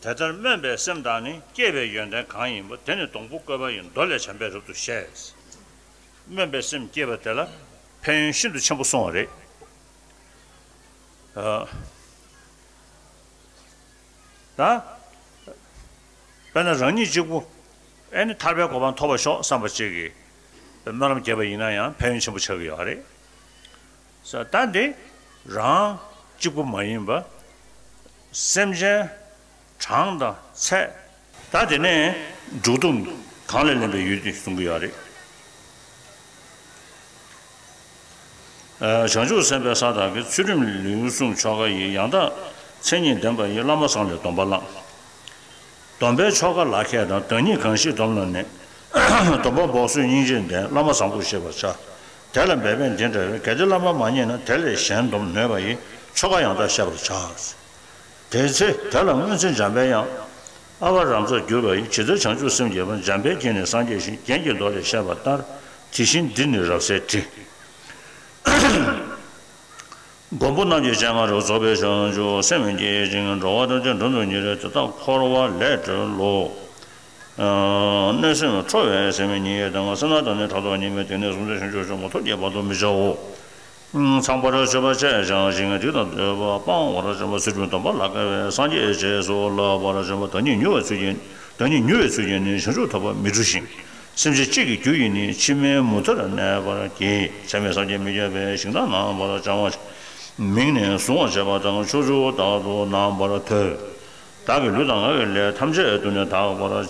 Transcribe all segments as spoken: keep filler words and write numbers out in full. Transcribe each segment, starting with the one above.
དེ་ལྟར་སྨོན་པའི་སེམས་དང་ནི། བསྐྱེད་པའི་ཡོན་ཏན་གང་ཡིན་པ། དེ་ནི་སྡོང་པོ་བཀོད་པ་ཡི། མདོ་ལས་བྱམས་པས་རབ་ཏུ་བཤད། སྨོན་པའི་སེམས་བསྐྱེད་པ་དེ་ལ་ཕན་ཡོན་ཤིན་ཏུ་ཆེན་པོ་གསུངས་པ་རེད། ཨ། ད། དཔེར་ན་རང་ཉིད་གཅིག་པུ་ཨེ་ནི་ཐར་པའི་གོ་འཕང་ཐོབ་པར་ཤོག་བསམ་པ་གཅིག་གིས་སྨོན་ལམ་བརྒྱབ་པ་ཡིན་ན་ཡང་ཕན་ཡོན་ཆེན་པོ་ཆགས་ཀྱི་ཡོད་རེད། ས་ད་འདི་རང་གཅིག་པུ་མ་ཡིན་པ། སེམས་ཅན་གྲངས་དང་ཚད། ད་དེ་ནས་འགྲོ་དུས་གང་ལས་ལེན་པའི་ཡུལ་དེ་གསུང་གི་ཡོད་རེད། བྱང་ཆུབ་སེམས་དཔའི་ས་དག་གི། ཚུལ་ཁྲིམས་ལེའུ་གསུམ་ཆོ་ག་ཡི། ཡང་དག་མཚན་ཉིད་ལྡན་པ་ཡི། བླ་མ་བཟང་ལས་སྡོམ་པ་བླངས། སྡོམ་པའི་ཆོ་ག་ལག་ཁྱེར་དང་། བདག་ཉིད་གང་ཞིག་སྡོམ་ལ་གནས། སྡོམ་པ་འབོགས་སོགས་སྙིང་རྗེས་ལྡན། བླ་མ་བཟང་པོ་ཤེས་པར་བྱ། དེ་ལ་འབད་པས་འདི་འདྲ་བས། གལ་ཏེ་བླ་མ་མ་རྙེད་ན། དེ་ལས་གཞན་སྡོམ་ནུས་པ་ཡི། ཆོ་ག་ཡང་དག་བཤད་པར་བྱ། དེའི་ཚེ་དེ་ལ་སྔོན་ཚེ་འཇམ་དཔལ་དབྱངས། ཨ་བ་རམ་སར་གྱུར་པ་ཡི། ཇི་ལྟར་བྱང་ཆུབ་སེམས་བསྐྱེད་པ། འཇམ་དཔལ་གྱིས་ནི་སངས་རྒྱས་ཤིང་། རྒྱན་གྱི་མདོ་ལས་བཤད་པ་ལྟར། དེ་བཞིན་འདིར་ནི་རབ་གསལ་བྲི། མགོན་པོ་རྣམས་ཀྱི་སྤྱན་སྔ་རུ། རྫོགས་པའི་བྱང་ཆུབ་སེམས་བསྐྱེད་ཅིང་། འགྲོ་བ་ཐམས་ཅད་འགྲོ་དོན་གཉེར། དེ་དག་འཁོར་བ་ལས་སྒྲོལ་ལོ། གནོད་སེམས་ཁྲོ་བའི་སེམས་ཉིད་དང་། སེར་སྣ་དང་ནི་ཕྲག་དོག་གཉིས་མེད། དེ་ནི་སུམ་ཚན་བྱང་ཆུབ་སྤྱོད་པ། ཐུགས་བསྐྱེད་བར་དུ་མི་བྱའོ། ཚངས་པར་སྤྱོད་པ་སྤྱད་བྱང་ཞིང་། སྡིག་དང་སྡུག་པ་སྤང་བར་བྱ་བ། ཚུལ་ཁྲིམས་སྡོམ་པ་ལ་དགའ་བས། སངས་རྒྱས་རྗེས་སུ་བསླབ་པར་བྱ་བ། བདག་ཉིད་མྱུར་བའི་ཚུལ་གྱིས། བདག་ཉིད་མྱུར་བའི་ཚུལ་གྱིས་ནི། བྱང་ཆུབ་ཐོབ་པར་མི་འཁྲུལ་ཞིང་། སེམས་ཅན་སྤྱི་གི་རྒྱུ་ཡིས་ནི། ཕྱི་མའི་མུ་མཐར་གནས་པར་བགྱི། ཚད་མེད་སངས་རྒྱས་མི་བསྐྱོད་པའི། ཞིང་དང་རྣམ་པར་བྱང་བ། མིང་ནི་གཟུང་བར་བྱེད་པ་དང་། ཕྱོགས་བཅུ་དག་ཏུ་རྣམ་པར་ཐོས། བདག་གི་ལུས་དང་ངག་གི་ལས་ཐམས་ཅད་དུ་ནི། དག་པར་བྱེད།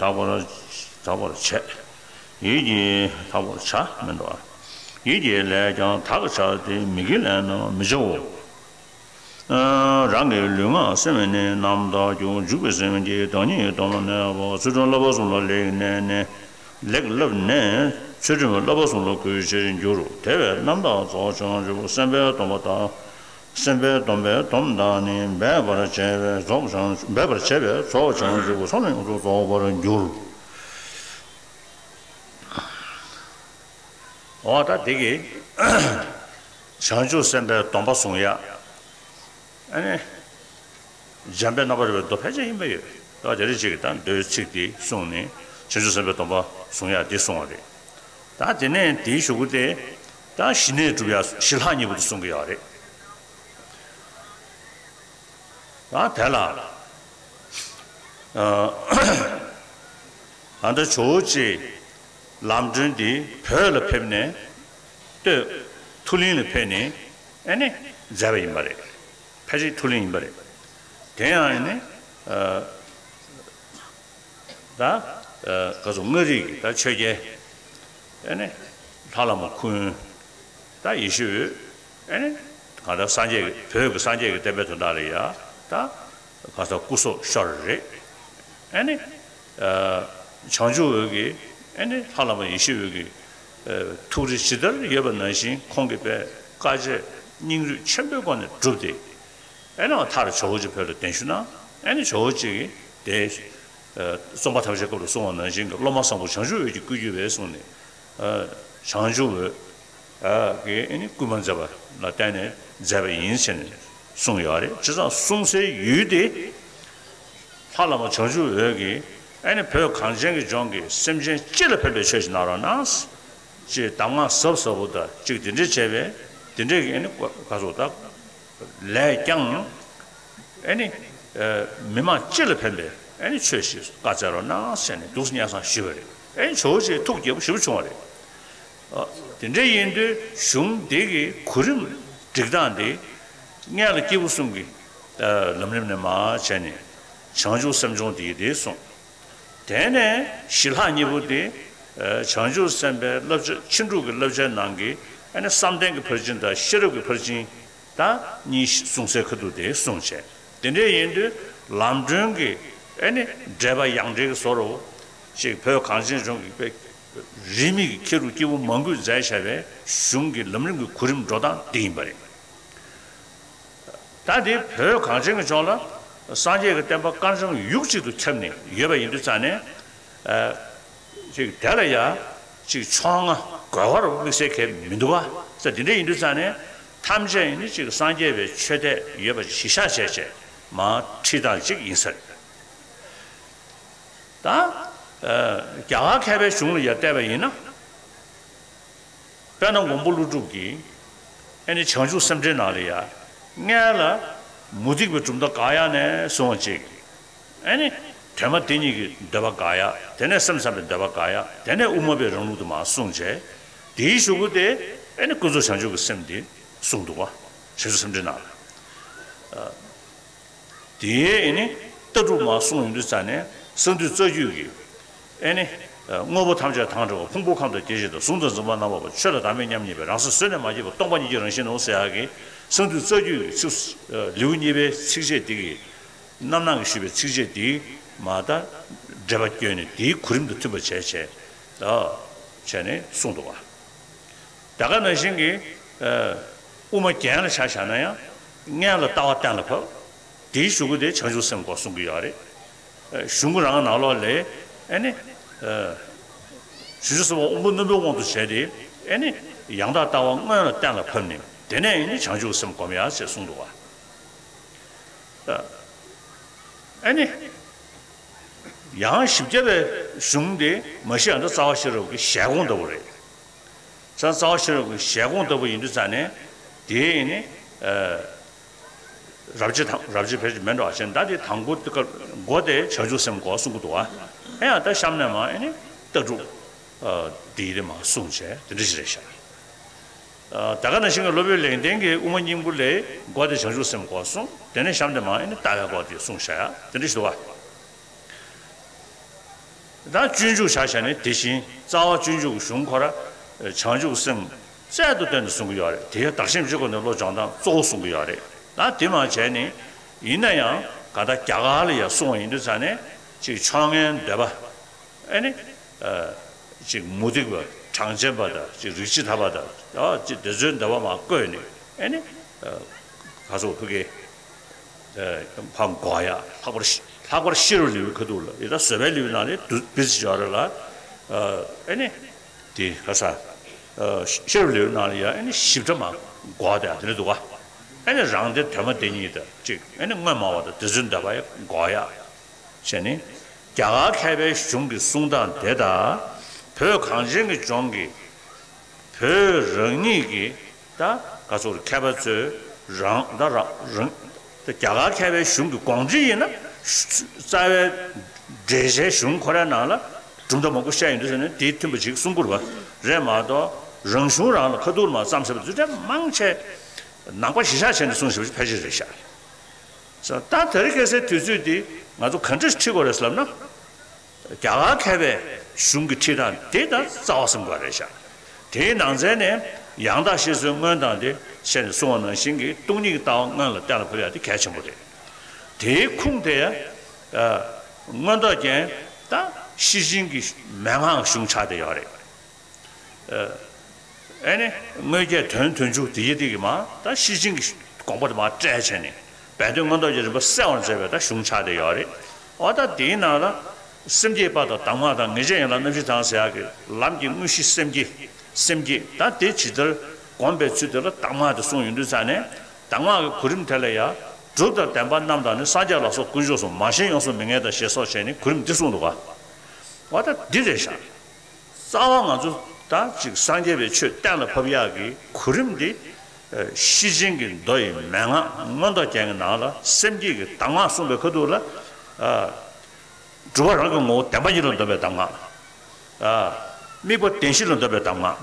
དག་པར་དག་པར་བྱེད། ཡིད་ཀྱིས་དག་པར་བྱ་མི་འདུག་ཡིད་ཀྱི་ལས་ཀྱང་དག་བྱ་སྟེ། མི་དགེའི་ལས་རྣམས་མི་བྱའོ། རང་གི་ལུས་ངག་སེམས་ནི་རྣམ་དག་རྒྱུ། འཇུག་པའི་སེམས་ཀྱིས་བདག་ཉིད་སྡོམ་ལ་གནས་པ། ཚུལ་ཁྲིམས་བསླབ་པ་གསུམ་ལ་ལེགས་གནས་ནས། ལེགས་བསླབས་ནས་ཚུལ་ཁྲིམས་བསླབ་པ་གསུམ་ལ་གུས་ཕྱིར་འགྱུར། དེ་བས་རྣམ་དག་རྫོགས་བྱང་ཆུབ། སེམས་དཔའི་སྡོམ་པ་དག་སེམས་དཔའི་སྡོམ་པའི་སྡོམ་དག་ནི། འབད་པར་བྱས་པས་རྫོགས་བྱང་། འབད་པར་བྱས་པས་རྫོགས་བྱང་ཆུབ། སོ་ལ་ཡོངས་སུ་རྫོགས་པར་འགྱུར། འོ་ད་དེ་གི་བྱང་ཆུབ་སེམས་དཔའི་སྡོམ་པ་བཟུང་ཡ། ཨ་ནི། འཇམ་དཔལ་རྣམ་པར་རོལ་པའི་མདོ་ཕལ་ཆེར་ཡིན་པ་ཡོད། ད་དེ་རིང་གཅིག་གི་ད་མདོའི་ཚིག་དེ་གསུངས་ནས་བྱང་ཆུབ་སེམས་དཔའི་སྡོམ་པ་བཟུང་ཡ་དེ་གསུངས་པ་རེད། ད་དེ་ནས་དེའི་གཞུག་གུ་དེ་ད་ཞི་གནས་སྒྲུབ་ཡ་ཞི་ལྷག་གཉིས་པོ་དེ་གསུང་གི་ཡོད་རེད། ད་དེ་ལ་ཨ་ད་ཇོ་བོ་རྗེ་ལམ་སྒྲོན་འདི་བོད་ལ་ཕེབས་ནས་སྟོད་མཐོ་གླིང་ལ་ཕེབས་ནས་ཨ་ནི་མཛད་པ་ཡིན་པ་རེད། ཕལ་ཆེར་མཐོ་གླིང་ཡིན་པ་རེད། དེ་ཡང་ཨ་ནི་ཨ་ད་ཨ་ག་ཚོད་མངའ་རིས་ཀྱི་ད་ཆོས་རྒྱལ་ཨ་ནི་ལྷ་བླ་མ་ཁུ་ནུ་ད་ཡེ་ཤེས་འོད་ཨ་ནི་གང་ལྟར་སངས་རྒྱས་ཀྱི་བོད་ཀྱི་སངས་རྒྱས་ཀྱི་བསྟན་པའི་དོན་དག་ལ་ཡ་ད། ག་ས་སྐུ་སྲོག་ཤོར་རེད། ཨ་ནི། བྱང་ཆུབ་འོད་ཀྱིས་ཨ་ནི་ལྷ་བླ་མ་ཡེ་ཤེས་འོད་ཀྱི་ཐུགས་རེ་ཇི་ལྟར་ཡོད་པ་ནང་བཞིན་ཁོང་གིས་དཔེ་དཀའ་སྤྱད་སྙིང་རུས་ཆེན་པོའི་སྒོ་ནས་བསྒྲུབས་ཏེ། ཨ་ནི་མཐར་ཇོ་བོ་རྗེ་བོད་ལ་གདན་ཞུ་གནང་། ཨ་ནི་ཇོ་བོ་རྗེ་གིས་དེ་རྩོམ་པ་ཐམས་ཅད་སྐབས་ལ་གསུངས་པ་ནང་བཞིན་གྱི་སློབ་མ་བཟང་པོ་བྱང་ཆུབ་འོད་ཀྱིས་བསྐུལ་གྱིས་པས་གསུངས་ནས། བྱང་ཆུབ་འོད་ཀྱིས་ཨ་ནི་བསྐུལ་མ་མཛད་པ་ལ་བརྟེན་ནས་མཛད་པ་ཡིན་ཟེར་ནས་གསུངས་ཡོད་རེད། བྱས་ཙང་གསུང་སའི་ཡུལ་དེ་ལྷ་བླ་མ་བྱང་ཆུབ་འོད་ཀྱིས་ཨ་ནི་བོད་གངས་ཅན་གྱི་ལྗོངས་ཀྱི་སེམས་ཅན་སྤྱི་ལ་ཕན་པའི་ཆོས་ཤིག་གནང་རོགས་གནང་། ཅེས་གདམས་ངག་ཟབ་ཟབ་པོ་དང་གཅིག་དེ་འདྲས་བྱས་པས་དེ་འདྲས་ཀྱི་ཨ་ནི་ག་ཚོད་ད། ལས་ཀྱང་། ཨེ་ནི། མི་མང་སྤྱི་ལ་ཕན་པའི་ཨེ་ནི་ཆོས་ཤིག་བཀའ་སྩལ་རོགས་གནང་ཟེར་ནས་འདུག་སེ་སྙན་སེང་ཞུས་པ་རེད། ཨེ་ནི་ཇོ་བོ་རྗེ་ཐུགས་དགྱེས་པོ་ཞེ་པོ་བྱུང་བ་རེད། དེ་འདྲ་ཡིན་དུས་གཞུང་འདི་གི་གོ་རིམ་སྒྲིག་སྟངས་འདི་སྔོན་ལ་སྐྱེས་བུ་གསུམ་གྱི་ལམ་རིམ་ནས་མར་བྱས་ནས་བྱང་ཆུབ་སེམས་སྦྱོང་འདི་ཡི་དེ་གསུངས། དེ་ནས་ཞི་ལྷག་གཉིས་པོ་དེ། བྱང་ཆུབ་སེམས་དཔའི་བསླབ་བྱ་ཕྱིན་དྲུག་གི་བསླབ་བྱའི་ནང་གི་ཨ་ནི་བསམ་གཏན་གྱི་ཕར་ཕྱིན་དང་ཤེས་རབ་ཀྱི་ཕར་ཕྱིན་དང་གཉིས་གསུངས་སའི་ཁ་ཐུག་དེ་གསུངས་བྱས། དེ་འདྲ་ཡིན་དུས་ལམ་སྒྲོན་གྱི་ཨ་ནི་འགྲེལ་པ་ཡང་འགྲེལ་གྱི་བཟོ་འདྲ་ཅིག་བོད་གངས་ཅན་ལྗོངས་ཀྱི་དཔེ་རིས་མེད་ཀྱི་མཁས་གྲུབ་སྐྱེས་བུ་མང་པོས་མཛད་བཞག་པའི་གཞུང་གི་ལམ་རིམ་གྱི་གོ་རིམ་འགྲོ་སྟངས་དེ་ཡིན་པ་རེད། ད་དེ་བོད་གངས་ཅན་གྱི་ལྗོངས་ལ་སངས་རྒྱས་ཀྱི་བསྟན་པ་དཀར་འཇམ་ཡུག་གཅིག་ཏུ་ཁྱབ་ནས་ཡོད་པ་ཡིན་དུས་ཙང་ནས། ཨ། ཅིག་དེ་ལ་ཡ་ཅིག་ཕྱོགས་སྔ་རྒོལ་བ་རུ་དམིགས་བསལ་གང་ཡང་མི་འདུག་ག་ས། དེ་འདྲ་ཡིན་དུས་ཙང་ནས་ཐམས་ཅད་ཡིན་ནི་ཅིག་སངས་རྒྱས་པའི་ཆོས་དད་ཡོད་པ་གཞི་བཞག་བྱས་བྱས་མར་ཁྲིད་སྟངས་ཅིག་ཡིན་ས་རེད། ད་རྒྱ་གར་མཁས་པའི་གཞུང་ལ་ཡར་བལྟས་པ་ཡིན་ན། དཔེར་ན་མགོན་པོ་ཀླུ་སྒྲུབ་ཀྱིས་ཨེ་ནི་བྱང་ཆུབ་སེམས་འགྲེལ་ནང་ལ་ཡ། སྔོན་ལ་མུ་སྟེགས་པའི་གྲུབ་མཐའ་དགག་ཡག་ནས་བཟུང་བ་ཅིག་ཨེ་ནི་དོན་མ་དེ་ཉིད་ཀྱི་འདོད་པ་དགག་ཡག་དེ་ནས་སེམས་ཙམ་པའི་འདོད་པ་དགག་ཡག་དེ་ནས་དབུ་མ་པའི་རང་ལུགས་དུ་མར་གསུངས་བྱས། དེའི་གཞུག་གུ་དེ་ཨེ་ནི་ཀུན་རྫོབ་བྱང་ཆུབ་ཀྱི་སེམས་དེ་གསུངས་འདུག་བ། བྱང་ཆུབ་སེམས་འགྲེལ་ནང་ལ། དེའི་ནི་ལྟ་གྲུབ་མར་གསུངས་ཡོང་དུས་ཙ་ནས་གསང་འདུས་རྩ་རྒྱུད་ཀྱི་ཨེ་ནི། དངོས་པོ་ཐམས་ཅད་དང་བྲལ་བ་ཕུང་པོ་ཁམས་དང་སྐྱེ་མཆེད་དང་གཟུགས་དང་འཛིན་པ་རྣམ་པ་པོ་ཆོས་དང་བདག་མེད་མཉམ་ཉིད་པའི་རང་སེམས་བཟོད་ནས་མ་སྐྱེས་པ་སྟོང་པ་ཉིད་ཀྱི་རང་བཞིན་ནོ་ཟེར་ཡག་གི་གསང་འདུས་རྩ་རྒྱུད་ཀྱི་ཚིགས། ལེའུ་གཉིས་པའི་ཚིགས་བཅད་འདི་གི་རྣམ་སྣང་གིས་ཞུས་པའི་ཚིགས་བཅད་འདི་མ་ད་འགྲེལ་པ་བསྐྱོན་ནས་དེའི་གོ་རིམ་དང་མཐུན་པ་བྱས་བྱས་བྱས་ནས་གསུངས་འདུག་བ། ད་ག་ནང་བཞིན་གྱི། དབུ་མ་རྒྱན་ལ་ཆ་བཞག་ན་ཡང་སྔོན་ལ་ལྟ་བ་གཏན་ལ་ཕབ། དེའི་གཞུག་གུ་དེ་བྱང་ཆུབ་སེམས་སྐོར་གསུང་གི་ཡོད་རེད། གཞུང་གི་རང་ནང་ལོགས་ལས་ཨེ་ནི། བྱང་ཆུབ་སེམས་དཔའ་དབང་པོ་རྣོན་པོའི་དབང་དུ་བྱས་ཏེ་ཨེ་ནི། ཡང་དག་ལྟ་བ་སྔོན་ལ་གཏན་ལ་ཕབ་ནས་དེ་ནས་ཨེ་ནི་བྱང་ཆུབ་སེམས་སྒོམ་ཡག་ཅེས་གསུངས་འདུག་བ། ཨེ་ནི། ཡང་བཞི་བརྒྱ་པའི་གཞུང་དེ་མ་གཞི་ཡང་ད་རྩ་བ་ཤེས་རབ་ཀྱི་ཞལ་གོང་ལྟ་བུ་རེད། ས་རྩ་བ་ཤེས་རབ་ཀྱི་ཞལ་གོང་ལྟ་བུ་ཡིན་དུས་ཙ་ནས་དེ་ནི། རབ་བྱེད་དང་རབ་བྱེད་ཕལ་ཆེར་མེད་འགྲོ་བ་ཞེས་ད་དེ་དང་པོ་དེ་སྐབས་མགོ་དེ་བྱང་ཆུབ་སེམས་སྐོར་གསུང་གི་འདུག་བ། ཨེ་ཡང་ད་གཤམ་ནས་མ་ཨེ་ནི་ལྟ་གྲུབ། དེའི་དེ་མ་གསུངས་བྱས་དེ་འདྲ་ཞིག་རེད་ཤག་ད་ག་ནང་བཞིན་གྱི་སློབ་དཔོན་ལེགས་ལྡན་གྱིས་དབུ་མ་སྙིང་པོ་ལས་མགོ་དེ་བྱང་ཆུབ་སེམས་སྐོར་གསུངས། དེ་ནས་གཤམ་དེ་མ་ཨེ་ནི་ལྟ་བའི་སྐོར་དེ་གསུངས་བཞག་ཡ་དེ་འདྲ་ཞིག་འདུག་བ། ད་སྤྱོད་འཇུག་ཆ་བཞག་ནས་དེ་བཞིན་རྩ་བ་སྤྱོད་འཇུག་གི་གཞུང་ཁོ་ར་བྱང་ཆུབ་སེམས་རྩལ་དུ་བཏོན་ནས་གསུང་གི་ཡོད་རེད། དེ་བདག་གཞན་སྤྱོད་སྒོ་ནས་བློ་སྦྱོང་སྟངས་གཙོ་བོ་གསུང་གི་ཡོད་རེད། ད་དེ་མ་བྱས་ནས་ཡིན་ན་ཡང་ག་ད་རྒྱ་གར་ལ་ཡང་གསུང་བ་ཡིན་དུས་ཙ་ནས་ཅིག་ཕྱོགས་སྔོན་འདོད་པ་ཨེ་ནི། ཅིག་མུ་སྟེགས་པ་གྲངས་ཅན་པ་དང་ཅིག་རིགས་ཅི་ཐ་པ་དང་ཅིག་དེ་ཚོའི་འདོད་པ་མ་བཀོད་ནས་ཨེ་ནི། ག་ཚོད་ཕུ་གེ། ཕ་འགོག་ཡ་ལྷག་པར་ཤེས་ལྷག་པར་ཤེས་རབ་ལེའུའི་ཁ་ཐུག་ལ་ཡི་ད་བཟོད་པའི་ལེའུའི་ནང་ནས་བདུད་བིས་ཅི་ཡོད་རེད་ལ། ཨེ་ནི། དེ་ག་ས། ཤེས་རབ་ལེའུའི་ནང་ལ་ཡ་ཨེ་ནི་ཞིབ་ཕྲ་མ་འགོག་དེ་དེ་འདྲ་འདུག་ག་ཨེ་ནི་རང་སྡེ་དོན་མ་དེ་ཉིད་དང་གཅིག་ཨེ་ནི་དངོས་སྨྲ་བ་དང་དེ་ཚོའི་འདོད་པ་ཡ་འགོག་ཡ། བྱས་ནས། རྒྱ་གར་མཁས་པའི་གཞུང་གི་གསུང་སྟངས་དེ་དང་། བོད་གངས་ཅན་གྱི་ལྗོངས་ཀྱི་བོད་རང་ཉིད་ཀྱི་ད་ག་ཚོད་མཁས་པ་ཚོས་རང་ད་རང་རང་ད་རྒྱ་གར་མཁས་པའི་གཞུང་གི་དགོངས་འགྲེལ་ཡིན་ན་རྩ་བའི་འགྲེལ་བྱའི་གཞུང་ཁོ་རའི་ནང་ལ་གྲུབ་མཐའ་མང་པོ་བཤད་ཡོང་དུས་ཟེར་ནས་དེའི་མཐུན་པ་ཅིག་གསུང་དགོས་པ་རེད་མ་གཏོགས་རང་གཞུང་རང་ལ་ཁ་ཐུག་ལ་མ་བརྩམས་བཞག་པ་ཚུལ་ཁྲིམས་མང་ཆེ་ནང་པ་གཞི་བཞག་བྱས་ནས་གསུངས་བཞག་པ་ཕལ་ཆེར་རེད་ཤག་ད་དེ་རིང་ཁ་སང་དུས་ཚོད་འདི་ང་ཚོ་ག་འདྲ་ཞིག་ཁྲིད་དགོས་རེད་ཟེར་ལབ་ན། རྒྱ་གར་མཁས་པའི་གཞུང་གི་ཁྲིད་སྟངས་དེ་ད་རྩ་བ་གསུམ་པ་རེད་ཤག་དེའི་ནང་ཚན་ནས་ཡང་དག་ཤེས་བཟོད་མངོན་དང་དེ་བཤད་ནས་གསུངས་པ་ནང་བཞིན་གྱི་སྟོང་ཉིད་ཀྱི་ལྟ་བ་སྔོན་ལ་གཏན་ལ་ཕབ་ཡག་དེ་གལ་ཆེན་པོ་རེད། དེའི་ཁུངས་དེ་མངོན་རྟོགས་རྒྱན་ད་ཤེར་ཕྱིན་གྱི་མན་ངག་གཞུང་ཆགས་བསྡད་ཡོད་རེད། ཨེ་ནི། དངོས་བརྒྱད་དོན་བདུན་ཅུ་དེ་ཡི་སྟེང་གི་མ་ད་ཤེར་ཕྱིན་གྱི་དགོངས་པ་དེ་མ་བཀྲལ་བྱས་ནས་བན་དོན་མངོན་རྟོགས་ཀྱི་རིམ་པ་གསལ་བར་མཛད་པའི་ད་གཞུང་ཆགས་བསྡད་ཡོད་རེད། འོ་ད་དེའི་ནང་ལ་སེམས་བསྐྱེད་པ་དང་གདམས་ངག་དང་ངེས་འབྱེད་ཡན་ལག་རྣམ་བཞི་དང་ཟེར་ཡག་གི་ལམ་གྱི་དངོས་གཞི་སེམས་བསྐྱེད་སེམས་བསྐྱེད་ད་དེ་ཇི་ལྟར་བསྒོམ་པའི་ཚུལ་དེ་ལ་གདམས་ངག་དེ་གསུངས་ཡོང་དུས་ཙང་ནས་གདམས་ངག་གི་གོ་རིམ་དེ་ལ་ཡང་གྲུབ་དང་བདེན་པ་རྣམས་དང་ནི་སངས་རྒྱས་ལ་སོགས་དཀོན་མཆོག་གསུམ་མ་ཞེན་ཡོངས་སུ་མི་ངལ་དང་ཞེས་སོགས་བྱས་ནས་གོ་རིམ་འདི་གསུངས་འདུག་ག་འོ་ད་འདི་རེད་ཤག་རྩ་བ་ང་ཚོ་ད་ཅིག་སངས་རྒྱས་པའི་ཆོས་གཏན་ལ་ཕབ་ཡག་གི་གོ་རིམ་འདི་ཤེར་ཕྱིན་གྱི་མདོ་ཡི་མན་ངག་མངོན་རྟོགས་རྒྱན་གྱི་ནང་ལ་སེམས་བསྐྱེད་ཀྱི་གདམས་ངག་གསུངས་པའི་ཁ་ཐུག་ལ་སྒྲུབ་པ་རང་གི་ངོ་བོ་བདེན་པ་ཉིད་ལ་འདོམས་པའི་གདམས་ངག་དམིགས་པ་བདེན་བཞི་ལ་འདོམས་པའི་གདམས་ངག་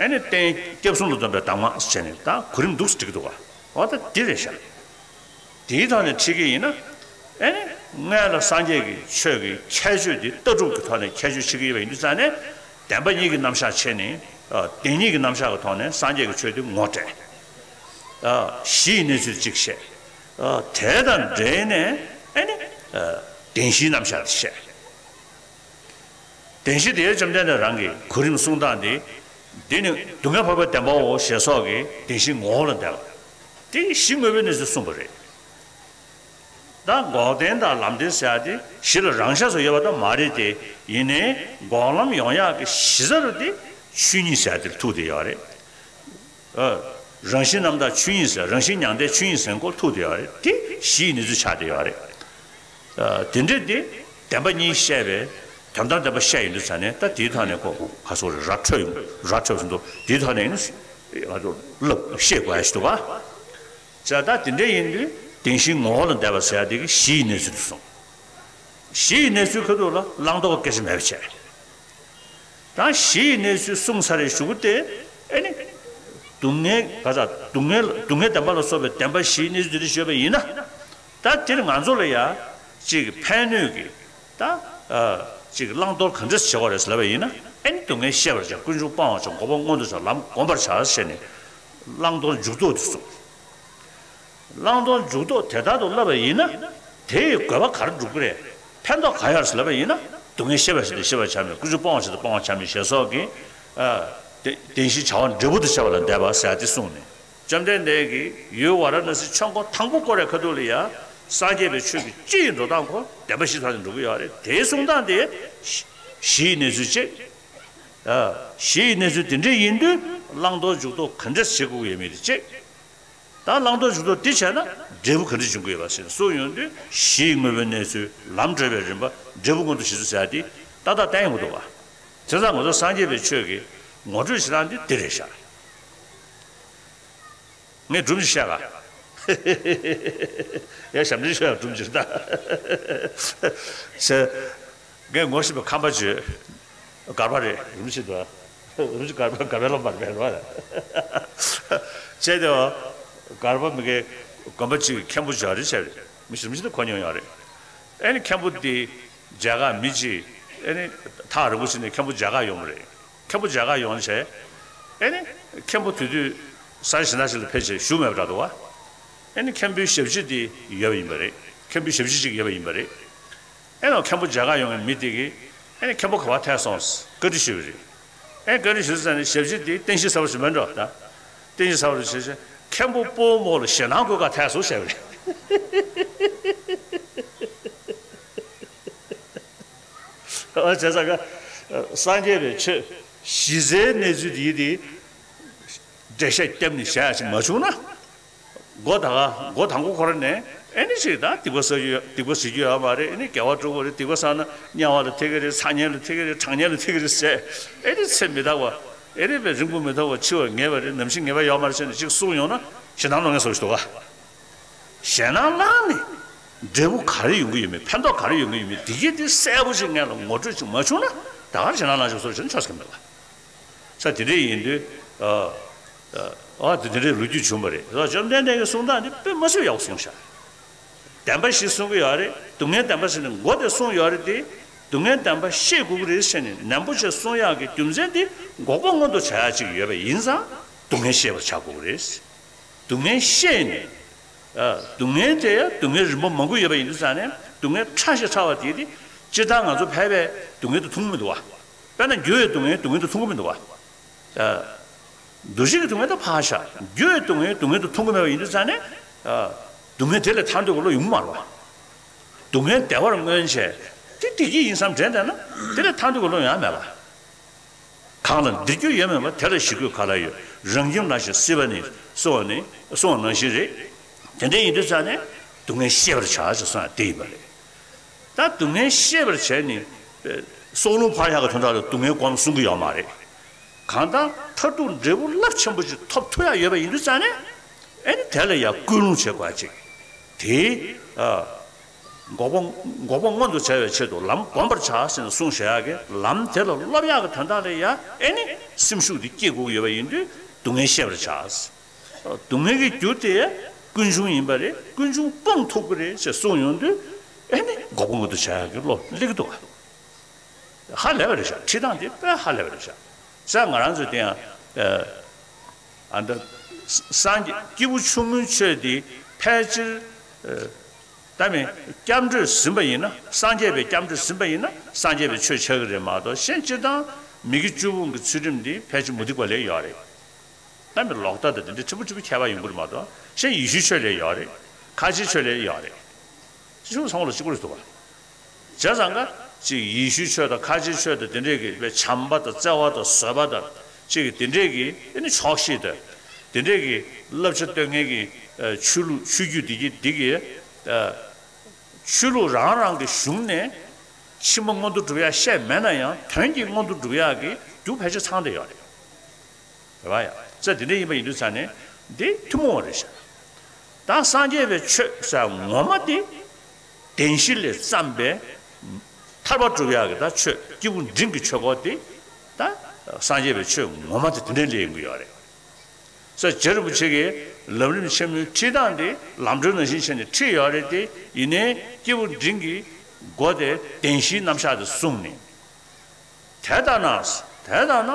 ཨེ་ནི་རྟེན་སྐྱབས་གསུམ་ལ་འདོམས་པའི་གདམས་ངག་བྱས་ནས་ད་གོ་རིམ་འདུག་སེ་བསྒྲིགས་འདུག་ག་འོ་ད་འདི་རེད་ཤག་དེའི་ཐོག་ནས་ཁྲིད་ཀྱི་ཡིན་ན། ཨེ་ནི། སྔོན་ལ་སངས་རྒྱས་ཀྱི་ཆོས་ཀྱི་ཁྱད་ཆོས་འདི་ལྟ་གྲུབ་ཀྱི་ཐོག་ནས་ཁྱད་ཆོས་ཕྱེ་གི་ཡོད་པ་ཡིན་དུས་ཙང་ནས། བདེན་པ་གཉིས་ཀྱི་རྣམ་གཞག་ཕྱེ་ནས། བདེན་གཉིས་ཀྱི་རྣམ་གཞག་གི་ཐོག་ནས་སངས་རྒྱས་ཀྱི་ཆོས་འདི་ངོ་སྤྲད། གཞི་ཡི་གནས་ཚུལ་གཅིག་བཤད། དེ་དང་འབྲེལ་ནས་ཨེ་ནི། བདེན་བཞིའི་རྣམ་གཞག་བཤད། བདེན་བཞི་དེ་བཅོམ་ལྡན་འདས་རང་གི་གོ་རིམ་གསུང་སྟངས་འདི། འདི་ནི་སྡུག་བསྔལ་འཕགས་པའི་བདེན་པའོ་ཞེས་སོགས་ཀྱི་བདེན་བཞིའི་ངོ་བོ་ལ་འདས་པ། དེ་གཞི་དངོས་པོའི་གནས་ཚུལ་གསུངས་པ་རེད། ད་འགོག་བདེན་དང་ལམ་བདེན་ཟེར་ཡ་དེ་གཞི་ལ་རང་ཤར་སུ་ཡོད་པ་ད་མ་རེད་དེ། ཡིན་ནའི་འགོག་ལམ་ཡོང་ཡག་གི་གཞི་རྩ་རུ་དེ་ཆོས་ཉིད་ཟེར་ཡ་དེར་ཐུག་བསྡད་ཡོད་རེད། རང་བཞིན་རྣམ་དག་ཆོས་ཉིད་ཟེར། རང་བཞིན་མྱང་འདས་ཆོས་ཉིད་ཟེར་མགོ་ཐུག་བསྡད་ཡོད་རེད། དེ་གཞི་ཡི་གནས་ཚུལ་ཆགས་བསྡད་ཡོད་རེད། དེ་འདྲ་དེ་ བདེན་པ་གཉིས་བཤད་པའི་དོན་དམ་བདེན་པ་བཤད་ཡོང་དུས་ཙང་ནས། ད་དེའི་ཐོག་ནས་ཁོ་ཁ་སོ་རེ་ར་འཕྲོད་ཡོང་། ར་འཕྲོད་ཟིན་འདུག་དེའི་ཐོག་ནས་ཡིན་ན་ང་ཚོ་ལབ་ཤེས་དགོས་ཡ་ཞིག་འདུག་ག་ཅེས། ད་དེ་འདྲ་ཡིན་དུས་བདེན་བཞིའི་ངོ་བོ་ལ་འདས་པ་ཟེར་ཡ་དེ་གི་གཞི་ཡི་གནས་ཚུལ་དུ་སོང་། གཞི་ཡི་གནས་ཚུལ་ཁ་ཐུག་ལ་བླང་དོར་སྐད་ཆ་མེད་པ་བྱས། ད་གཞི་ཡི་གནས་ཚུལ་གསུངས་ཚར་རེ་གཞུག་གུ་དེ། ཨེ་ནི། སྡུག་བསྔལ་ག་ས་སྡུག་བསྔལ་སྡུག་བསྔལ་བདེན་པ་ལ་སོགས་པའི་བདེན་པ་བཞིའི་གནས་ཚུལ་དེ་འདྲ་ཞུས་པ་ཡིན་ན། ད་དེར་ང་ཚོ་ལ་ཡ་ཅིག་ཕན་གནོད་ཀྱི་ད་ཨ་ཅིག་བླང་དོར་ག་འདྲས་བྱེད་དགོས་རེད་ཟེར་ལབ་པ་ཡིན་ན། ཨེ་ནི་སྡུག་བསྔལ་ཤེས་པར་བྱ། ཀུན་འབྱུང་སྤང་བར་བྱ། འགོག་པ་སྔོན་དུ་བྱ། ལམ་བསྒོམ་པར་བྱ་ཞེས་ནས་བླང་དོར་འཇུག་ལྡོག་དེ་གསུངས། བླང་དོར་འཇུག་ལྡོག་དེ་ལྟར་དུ་བསླབ་པ་ཡིན་ན། དེ་ཡི་དགོས་པ་ག་རེ་འགྲུབ་ཀྱི་རེད། ཕན་ཐོགས་གང་ཡོད་ཟེར་ལབ་པ་ཡིན་ན། སྡུག་བསྔལ་ཤེས་པར་བྱ་སྟེ་ཤེས་པར་བྱ་མིན། ཀུན་འབྱུང་སྤོང་བར་བྱ་སྟེ་སྤོང་བར་བྱ་མིན་ཞེས་སོགས་ཀྱི་ཨ་བདེན་བདེན་བཞིའི་བྱ་བ་འབྲས་བུ་དང་བཅས་པ་ལ་འདས་པ་ཟེར་ཡ་དེ་གསུངས་ནས། བཅོམ་ལྡན་འདས་ཀྱིས་ཡུལ་ཝཱ་ར་ཎ་སིའི་ཆོས་འཁོར་དང་པོ་བསྐོར་བའི་ཁ་ཐུག་ལ་ཡ། སངས་རྒྱས་པའི་ཆོས་ཀྱི་སྤྱི་ཡི་འགྲོ་སྟངས་ཁོ་བདེན་པ་བཞི་ཐོག་ནས་འགྲོ་གི་ཡོད་རེད། དེའི་གསུང་སྟངས་དེ་གཞི་ཡི་གནས་ཚུལ་གཅིག་ཨ་གཞི་ཡི་གནས་ཚུལ་དེ་འདྲ་ཡིན་དུས་བླང་དོར་འཇུག་ལྡོག་ག་འདྲས་བྱེད་དགོས་ཀྱི་ཡོད་མེད་དེ་གཅིག་ད་བླང་དོར་འཇུག་ལྡོག་འདི་བྱས་ན་འབྲས་བུ་ག་འདྲ་འབྱུང་གི་ཡོད་པ་ཞེས་གསུངས་ཡོང་དུས། གཞི་ཡི་དངོས་པོའི་གནས་ཚུལ། ལམ་བགྲོད་པའི་རིམ་པ། འབྲས་བུ་མངོན་དུ་བྱེད་ཚུལ་ཟེར་ཡ་འདི་ཏག་ཏག་བསྟན་ཡོང་གི་འདུག་བ། བྱས་ཙང་ང་ཚོ་སངས་རྒྱས་པའི་ཆོས་ཀྱི་ངོ་སྤྲོད་བྱེད་སྟངས་འདི་འདི་རེད་ཤག་ངས་སྒྲུང་ཅིག་བཤད་ག་ཡ་ཞབས་འདྲེན་ཤོད་ཡ། སྒྲུང་ཅིག་ད་ཟེར། ངས་ངོ་ཤེས་པའི་ཁམས་པ་ཅིག་གར་པ་རེད། རིན་པོ་ཆེ་དང་། རིན་པོ་ཆེ་གར་པ་གར་པའི་སློབ་མ་རེད་པས། བྱས་ཏེ་གར་པ་མི་གའི་དགོན་པ་གཅིག་གི་མཁན་པོ་ཅིག་རེད་བྱས་པ་རེད། མི་རིན་པོ་ཆེ་དེ་གོ་མྱོང་ཡོད་རེད། ཨེ་ནི་མཁན་པོ་དེ་མཇལ་ཁ་མི་གཅིག་ཨེ་ནི་ཐག་རིང་པོ་ཞིག་ནས་མཁན་པོ་མཇལ་ཁ་ཡོང་བ་རེད། མཁན་པོ་མཇལ་ཁ་ཡོང་བྱས། ཨེ་ནི་མཁན་པོ་དེ་དུས་ས་ཆ་གཞན་དག་ཞིག་ལ་ཕེབས་བྱས་བཞུགས་མེད་པ་འདྲ་འདུག་བ། ཨེ་ནི་མཁན་པོའི་ཞབས་ཕྱི་དེ་ཡོད་པ་ཡིན་པ་རེད། མཁན་པོའི་ཞབས་ཕྱི་གཅིག་ཡོད་པ་ཡིན་པ་རེད། ཨེ་ནོ་མཁན་པོ་མཇལ་ཁ་ཡོང་བའི་མི་དེ་གིས། ཨེ་ནི་མཁན་པོ་ག་པར་ཐད་སོང་། བཀའ་འདྲི་ཞུས་པ་རེད། ཨེ་བཀའ་འདྲི་ཞུས་ཙང་ནས་ཞབས་ཕྱི་དེ་རྟེན་གཞི་གསར་པ་ཞིག་མིན་འགྲོ་ད། རྟེན་གཞི་གསར་པ་རེ་བྱས་བྱས་མཁན་པོ་སྤོ་བོ་མོ་ལ་ཞེད་སྣང་དགོས་ག་ཐད་སོང་བྱས་པ་རེད། ཨ་བྱས་ཙང་ཀ་སངས་རྒྱས་པའི་ཆོས་གཞི་རྩའི་གནས་ཚུལ་དེ་དེ་འགྲེལ་བཤད་བརྒྱབ་ནས་བྱས་ཡ་ཞིག་མ་བྱུང་ན། མགོ་ད་ག་མགོ་དང་པོ་འཁོར་ནས་ཨེ་ནི་ཞིག་ད་སྡིག་པ་བསགས་རྒྱུ་སྡིག་པ་བསགས་རྒྱུ་ཡོད་མ་རེད། ཨེ་ནི་དགེ་བ་སྒྲུབ་དགོས་རེད། སྡིག་པ་བསགས་ན་དམྱལ་བ་ལ་ཐེག་གི་རེད། ཚ་དམྱལ་ལ་ཐེག་གི་རེད། གྲང་དམྱལ་ལ་ཐེག་གི་རེད་ཟེར། ཨེ་ནི་ཚེ་མི་རྟག་པ་ཨེ་ནི་བས་རིང་པོ་མི་ཐོགས་པ་འཆི་བ་ངེས་པ་རེད། ནམ་ཞིག་ངེས་པ་ཡོད་མ་རེད་ཟེར་ནས་ཅིག་གསུངས་ཡོང་ན་ཞེད་སྣང་གནང་མཁན་བཟོ་ཞིག་འདུག་ག་ཞེད་སྣང་གནང་ནས་འབྲས་བུ་ག་རེ་ཡོང་གི་ཡོད་མེད། ཕན་ཐོགས་ག་རེ་ཡོང་གི་ཡོད་མེད། འདི་གས་འདི་གསལ་པོ་ཞིག་ངས་ལ་ངོ་སྤྲོད་ཅིག་མ་བྱུང་ན་ད་ག་ཞེད་སྣང་གནང་ཞིག་བཟོ་བྱས་ན་ཆོག་ས་གི་མེད་པ། ས་དེ་འདྲ་ཡིན་དུས། ཨ་ཨ་དེ་དེ་འདྲའི་ལོ་རྒྱུས་བྱུང་བ་རེད། ཨ་བཅོམ་ལྡན་འདས་ཀྱི་གསུང་སྟངས་འདི་དཔེ་མ་སྲིད་ཡག་པོ་གསུངས་ཤག་བདེན་པ་བཞི་གསུང་གི་ཡོད་རེད། སྡུག་བསྔལ་བདེན་པ་ཟེར་ནས་མགོ་དེ་གསུངས་ཡོད་རེད་དེ། སྡུག་བསྔལ་བདེན་པ་ཤེས་དགོས་ཀྱི་རེད་ཟེར་ནས་ནན་པོ་བྱས་གསུང་ཡག་གི་རྒྱུ་མཚན་དེ་འགོག་པ་མངོན་དུ་བྱ་ཡག་ཅིག་ཡོད་པ་ཡིན་ཙང་སྡུག་བསྔལ་ཤེས་པར་བྱ་དགོས་ཀྱི་རེད། སྡུག་བསྔལ་ཤེས་ནས། ཨ་སྡུག་བསྔལ་དེ་ཡང་སྡུག་བསྔལ་རིམ་པ་མང་པོ་ཡོད་པ་ཡིན་དུས་ཙང་ནས་སྡུག་བསྔལ་ཕྲ་ཞིང་ཕྲ་བ་དེ་དེ་སྤྱིར་བཏང་ང་ཚོ་ཕལ་པའི་སྡུག་བསྔལ་དེ་མཐོང་གི་མི་འདུག་བ། དཔེར་ན་འགྱུར་བའི་སྡུག་བསྔལ་སྡུག་བསྔལ་དེ་མཐོང་གི་མི་འདུག་བ། ཨ། འདུ་ཤེས་ཀྱི་སྡུག་བསྔལ་དེ་ཕར་བཞག་འགྱུར་བའི་སྡུག་བསྔལ་སྡུག་བསྔལ་དེ་མཐོང་གི་མེད་པ་ཡིན་དུས་ཙང་ནས། ཨ། སྡུག་བསྔལ་དེ་ལས་ཐར་འདོད་ཀྱི་བློ་ཡོང་གི་མ་རེད་བ། སྡུག་བསྔལ་བདེ་བར་མངོན་བྱས་དེ་བདེ་སྐྱིད་ཡིན་བསམ་དྲན་བསྡད་ན་དེ་ལས་ཐར་འདོད་ཀྱི་བློ་ཡང་མེད་པ། གང་ལ་འདིར་རྒྱུ་ཡོད་མིན་པ། དེ་ལ་ཞིག་རྒུད་ག་ལ་ཡོད། རང་ཁྱིམ་ན་ཞིག་སྲིད་པ་ནི། གསུངས་པ་ནི་གསུངས་པ་ནང་བཞིན་རེད། དེ་འདྲ་ཡིན་དུས་ཙང་ནས་སྡུག་བསྔལ་ཤེས་པར་བྱ་ཞེས་གསུངས་ཡ་དེ་ཡིན་པ་རེད། ད་སྡུག་བསྔལ་ཤེས་པར་བྱས་ནས་སྲོག་རླུང་འཕར་ཡག་གི་དོན་དག་ལ་སྡུག་བསྔལ་སྒོམ་གསུང་གི་ཡོད་མ་རེད། གང་ལྟར་མཐར་ཐུག་འབྲས་བུ་རླབས་ཆེན་པོ་ཅིག་ཐོབ་ཐུབ་ཡག་ཡོད་པ་ཡིན་དུས་ཙང་ནས་ཨེ་ནི་དེ་ལ་ཡང་ཀུན་སློང་བྱེད་དགོས་ཅིག་དེ། ཨ། འགོག་པ་འགོག་པ་མངོན་དུ་བྱ་བའི་ཆེད་དུ་ལམ་བསྒོམ་པར་བྱ་ཟེར་ནས་གསུངས་བཞག་ཡག་གི་ལམ་དེ་ལ་སློབ་ཡག་གི་དོན་དག་ལ་ཡང་ཨེ་ནི་སེམས་ཤུགས་དེ་སྐྱེད་དགོས་ཀྱི་ཡོད་པ་ཡིན་དུས་སྡུག་བསྔལ་ཤེས་པར་བྱ། སྡུག་བསྔལ་གྱི་རྒྱུ་དེ་ཀུན་འབྱུང་ཡིན་པ་རེད། ཀུན་འབྱུང་སྤང་ཐུབ་ཀྱི་རེད་ཅེས་གསུངས་ཡོང་དུས་ཨེ་ནི་འགོག་པ་མངོན་དུ་བྱ་ཡག་གི་བློ་སླེབས་ཀྱི་འདུག་ག་ཧ་ལས་པ་རེད་ཤག་ཁྲིད་སྟངས་དེ་དཔེ་ཧ་ལས་པ་རེད་ཤག་ས་ང་རང་ཚོའི་དེ་ཡང་། ཨ། ཨ་འདྲ། སངས་རྒྱས་སྐྱེས་བུ་ཆུང་ངུའི་ཆོས་འདི་ཕལ་ཆེར། ཨ། ད་མི་སྐྱབས་འགྲོས་ཟིན་པ་ཡིན་ན། སངས་རྒྱས་པའི་སྐྱབས་འགྲོས་ཟིན་པ་ཡིན་ན་སངས་རྒྱས་པའི་ཆོས་ཆགས་ཀྱི་རེད་མ་གཏོགས། གཞན་སྤྱིར་བཏང་མི་དགེ་བཅུ་སྤོང་གི་ཚུལ་ཁྲིམས་འདི་ཕལ་ཆེར་མུ་སྟེགས་པ་ལས་ཡོད་རེད། ད་མི་ལོག་ལྟ་དང་དེ་འདྲའི་ཕྲན་བུ་ཕྲན་བུ་ཁྱད་པར་ཡོང་གི་རེད་མ་གཏོགས། གཞན་ཡེ་ཤུའི་ཆོས་ལས་ཡོད་རེད། ཁ་ཆེའི་ཆོས་ལས་ཡོད་རེད། ཅི་ཞུ་ཚང་མ་ལ་གཅིག་པ་རེད་འདུག་བ། བྱས་ཙང་ཀ་ཅིག་ཡེ་ཤུའི་ཆོས་དང་ཁ་ཆེའི་ཆོས་དང་དེ་འདྲས་ཀྱི་བྱམས་པ་དང་བརྩེ་བ་དང་བཟོད་པ་དང་ཅིག་གི་དེ་འདྲས་ཀྱི་ཨེ་ནི་ཆོག་ཤེས་དང་དེ་འདྲས་ཀྱི་བསླབ་བྱ་སྟོན་མཁན་གྱི་ཆོས་ལུགས་ཆོས་བརྒྱུད་འདི་གི་འདི་གི་ཆོས་ལུགས་རང་རང་གི་གཞུང་ནས་ ཕྱི་མ་མངོན་དུ་འགྲུབ་ཡག་བཤད་མེད་ན་ཡང་དོན་གྱིས་མངོན་དུ་འགྲུབ་ཡག་གི་རྒྱུ་ཕལ་ཆེར་ཚང་བསྡད་ཡོད་རེད། རེད་བ་ཡ། ས་དེ་འདྲ་ཡིན་པ་ཡིན་དུས་ཙང་ནས་འདི་ཐུན་མོང་བ་རེད་ཤག་ད་སངས་རྒྱས་པའི་ཆོས་ཟེར་ངོ་མ་དེ་བདེན་བཞི་ལས་བརྩམས་པའི་ཐར་པ་སྒྲུབ་ཡག་གི་ད་ཆོས་སྐྱེས་བུ་འབྲིང་གི་ཆོས་སྐོར་དེ་ད་སངས་རྒྱས་པའི་ཆོས་ངོ་མ་དེ་དེ་འདྲ་ལས་ཡོང་གི་ཡོད་རེད། ས་རྗེ་རིན་པོ་ཆེ་གིས་ལམ་རིམ་ཆེན་མོའི་ཁྲིད་སྟངས་དེ་ལམ་སྒྲོན་ནང་བཞིན་བྱས་ནས་ཁྲིད་ཡོད་རེད་དེ། ཡིན་ནའི་སྐྱེས་བུ་འབྲིང་གི་སྒོ་དེ་བདེན་བཞིའི་རྣམ་གཞག་དེ་གསུངས་ནས། དེ་ལྟ་ན། དེ་ལྟ་ན་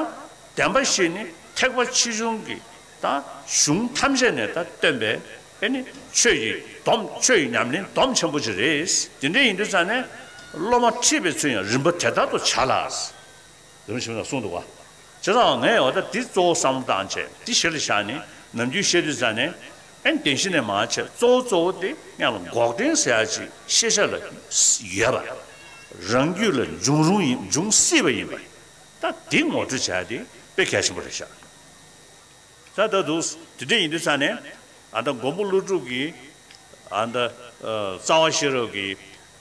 བདེན་པ་བཞི་ནི་ཐེག་པ་ཆེ་ཆུང་གི་ད་གཞུང་ཐམས་ཅད་ནས་ད་སྟོན་པའི་ཨེ་ནི་ཆོས་ཀྱི་སྡོམ། ཆོས་ཀྱི་ཉམས་ལེན་སྡོམ་ཆེན་པོ་ཅིག་རེད། དེ་འདྲ་ཡིན་དུས་ཙང་ནས་སློབ་མ་ཁྲིད་པའི་ཚུལ་ཡང་རིམ་པ་དེ་ལྟར་དུ་བྱ་ལ། རིམ་བྱོན་ལ་གསུངས་འདུག་བ། བྱས་ཙང་ངས་འོ་ད་འདི་གཙོ་བོ་བསམ་བློ་བཏང་བྱས་འདི་གཞི་ལ་བཞག་ནས་ནམ་རྒྱུན་བཤད་དུས་ཙང་ནས་ཨན་བདེན་བཞི་ནས་མར་བྱས་གཙོ་བོ་གཙོ་བོ་དེ་སྔོན་ལ་འགོག་བདེན་ཟེར་ཡག་ཅིག་ཤེས་བྱ་ལ་ཡོད་པ། རང་རྒྱུད་ལ་འབྱུང་རུང་ཡིན། འབྱུང་སྲིད་པ་ཡིན་པ། ད་འདི་ངོ་སྤྲོད་བྱ་ཡག་དེ་དཔེ་གལ་ཆེན་པོ་རེད་ཤག་ད་ད་འདུག་དེ་འདྲ་ཡིན་དུས་ཙང་ནས་ཨ་ད་མགོན་པོ་ཀླུ་སྒྲུབ་ཀྱིས་ཨ་ད་རྩ་བ་ཤེས་རབ་ཀྱི་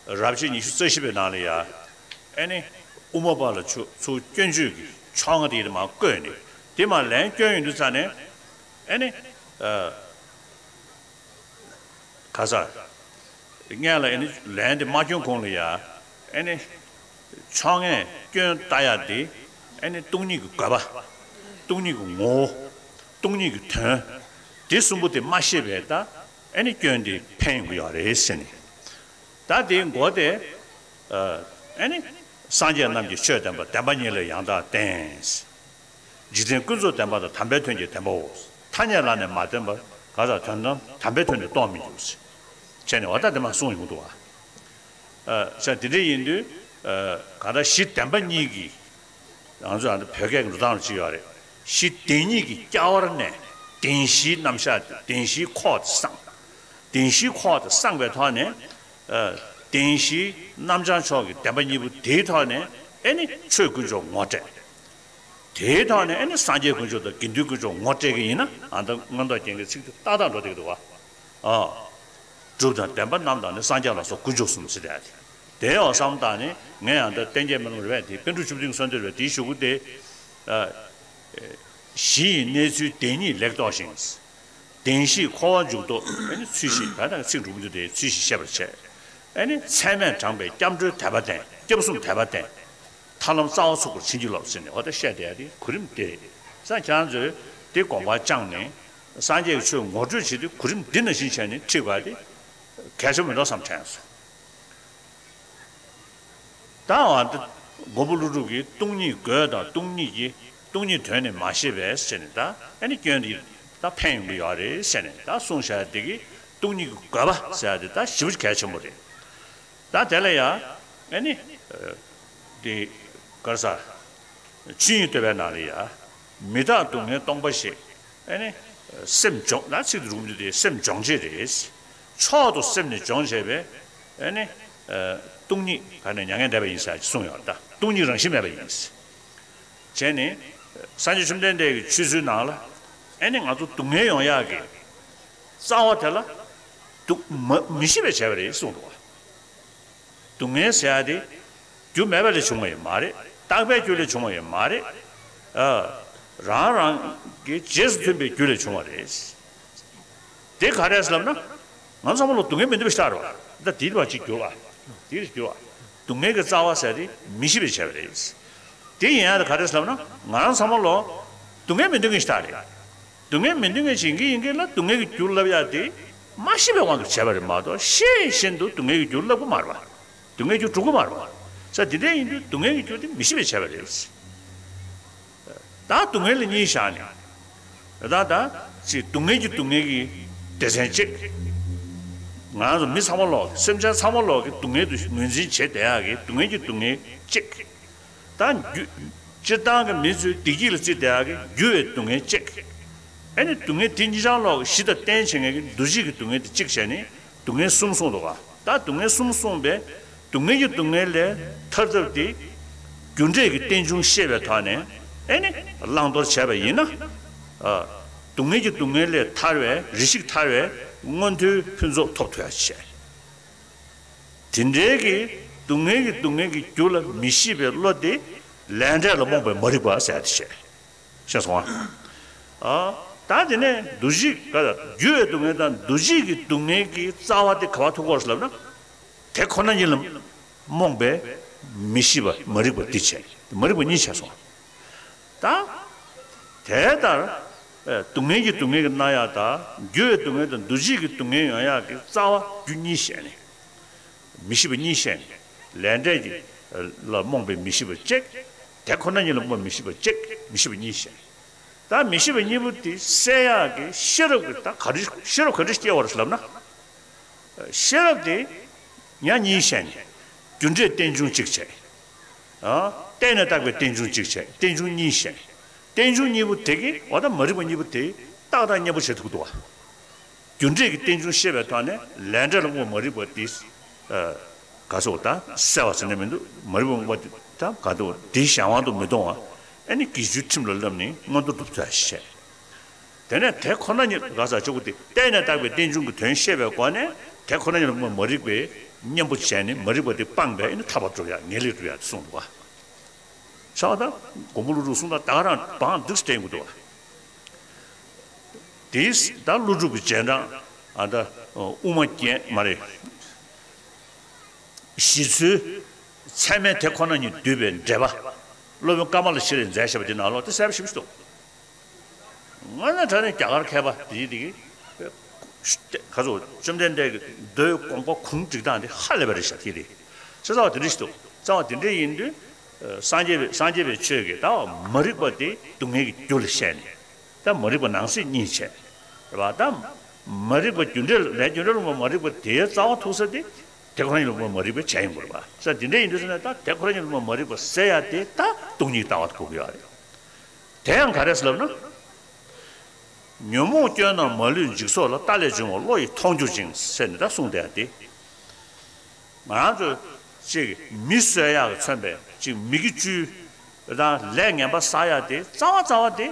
རབ་བྱེད་ཉི་ཤུ་རྩ་བཞི་པའི་ནང་ལ་ཡ། ཨེ་ནི་དབུ་མ་པ་ལ་ཚུར་སྐྱོན་བརྗོད་ཀྱི་ཕྱོགས་སྔ་དེ་ཡིན་མར་བཀོད་ནས་དེ་མར་ལན་སྐྱོན་ཡོང་དུས་ཙང་ནས་ཨེ་ནི་ག་ས་སྔོན་ལ་ཨེ་ནི་ལན་དེ་མ་སྐྱོན་གོང་ལ་ཡ། ཨེ་ནི་ཕྱོགས་སྔས་སྐྱོན་ལྟ་ཡག་དེ་ཨེ་ནི་སྟོང་ཉིད་ཀྱི་དགོས་པ། སྟོང་ཉིད་ཀྱི་ངོ་བོ། སྟོང་ཉིད་ཀྱི་དོན། དེ་གསུམ་པོ་དེ་མ་ཤེས་པས་ད་ཨེ་ནི་སྐྱོན་དེ་འཕེན་ཡོང་གི་ཡོད་རེད་ཟེར་ནས། ད་དེའི་མགོ་དེ་ཨེ་ནི་སངས་རྒྱས་རྣམས་ཀྱི་ཆོས་བསྟན་པ། བདེན་པ་གཉིས་ལས་ཡང་དག་བསྟན། འཇིག་རྟེན་ཀུན་རྫོབ་བདེན་པ་དང་། དམ་པའི་དོན་གྱི་བདེན་པའོ། ཐ་སྙད་ལ་ནི་མ་བརྟེན་པར་ག་ས་དོན་དམ་དམ་པའི་དོན་དུ་རྟོགས་མི་འགྱུར། བྱས་ནས་འོ་ད་དེ་མ་གསུངས་ཡོང་འདུག་བ། ཨ་ས་དེ་འདྲ་ཡིན་དུས་ཨ་ག་ད་གཞི་བདེན་པ་གཉིས་ཀྱི་ང་ཚོ་ཨ་ནི་བོད་སྐད་ཀྱི་འགྲོ་སྟངས་ལ་ཅིག་ཡོད་རེད། གཞི་བདེན་གཉིས་ཀྱི་སྐྱ་བར་གནས། བདེན་བཞིའི་རྣམ་གཞག་དེ་བདེན་བཞིའི་ཁོག་དེ་སངས། བདེན་བཞིའི་ཁོག་དེ་སངས་པའི་ཐོག་ནས་ཨ་བདེན་བཞིའི་རྣམ་བྱང་ཕྱོགས་ཀྱི་བདེན་པ་གཉིས་པོ་དེའི་ཐོག་ནས་ཨེ་ནི་ཆོས་དཀོན་མཆོག་ངོ་སྤྲད། དེའི་ཐོག་ནས་ཨེ་ནི་སངས་རྒྱས་དཀོན་མཆོག་དང་དགེ་འདུན་དཀོན་མཆོག་ངོ་སྤྲད་ཀྱི་ཡིན་ན། ཨ་ད་མངོན་རྟོགས་རྒྱན་གྱི་ཚིག་དེ་ཏག་ཏག་འགྲོ་བསྡད་ཀྱི་འདུག་བ། ཨ། སྒྲུབ་དང་བདེན་པ་རྣམས་དང་ནི། སངས་རྒྱས་ལ་སོགས་དཀོན་མཆོག་གསུམ་ཟེར་ཡ་དེ། དེའི་འོག་བསམ་བཏང་ནས་ངས་ཡང་ད་བསྟན་རྒྱས་སྨོན་ལམ་རེད་པས། དེ་པཎ་གྲུབ་བཅུ་བདུན་གྱི་གསོལ་འདེབས་རེད་པས། དེའི་གཞུག་གུ་དེ། ཨ། གཞི་ཡི་གནས་ཚུལ་བདེན་གཉིས་ལེགས་རྟོགས་ཤིང་། བདེན་བཞིའི་འཁོར་བ་འཇུག་ལྡོག་ཨེ་ནི་ཚུལ་བཞི། ད་ལྟ་ཚིག་འབྲུ་མི་འདུག་སྟེ་ཚུལ་བཞི་བཤད་པར་བྱེད། ཨེ་ནི་ཚད་མས་དྲངས་པའི་སྐྱབས་འགྲོའི་དད་པ་བསྟེན། སྐྱབས་གསུམ་དད་པ་བསྟེན། ཐར་ལམ་རྩ་བ་ཚུགས་པར་བྱིན་གྱིས་རློབས་ཟེར་ནས་འོ་ད་བཤད་བསྡད་ཡ་དེ་གོ་རིམ་དེ་རེད། ས་ཁྱེད་རང་ཚོས་དེ་དགོངས་པ་བཅངས་ནས་སངས་རྒྱས་ཀྱི་ཆོས་ངོ་སྤྲོད་བྱེད་དུས་གོ་རིམ་འདི་ནང་བཞིན་བྱས་ནས་ཁྲིད་དགོས་ཡ་དེ་གལ་ཆེན་པོ་མེད་འགྲོ་བསམ་དྲན་སོང་། ད་འོ་ད་མགོན་པོ་ཀླུ་སྒྲུབ་ཀྱིས་སྟོང་ཉིད་དགོས་དང་སྟོང་ཉིད་ཀྱི་སྟོང་ཉིད་དོན་ནི་མ་ཤེས་པས་ཟེར་ནས་ད་ཨ་ནི་སྐྱོན་འདི་ད་འཕེན་ཡོང་གི་ཡོད་རེད་ཟེར་ནས་ད་གསུངས་བཞག་དེ་གིས་སྟོང་ཉིད་ཀྱི་དགོས་པ་ཟེར་ཡ་དེ་ད་ཞེ་པོ་གལ་ཆེན་པོ་རེད། ད་དེ་ལ་ཡ་ཨ་ནི་དེ་ག་རེ་ཟ། ཆོས་དབྱིངས་བསྟོད་པའི་ནང་ལ་ཡ། མི་རྟག་སྡུག་བསྔལ་སྟོང་པ་ཞེས། ཨེ་ནི། སེམས་སྦྱོང་ན་ཚིག་འདི་རུ་འདི་སེམས་སྦྱོང་བྱེད་རེད། མཆོག་ཏུ་སེམས་ནི་སྦྱོང་བྱས་པས། ཨེ་ནི། སྟོང་ཉིད་ག་ནས་མྱ་ངན་འདས་པ་ཡིན་ཟེར་གསུངས་ཡོད་ད། སྟོང་ཉིད་རང་བཞིན་མེད་པ་ཡིན། བྱས་ནས། སངས་རྒྱས་བཅོམ་ལྡན་འདས་ཀྱི་ཆོས་ཚུལ་ནང་ལ། ཨེ་ནི་ང་ཚོ་སྡུག་བསྔལ་ཡོང་ཡག་གི་རྩ་བ་དེ་ལ། སྡུག་མ་མི་ཤེས་པས་བྱས་པ་རེད་གསུངས་འདུག་བ། སྡུག་བསྔལ་ཟེར་ཡ་དེ། རྒྱུ་མེད་པ་ལས་བྱུང་བ་ཡང་མ་རེད། རྟག་པའི་རྒྱུ་ལས་བྱུང་བ་ཡང་མ་རེད། ཨ། རང་རང་གི་རྗེས་སུ་མཐུན་པའི་རྒྱུ་ལས་བྱུང་བ་རེད། དེ་ག་རེ་ཟེར་ལབ་ན། ང་ཚང་མ་ལ་སྡུག་བསྔལ་མི་འདུག་པ་ཞིག་ལྟར་བ། ད་དེའི་བར་གཅིག་འགྱུར་བ། དེའི་འགྱུར་བ། སྡུག་བསྔལ་གྱི་རྩ་བ་ཟེར་དེ་མི་ཤེས་པས་བྱས་པ་རེད། དེ་ཡིན་ཡང་ག་རེ་ཟེར་ལབ་ན་ང་རང་ཚང་མ་ལ་སྡུག་བསྔལ་མི་འདུག་མཁན་ཞིག་ལྟར་རེད། སྡུག་བསྔལ་མི་འདུག་མཁན་ཞིག་ཡིན་གྱི་ཡིན་གྱི་ལ་སྡུག་བསྔལ་གྱི་རྒྱུ་ལབ་ཡ་དེ་མ་ཤེས་པའི་དབང་གིས་བྱས་པ་རེད་མ་གཏོགས་ཤེས་བཞིན་དུ་སྡུག་བསྔལ་གྱི་རྒྱུ་ལབ་ཀྱི་མ་རེད་པ། སྡུག་བསྔལ་རྒྱུ་སྒྲུབ་ཀྱི་མ་རེད་པ། ས་དེ་འདྲ་ཡིན་དུས་སྡུག་བསྔལ་གྱི་རྒྱུ་དེ་མི་ཤེས་པས་བྱས་པ་རེད། ད་སྡུག་བསྔལ་ལ་གཉིས་བཞག་ནས། ད་ད་ཅིག་སྡུག་བསྔལ་གྱི་སྡུག་བསྔལ་གྱི་སྡེ་ཚན་གཅིག་ང་ཚོ་མི་ཚང་མ་ལོག་སེམས་ཅན་ཚང་མ་ལོག་གི་སྡུག་བསྔལ་དུ་ངོས་འཛིན་བྱེད་བསྡད་ཡག་གི་སྡུག་བསྔལ་གྱི་སྡུག་བསྔལ་གཅིག་ད་རྒྱུ། སྤྱིར་བཏང་གི་མི་ཚོའི་བདེ་སྐྱིད་ལ་བརྩིས་བསྡད་ཡག་གི་རྒྱུ་བའི་སྡུག་བསྔལ་གཅིག་ཨེ་ནི་སྡུག་བསྔལ་དེ་གཉིས་ཆར་ལོག་གཞི་དང་རྟེན་བྱེད་མཁན་གྱི་འདུ་བྱེད་ཀྱི་སྡུག་བསྔལ་དེ་གཅིག་བྱས་ནས་སྡུག་བསྔལ་གསུམ་གསུངས་འདུག་ག་ད་སྡུག་བསྔལ་གསུམ་གསུངས་པས་སྡུག་བསྔལ་གྱི་སྡུག་བསྔལ་ལས་ཐར་ཐབས་དེ་རྒྱུ་འབྲས་ཀྱི་རྟེན་འབྱུང་ཤེས་པའི་ཐོག་ནས་ཨེ་ནི་བླང་དོར་བྱས་པ་ཡིན་ན། ཨ། སྡུག་བསྔལ་གྱི་སྡུག་བསྔལ་ལས་ཐར་བའི་རེ་ཞིག་ཐར་བའི་མངོན་མཐོའི་ཕུན་ཚོགས་ཐོབ་ཐུབ་ཡག་བྱས། དེ་འདྲའི་གི་ སྡུག་བསྔལ་གྱི་སྡུག་བསྔལ་གྱི་རྒྱུ་ལ་མི་ཤེས་པའི་བློ་དེ་ལས་འབྲས་ལ་རྨོངས་པའི་མ་རིག་པ་ཟེར་ཡ་དེ་བཤད། ཤེས་སོང་ཨ། ཨ། ད་དེ་ནས་འདུ་བྱེད་ག་ལ་རྒྱུ་བའི་སྡུག་བསྔལ་དང་འདུ་བྱེད་ཀྱི་སྡུག་བསྔལ་གྱི་རྩ་བ་དེ་ག་བ་ཐུག་གོ་ཟེར་ལབ་ན། དེ་ཁོ་ན་ཉིད་ལ་རྨོངས་པའི་མི་ཤེས་པ་མ་རིག་པ་འདི་བྱས། མ་རིག་པ་གཉིས་བྱས་སོང་། ད། དེ་ལྟར། ཨེ། སྡུག་བསྔལ་གྱི་སྡུག་བསྔལ་གྱི་རྣམ་གཡེང་དང་རྒྱུ་བའི་སྡུག་བསྔལ་དང་འདུ་བྱེད་ཀྱི་སྡུག་བསྔལ་ཡོང་ཡག་གི་རྩ་བ་རྒྱུ་གཉིས་བཤད་ནས། མི་ཤེས་པ་གཉིས་བཤད་ནས། ལས་འབྲས་ཀྱི་ལ་རྨོངས་པའི་མི་ཤེས་པ་གཅིག་དེ་ཁོ་ན་ཉིད་ལ་རྨོངས་པའི་མི་ཤེས་པ་གཅིག་མི་ཤེས་པ་གཉིས་བཤད། ད་མི་ཤེས་པ་གཉིས་པོ་དེ་སེལ་ཡག་གི་ཤེས་རབ་ཀྱི་ད་ག་རེ་ཤེས་རབ་ག་རེ་སྐྱེ་བ་རེད་ལབ་ན། ཤེས་རབ་དེ་ཉ་གཉིས་བཤད་ནས། རྒྱུ་འབྲས་རྟེན་འབྱུང་གཅིག་བྱས། ཨ། བརྟེན་ནས་བཏགས་པའི་རྟེན་འབྱུང་གཅིག་བྱས། རྟེན་འབྱུང་གཉིས་བཤད། རྟེན་འབྱུང་གཉིས་པོ་དེ་གིས་འོ་ད་མ་རིག་པ་གཉིས་པོ་དེ་རྟག་དང་གཉེན་པོ་བྱེད་ཐུབ་འདུག་བ། རྒྱུ་འབྲས་ཀྱི་རྟེན་འབྱུང་ཤེས་པའི་ཐོག་ནས་ལས་འབྲས་ལ་རྨོངས་པ་མ་རིག་པ་དེ། ཨ། ག་ཟེར་བ་ད་སེལ་བ་ཟེར་ནས་མི་འདུག་མ་རིག་པ་རྨོངས་པ་དེ་ད་ག་འདུག་དེའི་གཞན་དབང་དུ་མི་གཏོང་བ། ཨ་ནི་དགེ་བཅུའི་ཁྲིམས་ལ་བསླབས་ནས་མངོན་མཐོ་སྒྲུབ་ཐུབ་ཡ་ཞིག་བྱས། དེ་ནས་དེ་ཁོ་ན་ཉིད་ག་ས་ཆོག་གི་དེ་བརྟེན་ནས་བཏགས་པའི་རྟེན་འབྱུང་གི་དོན་ཤེས་པའི་སྒོ་ནས་དེ་ཁོ་ན་ཉིད་ལ་མ་རིག་པའི་གཉེན་པོ་བྱས་ནས་མ་རིག་པ་དེ་སྤངས་པས་ཨ་ནི་ཐར་པ་སྒྲུབ་ཡ་ངེས་ལེགས་སྒྲུབ་ཡ་དེ་གསུངས་འདུག་ག་ས་བ་དང་མགོན་པོ་ཀླུ་སྒྲུབ་གསུང་སྟངས་ད་ག་རང་བང་འདུག་སྟེང་གི་འདུག་ག་དེས་ད་ཀླུ་སྒྲུབ་ཀྱི་རྗེས་འབྲང་ཨ་ད་དབུ་མ་རྒྱན་མ་རེད། ཞི་འཚོལ་ཚད་མས་དེ་ཁོ་ན་ཉིད་བསྡུས་པའི་འགྲེལ་པ། སློབ་དཔོན་ཀ་མ་ལ་ཤཱི་ལས་མཛད་བཞག་པ་དེ་ནང་ལོགས་དེ་གསལ་པོ་ཞེ་པོ་ཞིག་འདུག་དངོས་གནས་དྲང་གནས་རྒྱ་གར་མཁས་པ་དེ་དེ་ག་ཚོ་བཅོམ་ལྡན་འདས་ཀྱི་མདོའི་དགོངས་པ་གུང་བསྒྲིགས་སྟངས་དེ་ཧ་ལས་པ་རེད་ཤག་དེ་རེད། ཅི་ཙང་བ་དེ་འདྲ་ཞིག་འདུག་ཙང་བ་དེ་འདྲ་ཡིན་དུས། སངས་རྒྱས་པའི་སངས་རྒྱས་པའི་ཆོས་ཀྱི་ད་མ་རིག་པ་དེ་སྡུག་བསྔལ་གྱི་རྒྱུ་ལ་བཤད་ནས། ད་མ་རིག་པ་ནང་གསེས་གཉིས་བྱས། རེད་པ། ད་མ་རིག་པ་རྒྱུ་འབྲས་ལས་རྒྱུ་འབྲས་ལ་མ་རིག་པ་དེའི་རྩ་བ་ཐུག་ས་དེ་དེ་ཁོ་ན་ཉིད་ལ་མ་རིག་པའི་བྱས་ཡོང་དགོས་རེད་པ། ས་དེ་འདྲ་ཡིན་དུས་ས་ནས་ད་དེ་ཁོ་ན་ཉིད་ལ་མ་རིག་པ་སེལ་ཡ་དེ་ད་སྟོང་ཉིད་ལྟ་བ་དེ་དགོས་ཀྱི་ཡོད་རེད། དེ་ཡང་ག་རེ་ཟེར་ལབ་ན། ཉོན་མོངས་སྐྱོན་རྣམས་མ་ལུས་འཇིག་ཚོགས་ལ། ལྟག་ལས་འབྱུང་བ་བློ་ཡིས་མཐོང་གྱུར་ཅིང་ཟེར་ནས་ད་གསུངས་བསྡད་དེ། ང་རང་ཚོ་ཅིག་མི་གསོད་ཡག་གི་མཚོན་པའི་ཅིག་མི་གི་བཅུད་དང་ལས་ངན་པ་བསགས་ཡག་དེ་རྩ་བ་རྩ་བ་དེ་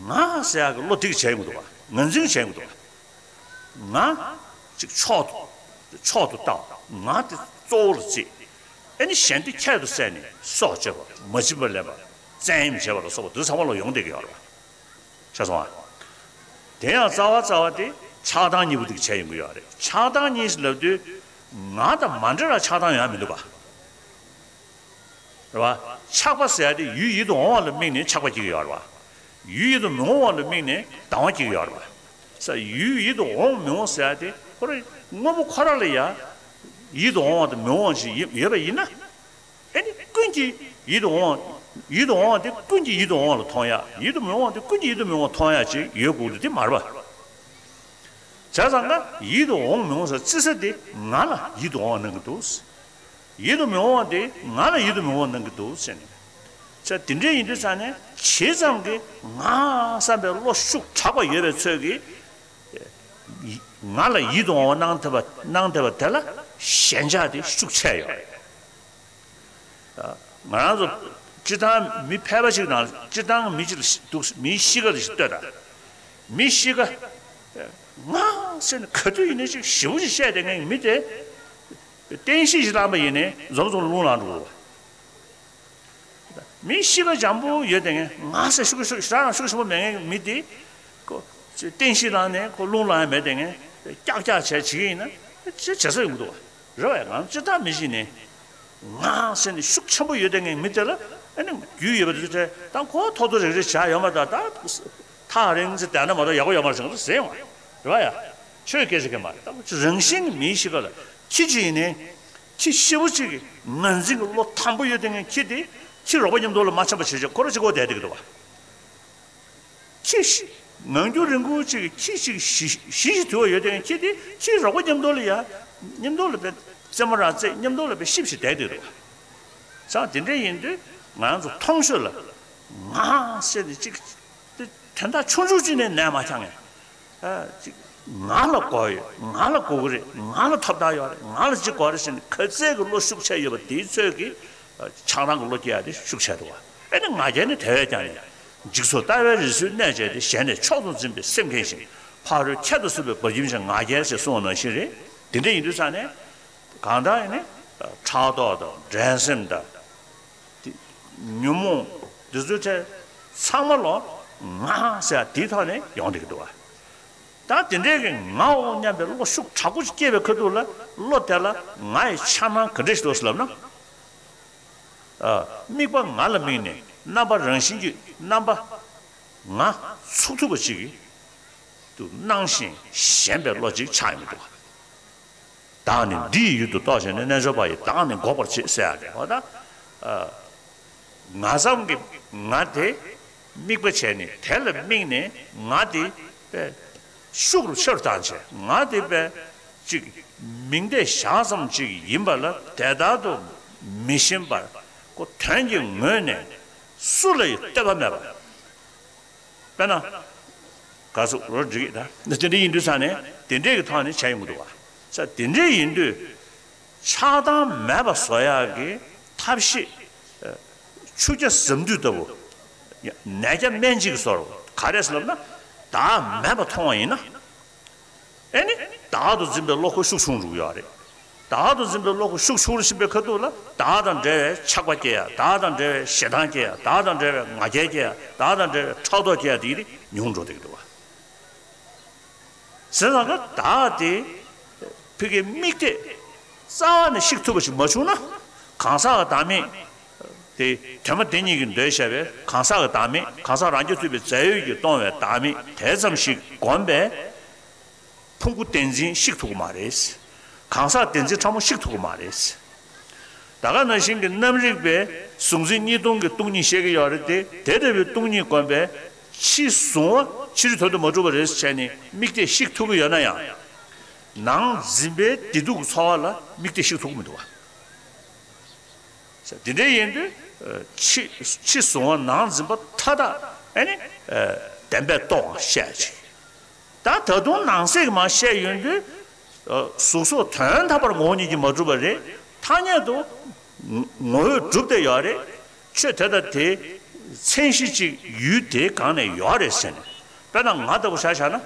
ང་ཟེར་ཡག་གི་བློ་དེ་གིས་བྱས་ཡོང་གི་འདུག་ག་ངར་འཛིན་བྱས་ཡོང་གི་འདུག་ག་ང་ཅིག་མཆོག་ཏུ་མཆོག་ཏུ་ལྟ་བ། ང་དེ་གཙོ་བོ་ལ་བརྩིས། ཨེ་ནི་གཞན་དེ་ཁྱད་དུ་བསད་ནས་སྲོག་གཅོད་པ། མ་བྱིན་པ་ལེན་པ། བཙན་གཡེམ་བྱེད་པ་ལ་སོགས་པ་དེ་ཚང་མ་ལ་ཡོང་བསྡད་ཀྱི་ཡོད་རེད་པ། ཤེས་སོང་ཨ། དེ་ཡང་རྩ་བ་རྩ་བ་དེ་ཆགས་སྡང་གཉིས་པོ་དེ་གིས་བྱས་ཡོང་གི་ཡོད་རེད། ཆགས་སྡང་གཉིས་ལབ་དུས་ང་དང་མ་འདྲ་བ་ཆགས་སྡང་ཡོང་ཡ་མི་འདུག་ག་རེད་པ། ཆགས་པ་ཟེར་ཡ་དེ་ཡུལ་ཡིད་དུ་འོང་བ་ལ་དམིགས་ནས་ཆགས་པ་སྐྱེ་གི་ཡོད་རེད་པ། ཡུལ་ཡིད་དུ་མི་འོང་བ་ལ་དམིགས་ནས་སྡང་བ་སྐྱེ་གི་ཡོད་རེད་པ། ས་ཡུལ་ཡིད་དུ་འོང་མི་འོང་ཟེར་ཡ་དེ་ཁོ་རང་དངོས་པོ་ཁོ་རང་ལ་ཡ་ཡིད་དུ་འོང་བ་དང་མི་འོང་བ་ཞིག་ཡོད་པ་ཡིན་ན། ཨེ་ནི་ཀུན་གྱིས་ཡིད་དུ་འོང་བ། ཡིད་དུ་འོང་བ་དེ་ཀུན་གྱིས་ཡིད་དུ་འོང་བ་ལ་མཐོང་ཡ། ཡིད་དུ་མི་འོང་བ་དེ་ཀུན་གྱིས་ཡིད་དུ་མི་འོང་བ་མཐོང་ཡ་ཅིག་ཡོད་དགོས་འདུག་དེ་མ་རེད་པ། བྱས་ཙང་ཀ་ཡིད་དུ་འོང་མི་འོང་ཟེར་བརྩི་ས་དེ་ང་ལ་ཡིད་དུ་འོང་བ་གནང་གི་འདུག་ཡིད་དུ་མི་འོང་བ་དེ་ང་ལ་ཡིད་དུ་མི་འོང་བ་གནང་གི་འདུག་ཟེར་ནས། བྱས་དེ་འདྲ་ཡིན་དུས་ཙང་ནས་ཇི་ཙམ་གྱིས་ང་བསམ་པའི་བློ་ཤུགས་དྲག་པ་ཡོད་པའི་ཚོད་ཀྱིས། ང་ལ་ཡིད་དུ་འོང་བ་གནང་ཐུབ་པ་གནང་ཐུབ་པ་དེ་ལ་ཞེན་ཆགས་དེ་ཤུགས་ཆེ་ཡོད་རེད། ང་རང་ཚོ་སྤྱིར་བཏང་མི་ཕལ་པ་ཞིག་དང་སྤྱིར་བཏང་མི་གཅིག་ལ་འདུག་མིའི་གཤིས་ཀ་ལ་ཞིག་ལྟོས་དང་། མིའི་གཤིས་ཀ་ང་ཟེར་ནས་ག་དུས་ཡིན་ནའི་ཅིག་ཞེ་པོ་ཅིག་བཤད་བསྡད་མཁན་མི་དེ་བསྟན་བཤིག་ཅིག་བསླངས་པ་ཡིན་ནའི་འཛོམས་འཛོམས་རླུང་ལངས་འགྲོ་གི་རེད་པ། མི་གཤིས་ཀ་འཇམ་པོ་ཡོད་དེ་ངས་ང་ཟེར་ཤུགས་ཤུགས་ཞེ་དྲག་རང་ཤུགས་ཆེན་པོ་མེད་མཁན་མི་དེ་ཁོ་བསྟན་བཤིག་ལངས་ནས་ཁོ་རླུང་ལངས་ཡ་མེད་དེ་ངས་ཀྱག་ཀྱག་བྱས་བྱེད་ཀྱི་ཡིན་ན་ཅི་བྱེད་ས་ཡོང་གི་འདུག་བ། རེད་བ། ཡ་ང་སྤྱིར་བཏང་མི་གཤིས་ནས་ང་ཟེར་ནས་ཤུགས་ཆེན་པོ་ཡོད་དེ་ངས་མི་དེ་ལ་ཨ་ནི་རྒྱུས་ཡོད་པ་དེ་ཚོ་ད་ཁོ་ཐོག་ཐོག་རེག་རེག་བྱ་ཡོད་མ་ད་ད་ཐག་རིང་ཙི་བསྡད་ན་མ་གཏོགས་ཡག་པོ་ཡོད་མ་རེད་ཟེར་ང་ཟེར་ཡོང་བ། རེད་བ། ཡ་ཆོས་སྐད་ཆ་གི་མ་རེད། ད་རང་བཞིན་གྱི་མིའི་གཤིས་ཀ་ལ་ཁྱི་གཅིག་ཡིན་ནའི། ཁྱི་ཤི་བོ་གཅིག་གི་ངར་འཛིན་གྱི་བློ་དམ་པོ་ཡོད་དེ་ངས་ཁྱི་དེ་ཁྱི་རོགས་པ་མཉམ་དུ་ལ་མ་འཆམ་པ་བྱེད་ཆོག་ཁོ་རང་གཅིག་པོ་བསྡད་བསྡད་ཀྱི་འདུག་བ། ཁྱི་ཤི་ངང་རྒྱུད་རིང་པོ་གཅིག་གི་ཁྱི་གཅིག་ཞི་ཞི་ཞིག་དུ་བ་ཡོད་དེ་ངས་ཁྱི་དེ་ཁྱི་རོགས་པ་མཉམ་དུ་ལ་ཡ་མཉམ་དུ་ལ་བས་རྩེད་མོ་རང་རྩེད་མཉམ་དུ་ལ་བས་ཤི་བྱེད་བསྡད་བསྡད་འདུག་བ། ཙང་དེ་འདྲ་ཡིན་དུས་ང་ཚོ་མཐོང་ཆོས་ལ་ང་ཟེར་ནས་གཅིག་དེ་དོན་དག་ཆུང་ཆུང་གཅིག་ནས་ནས་མ་འཁྱངས་ངས། ཨ་ཅིག་ང་ལ་དགོས་ཡོད། ང་ལ་དགོས་ཀྱི་རེད། ང་ལ་ཐོབ་ཐང་ཡོད་རེད། ང་ལ་ཅིག་དགོས་རེད་ཟེར་ནས་ག་ཚད་ཀྱི་བློ་ཤུགས་ཆེ་ཡོད་པ་དེའི་ཚོད་ཀྱིས་ཨ་ཆགས་སྡང་གི་བློ་སྐྱེ་ཡ་དེ་ཤུགས་ཆེ་འདུག་བ། ཨེ་ནི་ང་རྒྱལ་ནི་དེ་བས་ཀྱང་ཡིན། འཇིགས་སུ་ལྟ་བའི་རི་སུལ་གནས་བཅས་ཏེ། ཞལ་ནས་མཆོག་ཏུ་འཛིན་པའི་སེམས་མཁྱེན་ཞིང་། ཕ་རོལ་ཁྱད་དུ་གསོད་པའི་བར་ཁྱིམ་བྱེད་ང་རྒྱལ་ཞེས་གསུངས་པ་ནང་བཞིན་རེད། དེ་འདྲ་ཡིན་དུས་ཙང་ནས་གང་ལྟར་ཡིན་ནའི། ཕྲག་དོག་དང་འགྲན་སེམས་དང་། དེ་ཉོན་མོངས་འདི་ཚོའི་གྲས་ཚང་མ་ལོ་ང་ཟེར་དེའི་ཐོག་ནས་ཡོང་བསྡད་ཀྱི་འདུག་བ། ད་དེ་འདྲའི་གི་ང་འོ་སྙམ་པའི་བློ་ཤུགས་དྲག་པོ་ཞིག་སྐྱེས་པའི་ཁ་ཐུག་ལ་བློ་དེ་ལ་ང་ཡི་འཆར་སྣང་ག་འདྲ་ཞིག་འདུག་ཟེར་ལབ་ན། ཨ། དམིགས་པ་ང་ལ་དམིགས་ནས་རྣམ་པ་རང་བཞིན་གྱིས་རྣམ་པ་ང་ཚུགས་ཐུབ་པ་ཅིག་གི་དུ་སྣང་ཞིང་ཞེན་པའི་བློ་ཅིག་ཆགས་ཡོང་གི་འདུག་བ། བདག་ནི་འདི་ཡི་ཡུལ་དུ་རྟོགས་བྱས་ནས། རྣལ་འབྱོར་པ་ཡིས་བདག་ནི་འགོག་པར་བྱེད་ཟེར་ཡག་གི་འོ་ད། ང་ཙམ་གྱི་ང་དེ་དམིགས་པ་བྱས་ནས་དེ་ལ་དམིགས་ནས་ང་དེ་པས་ཤུགས་རུ་ཆེ་རུ་བཏང་བྱས་ང་དེ་པས་ཅིག་མིང་བརྡས་བཞག་ཙམ་ཅིག་ཡིན་པ་ལ་དེ་ལྟར་དུ་མི་ཤེས་པར་ཁོ་དོན་གྱི་ངོས་ནས་སུ་ལ་ཡང་ལྟོས་པ་མེད་པར། དཔེར་ན། ག་སུ་རོ་འགྲིག་གི་ད། དེ་འདྲ་ཡིན་དུས་ས་ནས་དེ་འདྲས་ཀྱི་ཐོག་ནས་བྱས་ཡོང་གི་འདུག་བ། ས་དེ་འདྲས་ཡིན་དུས། ཆགས་སྡང་མེད་པ་བཟོ་ཡག་གི་ཐབས་ཤེས། ཆུ་རྐྱལ་ཟམ་དུས་ལྟ་བུ། ནས་རྐྱལ་སྨན་གཅིག་གི་བཟོ་རུ་ག་རེ་ཟེར་ལབ་ན། བདག་མེད་པ་མཐོང་བ་ཡིན་ན། ཨེ་ནི། བདག་ཏུ་འཛིན་པའི་བློ་ཁོ་ཤུགས་ཆུང་འགྲོ་གི་ཡོད་རེད། བདག་ཏུ་འཛིན་པའི་བློ་ཁོ་ཤུགས་ཆུང་རུ་ཕྱིན་པའི་ཁ་ཐུག་ལ་བདག་དང་འབྲེལ་བའི་ཆགས་པ་སྐྱེ་ཡ། བདག་དང་འབྲེལ་བའི་ཞེ་སྡང་སྐྱེ་ཡ། བདག་དང་འབྲེལ་བའི་ང་རྒྱལ་སྐྱེ་ཡ། བདག་དང་འབྲེལ་བའི་ཕྲག་དོག་སྐྱེ་ཡ་དེ་ཉུང་འགྲོ་བསྡད་ཀྱི་འདུག་བ། ཟེར་ཙང་ཀ་བདག་དེ་ཕ་གིའི་དམིགས་གཏད་རྩ་བ་ནས་བཤིག་ཐུབ་པ་ཞིག་མ་བྱུང་ན། གང་ཟག་གི་བདག་མེད་དེ་དོན་མ་དེ་གཉིས་ཀྱིས་འདོད་བྱ་བའི་གང་ཟག་གི་བདག་མེད། གང་ཟག་རང་རྐྱ་ཐུབ་པའི་རྫས་ཡོད་ཀྱིས་སྟོང་བའི་བདག་མེད་དེ་ཙམ་ཞིག་བསྒོམས་པས། ཕུང་པོ་བདེན་འཛིན་བཤིག་ཐུབ་ཀྱི་མ་རེད། གང་ཟག་བདེན་འཛིན་ཕྲ་མོ་བཤིག་ཐུབ་ཀྱི་མ་རེད། ད་ག་ནང་བཞིན་གྱི་རྣམ་རིག་པས་གཟུང་འཛིན་གཉིས་སྟོང་གི་སྟོང་ཉིད་བཤད་ཀྱི་ཡོད་རེད་དེ། དེ་ལྟ་བུའི་སྟོང་ཉིད་བསྒོམས་པས་ཕྱི་གཟུང་བ་ཕྱི་རོལ་དོན་དུ་མ་གྲུབ་པ་རེད་བྱས་ནས་དམིགས་གཏད་བཤིག་ཐུབ་ཀྱི་ཡོད་ན་ཡང་། ནང་འཛིན་པའི་བདེ་སྡུག་གི་ཚོར་བ་ལ་དམིགས་གཏད་བཤིག་ཐུབ་ཀྱི་མི་འདུག་བ། འདི་འདྲའི་ཡིན་དུས། ཕྱི་ཕྱི་གཟུང་བ་ནང་འཛིན་པ་མཐའ་དག་ཨེ་ནི། བདེན་པས་རྟོགས་པ་བཤད་ཅིང་། ད་ད་དུང་ནང་གསེས་ཀྱི་མར་བཤད་ཡོང་དུས། གཟུགས་སོགས་དོན་དམ་པར་ངོ་བོ་ཉིད་ཀྱིས་མ་གྲུབ་པ་རེད། ཐ་སྙད་དུ་ངོ་བོས་གྲུབ་བསྡད་ཡོད་རེད། ཆོས་དེ་དང་དེའི་མཚན་གཞི་གཅིག་ཡུལ་དེའི་སྒང་ནས་ཡོད་རེད་ཟེར་ནས། དཔེར་ན་ང་ལྟ་བུ་ཆ་བཞག་ན།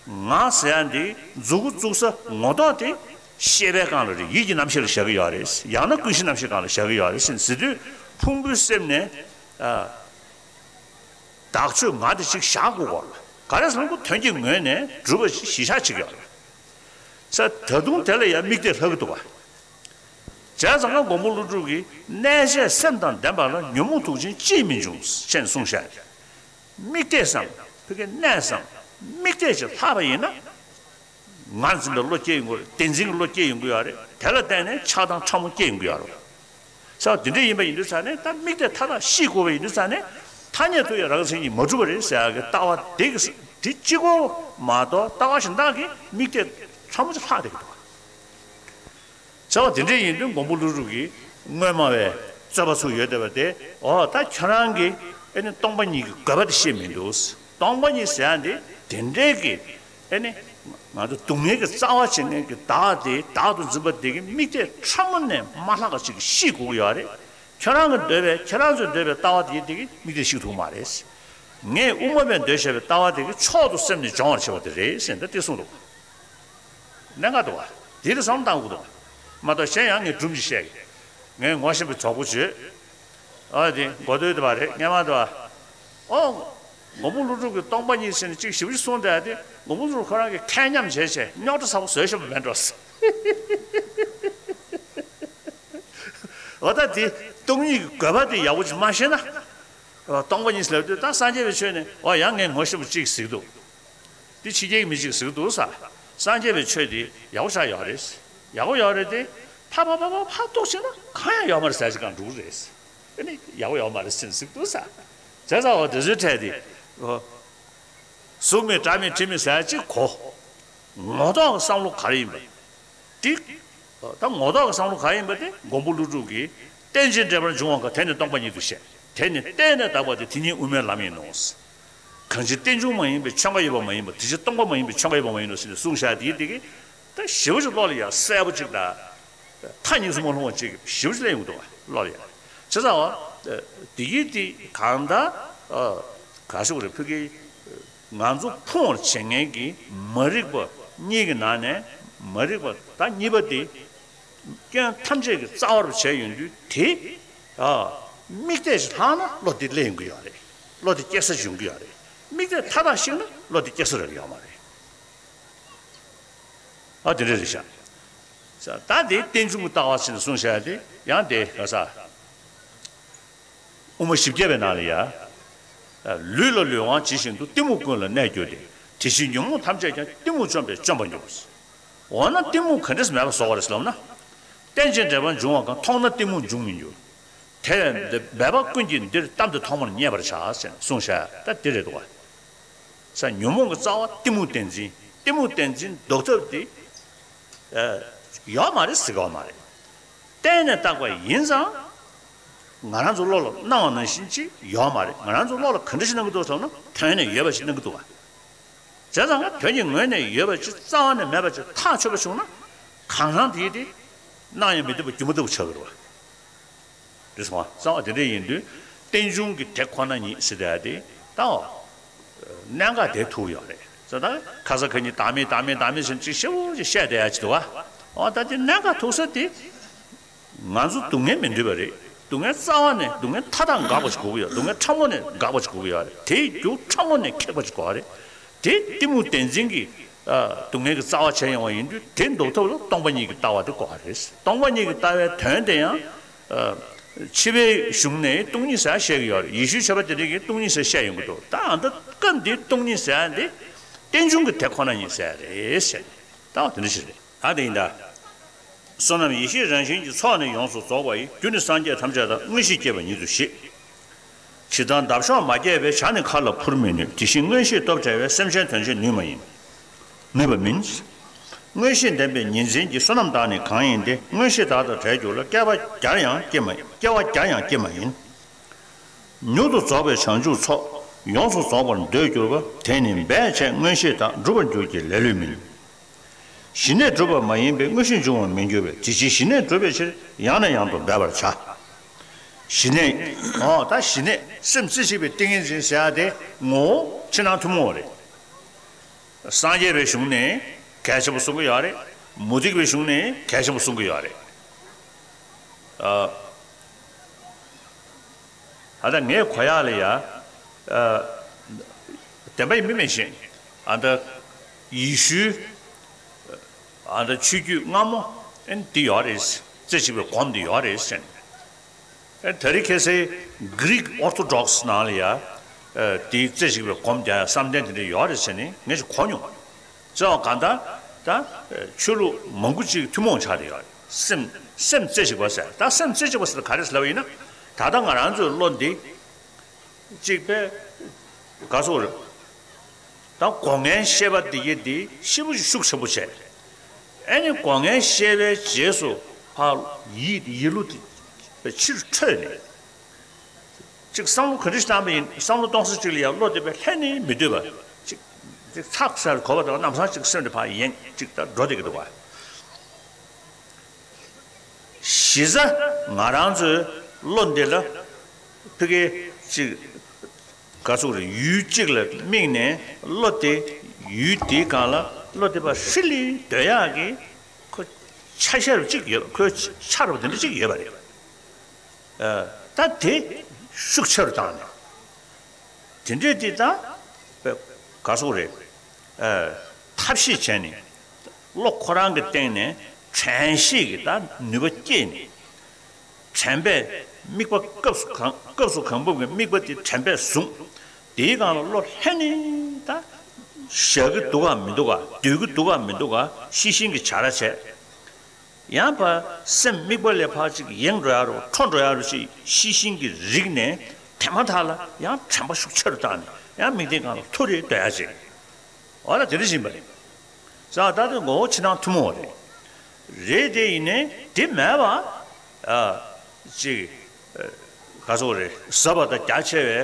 ང་ཟེར་ཡ་འདི་མཛུ་གུ་བཙུགས་ས་ངོ་ཐོག་དེ་ཤེས་པའི་སྒང་ལ་རེད། ཡིད་ཀྱི་རྣམ་ཤེས་ལ་བཞག་གི་ཡོད་རེད། ཡང་ན་ཀུན་གཞི་རྣམ་ཤེས་སྒང་ལ་བཞག་གི་ཡོད་རེད་ཟེར་ཟེར་དུས་ཕུང་པོའི་སེམས་ནས། ཨ། བདག་ཆོས་ང་དེ་ཅིག་བཞག་དགོས་གོ། ག་རེ་ཟེར་ན་ཁོ་དོན་གྱི་ངོས་ནས་གྲུབ་པ་ཞིག་གཞི་བཞག་བྱེད་ཀྱི་ཡོད་རེད། ས་ད་དུང་དེ་ལ་ཡང་དམིགས་གཏད་ལྷག་གི་འདུག་བ། བྱས་ཙང་ཀ་མགོན་པོ་ཀླུ་སྒྲུབ་ཀྱིས་གནས་བྱས་སེམས་དང་ལྡན་པ་ལ་ཉོན་མོངས་དུག་ཅན་ཅིས་མི་འབྱུང་ཞེས་གསུངས་བཞག་དམིགས་གཏད་སམ་ཕ་གི་གནས་སམ་དམིགས་གཏད་ཅིག་ལྷག་པ་ཡིན་ན། ང་འཛིན་པའི་བློ་སྐྱེ་ཡོང་གི་རེད། བདེན་འཛིན་གྱི་བློ་སྐྱེ་ཡོང་གི་ཡོད་རེད། དེ་ལ་བརྟེན་ནས་ཆགས་སྡང་ཕྲ་མོ་སྐྱེ་ཡོང་གི་ཡོད་རེད། ས་འདི་འདྲ་ཡིན་པ་ཡིན་དུས་ཙ་ནས་ད་དམིགས་གཏད་མཐའ་དག་བཤིག་དགོས་པ་ཡིན་དུས་ཙ་ནས་ཐ་སྙད་དུ་ཡང་རང་མཚན་གྱིས་མ་གྲུབ་པ་རེད་ཟེར་ཡག་གི་ལྟ་བ་དེ་གི་དེ་གཅིག་པོ་མ་གཏོགས་ལྟ་བ་གཞན་དག་གི་དམིགས་གཏད་ཕྲ་མོ་ཅིག་ལྷག་བསྡད་ཀྱི་འདུག་བྱ་བ་དེ་འདྲ་ཡིན་དུས་མགོན་པོ་ཀླུ་སྒྲུབ་ཀྱིས་སྔོན་མ་བས་རྩོད་པ་ཚུགས་ཡོད་བསྡད་པ་དེ་འོ་ད་ཁྱོད་རང་གིས་ཨེ་ནི་སྟོང་པ་ཉིད་ཀྱི་དགོས་པ་དེ་ཤེས་མི་འདུག་སྟོང་པ་ཉིད་ཟེར་ཡ་འདི་དེ་འདྲའི་གི་ཨེ་ནི་ང་ཚོ་སྡུག་བསྔལ་གྱི་རྩ་བ་བྱེད་མཁན་གྱི་བདག་དེ་བདག་ཏུ་འཛིན་པ་དེ་གི་དམིགས་གཏད་ཕྲ་མོ་ནས་མ་ལྷག་པ་ཅིག་ཤེས་དགོས་ཀྱི་ཡོད་རེད། ཁྱོད་རང་གི་འདོད་པའི་ཁྱེད་རང་ཚོས་འདོད་པའི་ལྟ་བ་དེ་དེ་གི་དམིགས་གཏད་ཤེས་ཐུབ་མ་རེད། ངས་དབུ་མ་པས་འདོད་བྱ་བའི་ལྟ་བ་དེ་གི་མཆོག་ཏུ་སེམས་ནས་སྦྱོང་བར་བྱེད་པ་དེ་རེད་ཟེར་ནས་འདི་གསུངས་འདུག་གནད་འགག་འདུག་བ། དེ་ལ་བསམ་བློ་བཏང་དགོས་འདུག་མ་གཏོགས་གཞན་ཡང་ངས་སྒྲུབ་ཀྱི་བཤད་གི་ངས་ངོ་ཤེས་པའི་གྲོགས་པོ་བྱོས། ཨ་དེ་མགོ་ཐོས་དེ་བ་རེད་སྔས་མ་དེ་བ། ཨོ། མགོན་པོ་ཀླུ་སྒྲུབ་ཀྱིས་སྟོང་པ་ཉིད་ཟེར་ནས་གཅིག་ཞིབ་ཞིབ་གསུངས་བསྡད་དེ་མགོན་པོ་ཀླུ་སྒྲུབ་ཁོ་རང་གིས་ཁས་ཉམས་བྱས་བྱས་རྙོག་དྲ་ཚ་པོ་བཟོས་ཤོར་བ་མེད་འགྲོ། འོ་ད་དེ་སྟོང་ཉིད་ཀྱི་དགོས་པ་དེ་ཡག་པོ་ཅིག་མ་ཤེས་ན། སྟོང་པ་ཉིད་ཟེར་དུས་ད་སངས་རྒྱས་པའི་ཆོས་ནས་འོ་ཡང་ངས་ངོ་ཤེས་པ་གཅིག་གཟིགས་འདུག་དེ་ཕྱི་རྒྱལ་གྱི་མི་གཅིག་གཟིགས་འདུག་ས། སངས་རྒྱས་པའི་ཆོས་དེ་ཡག་པོ་ཆགས་ཡོད་རེད། ཡག་པོ་ཡོད་རེད་དེ། ཕ་ཕ་ཕ་ཕ་ཕ་ཏོག་ཕྱིན་ན་གང་ཡང་ཡོད་མ་རེད་ཟེར་ཅིག་གང་འགྲུག་རེད། ཨ་ནི་ཡག་པོ་ཡོད་མ་རེད་ཟེར་གཟིགས་འདུག་ས། བྱས་ཙང་འོ་དེ་ཚོའི་གྲས་དེ། གཟུགས་མེད་སྒྲ་མེད་དྲི་མེད་ཟེར་ཅིག་གོ། ངོ་ཐོག་གི་བསམ་བློ་ག་རེ་ཡིན་པ། དེ། ད་ངོ་ཐོག་གི་བསམ་བློ་ག་ཡིན་པ་དེ་མགོན་པོ་ཀླུ་སྒྲུབ་ཀྱིས་རྟེན་ཅིང་འབྲེལ་པར་འབྱུང་བ་འགའ་དེ་ནི་སྟོང་པ་ཉིད་དུ་བཤད། དེ་ནི་བརྟེན་ནས་བཏགས་པ་སྟེ་དེ་ཉིད་དབུ་མའི་ལམ་ཡིན་ནོ། གང་ཕྱིར་རྟེན་འབྱུང་མ་ཡིན་པའི་ཆོས་འགའ་ཡོད་པ་མ་ཡིན་པ་དེ་ཕྱིར་སྟོང་པ་མ་ཡིན་པའི་ཆོས་འགའ་ཡོད་པ་མ་ཡིན་ནོ་ཟེར་ནས་གསུངས་བཞག་དེའི་དེ་གི་ད་ཞེ་པོ་ཅིག་བློ་ལ་ཡ་གསལ་པོ་ཅིག་དང་། མཐའ་གཉིས་སུ་མ་ལྷུང་བ་ཅིག་ཞེ་པོ་ཅིག་སླེབས་ཡོང་གི་འདུག་བ་བློ་ལ་ཡ། བྱས་ཙང་བ། དེ་གི་དེ་གང་ལྟར། ག་ཞུ་རེ་ཕུ་གི་ང་ཚོ་ཕུང་བར་བྱེད་མཁན་གྱི་མ་རིག་པ་གཉིས་ཀྱི་ནང་ནས་མ་རིག་པ་ད་གཉིས་པ་དེ། སྐྱོན་ཐམས་ཅད་ཀྱི་རྩ་བ་རུ་བྱས་ཡོང་དུས་དེ། ཨ། དམིགས་གཏད་ཞིག་ལྷག་ན་བློ་དེ་སླེབས་ཡོང་གི་ཡོད་རེད། བློ་དེ་སྐྱེ་ས་ཞིག་ཡོང་གི་ཡོད་རེད། དམིགས་གཏད་མཐའ་དག་བཤིག་ན་བློ་དེ་སྐྱེ་ས་རེད་ཡོད་མ་རེད། ཨ། དེ་འདྲ་རེད་ཤག་ད་དེ་རྟེན་འབྱུང་གི་ལྟ་བ་ཟེར་ནས་གསུངས་བཞག་དེ་ཡང་དེ་ག་ས། དབུ་མ་བཞི་བརྒྱ་པའི་ནང་ལ་ཡ། ལུས་ལ་ལུས་དབང་ཇི་བཞིན་དུ། གཏི་མུག་ཀུན་ལ་གནས་གྱུར་ཏེ། དེ་བཞིན་ཉོན་མོངས་ཐམས་ཅད་ཀྱང་། གཏི་མུག་བཅོམ་པས་བཅོམ་པར་འགྱུར། འོ་ན་གཏི་མུག་ག་འདྲས་མེད་པ་བཟོ་བ་རེད་ཟེར་ལབ་ན། རྟེན་ཅིང་འབྲེལ་པར་འབྱུང་བ་གང་། མཐོང་ན་གཏི་མུག་འབྱུང་མི་འགྱུར། དེ་བས་འདི་འབད་པ་ཀུན་གྱིས་འདིར། གཏམ་འདི་ཐོག་མར་བསྙད་པར་བྱ་ཟེར་གསུངས་བཞག་ད་འདི་རེད་འདུག་བ། ས་ཉོན་མོངས་ཀྱི་རྩ་བ་གཏི་མུག་བདེན་འཛིན། གཏི་མུག་བདེན་འཛིན་ཟློག་ཐབས་དེ། ཨ། ཡོད་མ་རེད་ཟེར་གི་ཡོད་མ་རེད། གཏན་ནས་བཏགས་པ་ཡིན་ཙང་། ང་རང་ཚོ་བློ་ལ་སྣང་བ་ནང་བཞིན་ཅིག་ཡོད་མ་རེད། ང་རང་ཚོ་བློ་ལ་ག་འདྲ་ཞིག་སྣང་གི་འདུག་ཟེར་ན་དོན་ནས་ཡོད་པ་ཞིག་སྣང་གི་འདུག་བ། བྱས་ཙང་དོན་གྱི་ངོས་ནས་ཡོད་པ་ཅིག་རྩ་བ་ནས་མེད་པ་ཅིག་ཐག་ཆོད་པ་བྱུང་ན། གང་ཟག་དེའི་དེ་སྣང་ཡང་མི་འདོད་པ་སྒྱུ་མ་ལྟ་བུ་ཆགས་ཀྱི་རེད་བ། རེད་སོང་བ། རྩ་བ་དེ་འདྲ་ཡིན་དུས་རྟེན་འབྱུང་གི་དེ་ཁོ་ན་ཉིད་ཟེར་བསྡད་དེ་ད། གནད་འགག་དེ་ཐུག་ཡོད་རེད། ཟེར་ད་ཁ་ས་ཁ་ཉིན་བདག་མེད་བདག་མེད་བདག་མེད་ཟེར་ཅིག་ཞེ་པོ་ཅིག་བཤད་བསྡད་ཡ་ཅིག་འདུག་བ། འོ་ད་དེ་གནད་འགག་ཐུག་ས་དེ། ང་ཚོ་སྡུག་བསྔལ་མི་འདོད་པ་རེད། སྡུག་བསྔལ་རྩ་བ་ནས་སྡུག་བསྔལ་མཐའ་དག་འགག་པ་ཅིག་དགོས་ཀྱི་ཡོད། སྡུག་བསྔལ་ཕྲ་མོ་ནས་འགག་པ་ཅིག་དགོས་ཀྱི་ཡོད་རེད། དེའི་རྒྱུ་ཕྲ་མོ་ནས་ཁེགས་པ་ཅིག་དགོས་པ་རེད། དེ་གཏི་མུག་བདེན་འཛིན་གྱི། ཨ། སྡུག་བསྔལ་གྱི་རྩ་བ་བྱས་ཡོང་བ་ཡིན་དུས་དེ་ཟློག་ཐབས་ལ་སྟོང་པ་ཉིད་ཀྱི་ལྟ་བ་དེ་དགོས་པ་རེད། སྟོང་པ་ཉིད་ཀྱི་ལྟ་བའི་དོན་དེ་ཡང་། ཨ། ཕྱི་པའི་གཞུང་ནས་སྟོང་ཉིད་ཟེར་བཤད་ཀྱི་ཡོད་རེད། ཡེ་ཤུའི་ཆོས་པ་དེ་འདྲ་གིས་སྟོང་ཉིད་ཟེར་བཤད་ཡོང་གི་འདུག་ད་ཨ་ད་སྐབས་འདིའི་སྟོང་ཉིད་ཟེར་ཡ་འདི་རྟེན་འབྱུང་གི་དེ་ཁོ་ན་ཉིད་ཟེར་ཡ་རེད་ཟེར། ད་འོ་དེ་འདྲ་ཞིག་རེད། ད་དེ་ཡིན་ད། བསོད་ནམས་ཡེ་ཤེས་རང་བཞིན་གྱི་ཚོགས་ནི་ཡོངས་སུ་རྫོགས་པ་ཡི། རྒྱུ་ནི་སངས་རྒྱས་ཐམས་ཅད་དང་། མངོན་ཤེས་སྐྱེས་པ་ཉིད་དུ་ཤེས། ཇི་ལྟར་འདབ་གཤོག་མ་སྐྱེས་པའི། བྱ་ནི་མཁའ་ལ་འཕུར་མི་ནུས། དེ་བཞིན་མངོན་ཤེས་སྟོབས་བྲལ་བས། སེམས་ཅན་དོན་བྱེད་ནུས་མ་ཡིན། ནུས་པ་མིན། མངོན་ཤེས་ལྡན་པའི་ཉིན་མཚན་གྱི། བསོད་ནམས་དག་ནི་གང་ཡིན་ཏེ། མངོན་ཤེས་དག་དང་བྲལ་གྱུར་ལ། སྐྱེ་བ་བརྒྱར་ཡང་སྐྱེ་མ། སྐྱེ་བ་བརྒྱར་ཡང་སྐྱེ་མ་ཡིན། མྱུར་དུ་རྫོགས་པའི་བྱང་ཆུབ་མཚོ། ཡོངས་སུ་རྫོགས་པར་འདོད་གྱུར་པ། དེ་ནི་འབད་བྱས་མངོན་ཤེས་དག། འགྲུབ་པར་འགྱུར་གྱི་ལེ་ལོས་མིན། ཞི་གནས་སྒྲུབ་པ་མ་ཡིན་པས། མངོན་ཤེས་འབྱུང་བར་མི་འགྱུར་བས། དེ་ཕྱིར་ཞི་གནས་སྒྲུབ་པའི་ཕྱིར། ཡང་ནས་ཡང་དུ་འབད་པར་བྱ། ཞི་གནས། འོ་ད་ཞི་གནས་སེམས་རྩེ་གཅིག་པའི་ཏིང་ངེ་འཛིན་ཟེར་ཡ་དེ་ངོ་བོ་ཕྱི་ནང་ཐུན་མོང་བ་རེད། སངས་རྒྱས་པའི་གཞུང་ནས་གལ་ཆེན་པོ་གསུང་གི་ཡོད་རེད། མུ་སྟེགས་པའི་གཞུང་ནས་གལ་ཆེན་པོ་གསུང་གི་ཡོད་རེད། ཨ། ད་ལྟ་ངས་གོ་ཡག་ལ་ཡ། ཨ། བདེན་པ་ཡིན་མིན་མི་ཤེས། ཨ་ད་ཡེ་ཤུའི། ཨ་ད་ཆོས་བརྒྱུད་སྔ་མོ་ཨན་འདི་ཡོད་རེད། རྩེ་གཅིག་པའི་སྒོམ་འདི་ཡོད་རེད་ཟེར་ནས། ཨན་ད་རེས་ཁ་སང་Greek Orthodox ནང་ལ་ཡ། ཨ། འདི་རྩེ་གཅིག་པའི་སྒོམ་རྒྱག་ཡ་བསམ་གཏན་དེ་འདྲ་ཡོད་རེད་ཟེར་ནས་ངས་ཅིག་གོ་མྱོང་། ཙང་གང་ལྟར་ད་ཆོས་ལུགས་མང་པོ་ཅིག་ཐུན་མོང་ཆགས་བསྡད་ཡོད་རེད། སེམས་སེམས་རྩེ་གཅིག་པ་ཟེར། ད་སེམས་རྩེ་གཅིག་པ་ཟེར་ག་རེ་ཟེར་ལབ་པ་ཡིན་ན། ད་ལྟ་ང་རང་ཚོའི་བློ་འདི་གཅིག་པས་ག་ཚོད་རེད། ད་སྒོ་ལྔའི་ཤེས་པ་འདི་གི་འདི་ཤེས་པོ་ཤུགས་ཆེན་པོ་བྱས། ཨ་ནི་སྒོ་ལྔའི་ཤེས་པའི་རྗེས་སུ་ཕར་ཡིད་ཡིད་བློ་འདི་ཕྱིར་འཕྲོས་ནས། ཅིག་བསམ་བློ་ག་འདྲ་ཞིག་བཏང་བ་ཡིན། བསམ་བློ་གཏོང་ས་ཅིག་ལ་ཡང་བློ་དེ་བས་ལྷན་ནེ་མི་སྡོད་པ། ཅིག་ཅིག་ཚགས་ཚུད་གོ་བ་དང་ལམ་སང་ཅིག་སེམས་དེ་ཕར་ཡེངས་ཅིག་ད་འགྲོ་བསྡད་ཀྱི་འདུག་བ། གཞི་རྩ་ང་རང་ཚོའི་བློ་འདི་ལ་ཕ་གི་ཅིག་ག་ཚོད་རེད། ཡུལ་གཅིག་ལ་དམིགས་ནས་བློ་དེ་ཡུལ་དེའི་སྒང་ལ་བློ་དེ་ཕར་ཧྲིལ་ལེ་སྡོད་ཡག་གི་ཁོ་ཆ་ཤས་རུ་གཅིག་ཡོད། ཁོའི་ཆ་རུ་དེ་འདྲ་གཅིག་ཡོད་པ་རེད། ད་དེ་ཤུགས་ཆེ་རུ་བཏང་ནས། དེ་འདྲས་དེ་ད་ག་སོག་རེད། ཐབས་ཤེས་བྱས་ནས་བློ་ཁོ་རང་གི་སྟེང་ནས་དྲན་ཤེས་ཀྱི་ད་ནུས་པ་སྐྱེས་ནས། དྲན་པས་དམིགས་པ་སྐབས་སུ་གང་སྐབས་སུ་གང་འབབ་ཀྱི་དམིགས་པ་དེ་དྲན་པས་བཟུང་། དེའི་སྒང་ལ་བློ་ལྷན་ནེ་ད་བཞག་གི་འདུག་ག་མི་འདུག་ག་སྡོད་ཀྱི་འདུག་ག་མི་འདུག་ག་ཤེས་བཞིན་གྱི་བྱ་ར་བྱས། ཡང་ཕར་སེམས་དམིགས་པ་ལས་ཕར་ཅིག་ཡེངས་འགྲོ་ཡ་རུ་འཕྲོ་འགྲོ་ཡ་རུ་ཅིག་ཤེས་བཞིན་གྱི་རིག་ནས་དེ་མ་ཐག་ལ་ཡང་དྲན་པ་ཤུགས་ཆེ་རུ་བཏང་ནས་ཡང་དམིགས་རྟེན་སྒང་ལ་ཐུག་རེ་སྡོད་ཡ་ཅིག་འོ་ན་དེ་འདྲ་ཞིག་ཡིན་པ་རེད། ས་ད་དེ་ངོ་བོ་ཕྱི་ནང་ཐུན་མོང་བ་རེད། རེད་དེ་ཡིན་ནའི་དེ་མེད་པ། ཨ། ཅིག་ག་སོག་རེད། ཟབ་པ་དང་རྒྱ་ཆེ་བའི་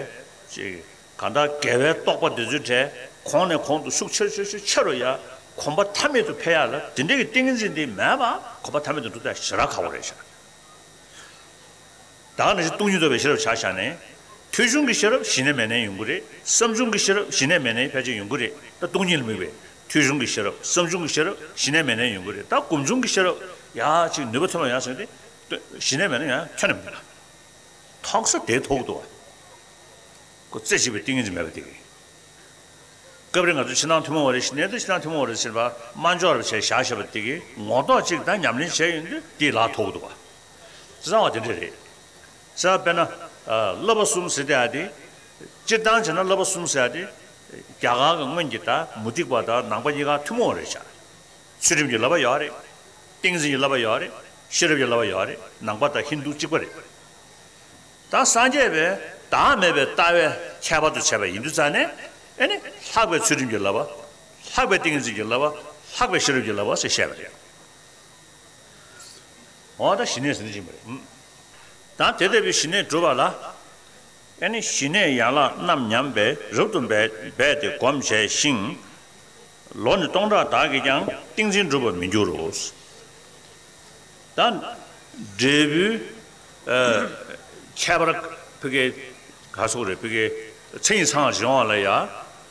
ཅིག་གང་ལྟར་དགེ་བའི་རྟོགས་པ་འདི་ཚོའི་གྲས་གོང་ནས་གོང་དུ་ཤུགས་ཆེ་ཆེ་ཆེ་ཆེ་རུ་ཡ། གོམ་པ་མཐའ་མེད་དུ་འཕེལ་ཡ་ལ་དེ་འདྲའི་གི་ཏིང་ངེ་འཛིན་འདི་མེད་པ་གོམ་པ་མཐའ་མེད་དུ་འགྲོ་ཐབས་ཞེ་དྲག་ཁག་པོ་རེད་ཤག་ད་ག་ནང་བཞིན་སྟོང་ཉིད་རྟོགས་པའི་ཤེས་རབ་ཆ་བཞག་ནས། ཐོས་བྱུང་གི་ཤེས་རབ་གཞི་ནས་མེད་ནའི་ཡོང་གི་རེད། བསམ་བྱུང་གི་ཤེས་རབ་གཞི་ནས་མེད་ནའི་ཕལ་ཆེར་ཡོང་གི་རེད། ད་སྟོང་ཉིད་ལ་དམིགས་པའི་ཐོས་བྱུང་གི་ཤེས་རབ་བསམ་བྱུང་གི་ཤེས་རབ་གཞི་ནས་མེད་ནའི་ཡོང་གི་རེད། ད་སྒོམ་བྱུང་གི་ཤེས་རབ་ ཡ་ཅིག་ནུས་པ་ཐོན་པ་ཡང་ཟེར་ཏེ། ཞི་གནས་མེད་ན་ཡང་ཐོན་ནས་མེད་ལ། ཐོག་ས་དེ་ཐོག་འདུག་བ། ཁོ་རྩེ་གཅིག་པའི་ཏིང་ངེ་འཛིན་མེད་པ་དེ་གིས། སྐབས་རེ་ང་ཚོ་ཕྱི་ནང་ཐུན་མོང་བ་རེད། ཞི་གནས་དེ་ཕྱི་ནང་ཐུན་མོང་བ་རེད་ཟེར་བ་དམའ་འཇོག་རེ་བྱས་བཞག་བཞག་པ་དེ་གིས་ངོ་ཐོག་གཅིག་དང་ཉམས་ལེན་བྱས་ཡོང་དུས་དེའི་ལག་ཐོག་འདུག་བ། རྩ་བ་དེ་འདྲ་རེད། ས་དཔེར་ན། བསླབ་པ་གསུམ་ཟེར་དེ་ཨ་དེ། སྤྱིར་བཏང་བྱས་ན་བསླབ་པ་གསུམ་ཟེར་ཨ་དེ། རྒྱ་གར་གྱི་སྔོན་གྱི་ད་མུ་སྟེགས་པ་དང་ནང་པ་གཉིས་ཀ་ཐུན་མོང་བ་རེད་བཞག་ཚུལ་ཁྲིམས་ཀྱི་བསླབ་པ་ཡོད་རེད། ཏིང་འཛིན་གྱི་བསླབ་པ་ཡོད་རེད། ཤེས་རབ་ཀྱི་བསླབ་པ་ཡོད་རེད། ནང་པ་དང་ཧིན་དུ་གཅིག་པ་རེད། ད་སངས་རྒྱས་པས་བདག་མེད་པའི་ལྟ་བའི་ཁྱད་པར་དུ་བྱས་པ་ཡིན་དུས་ཙང་ནས་ཨེ་ནི་ལྷག་པའི་ཚུལ་ཁྲིམས་ཀྱི་བསླབ་པ། ལྷག་པའི་ཏིང་འཛིན་གྱི་བསླབ་པ། ལྷག་པའི་ཤེས་རབ་ཀྱི་བསླབ་པ་ཟེར་བཤད་པ་རེད། འོ་ད་ཞི་གནས་ཟེར་ནི་ཅིག་མ་རེད། ད་དེ་ལྟ་བུའི་ཞི་གནས་སྒྲུབ་པ་ལ། ཨེ་ནི་ཞི་གནས་ཡན་ལག་རྣམ་ཉམས་པས་རབ་ཏུ་འབད་འབད་དེ་སྒོམ་བྱས་ཤིང་། ལོ་ནི་སྟོང་ཕྲག་དག་གིས་ཀྱང་ཏིང་འཛིན་འགྲུབ་པར་མི་འགྱུར་རོ། ད་འབྲས་བུའི་ཨ་ཁྱད་པར་ཕ་གི་ག་སོགས་རེད། ཕ་གི་མཚན་ཉིད་ཚང་བ་ཞིག་ཡོང་བ་ལ་ཡ།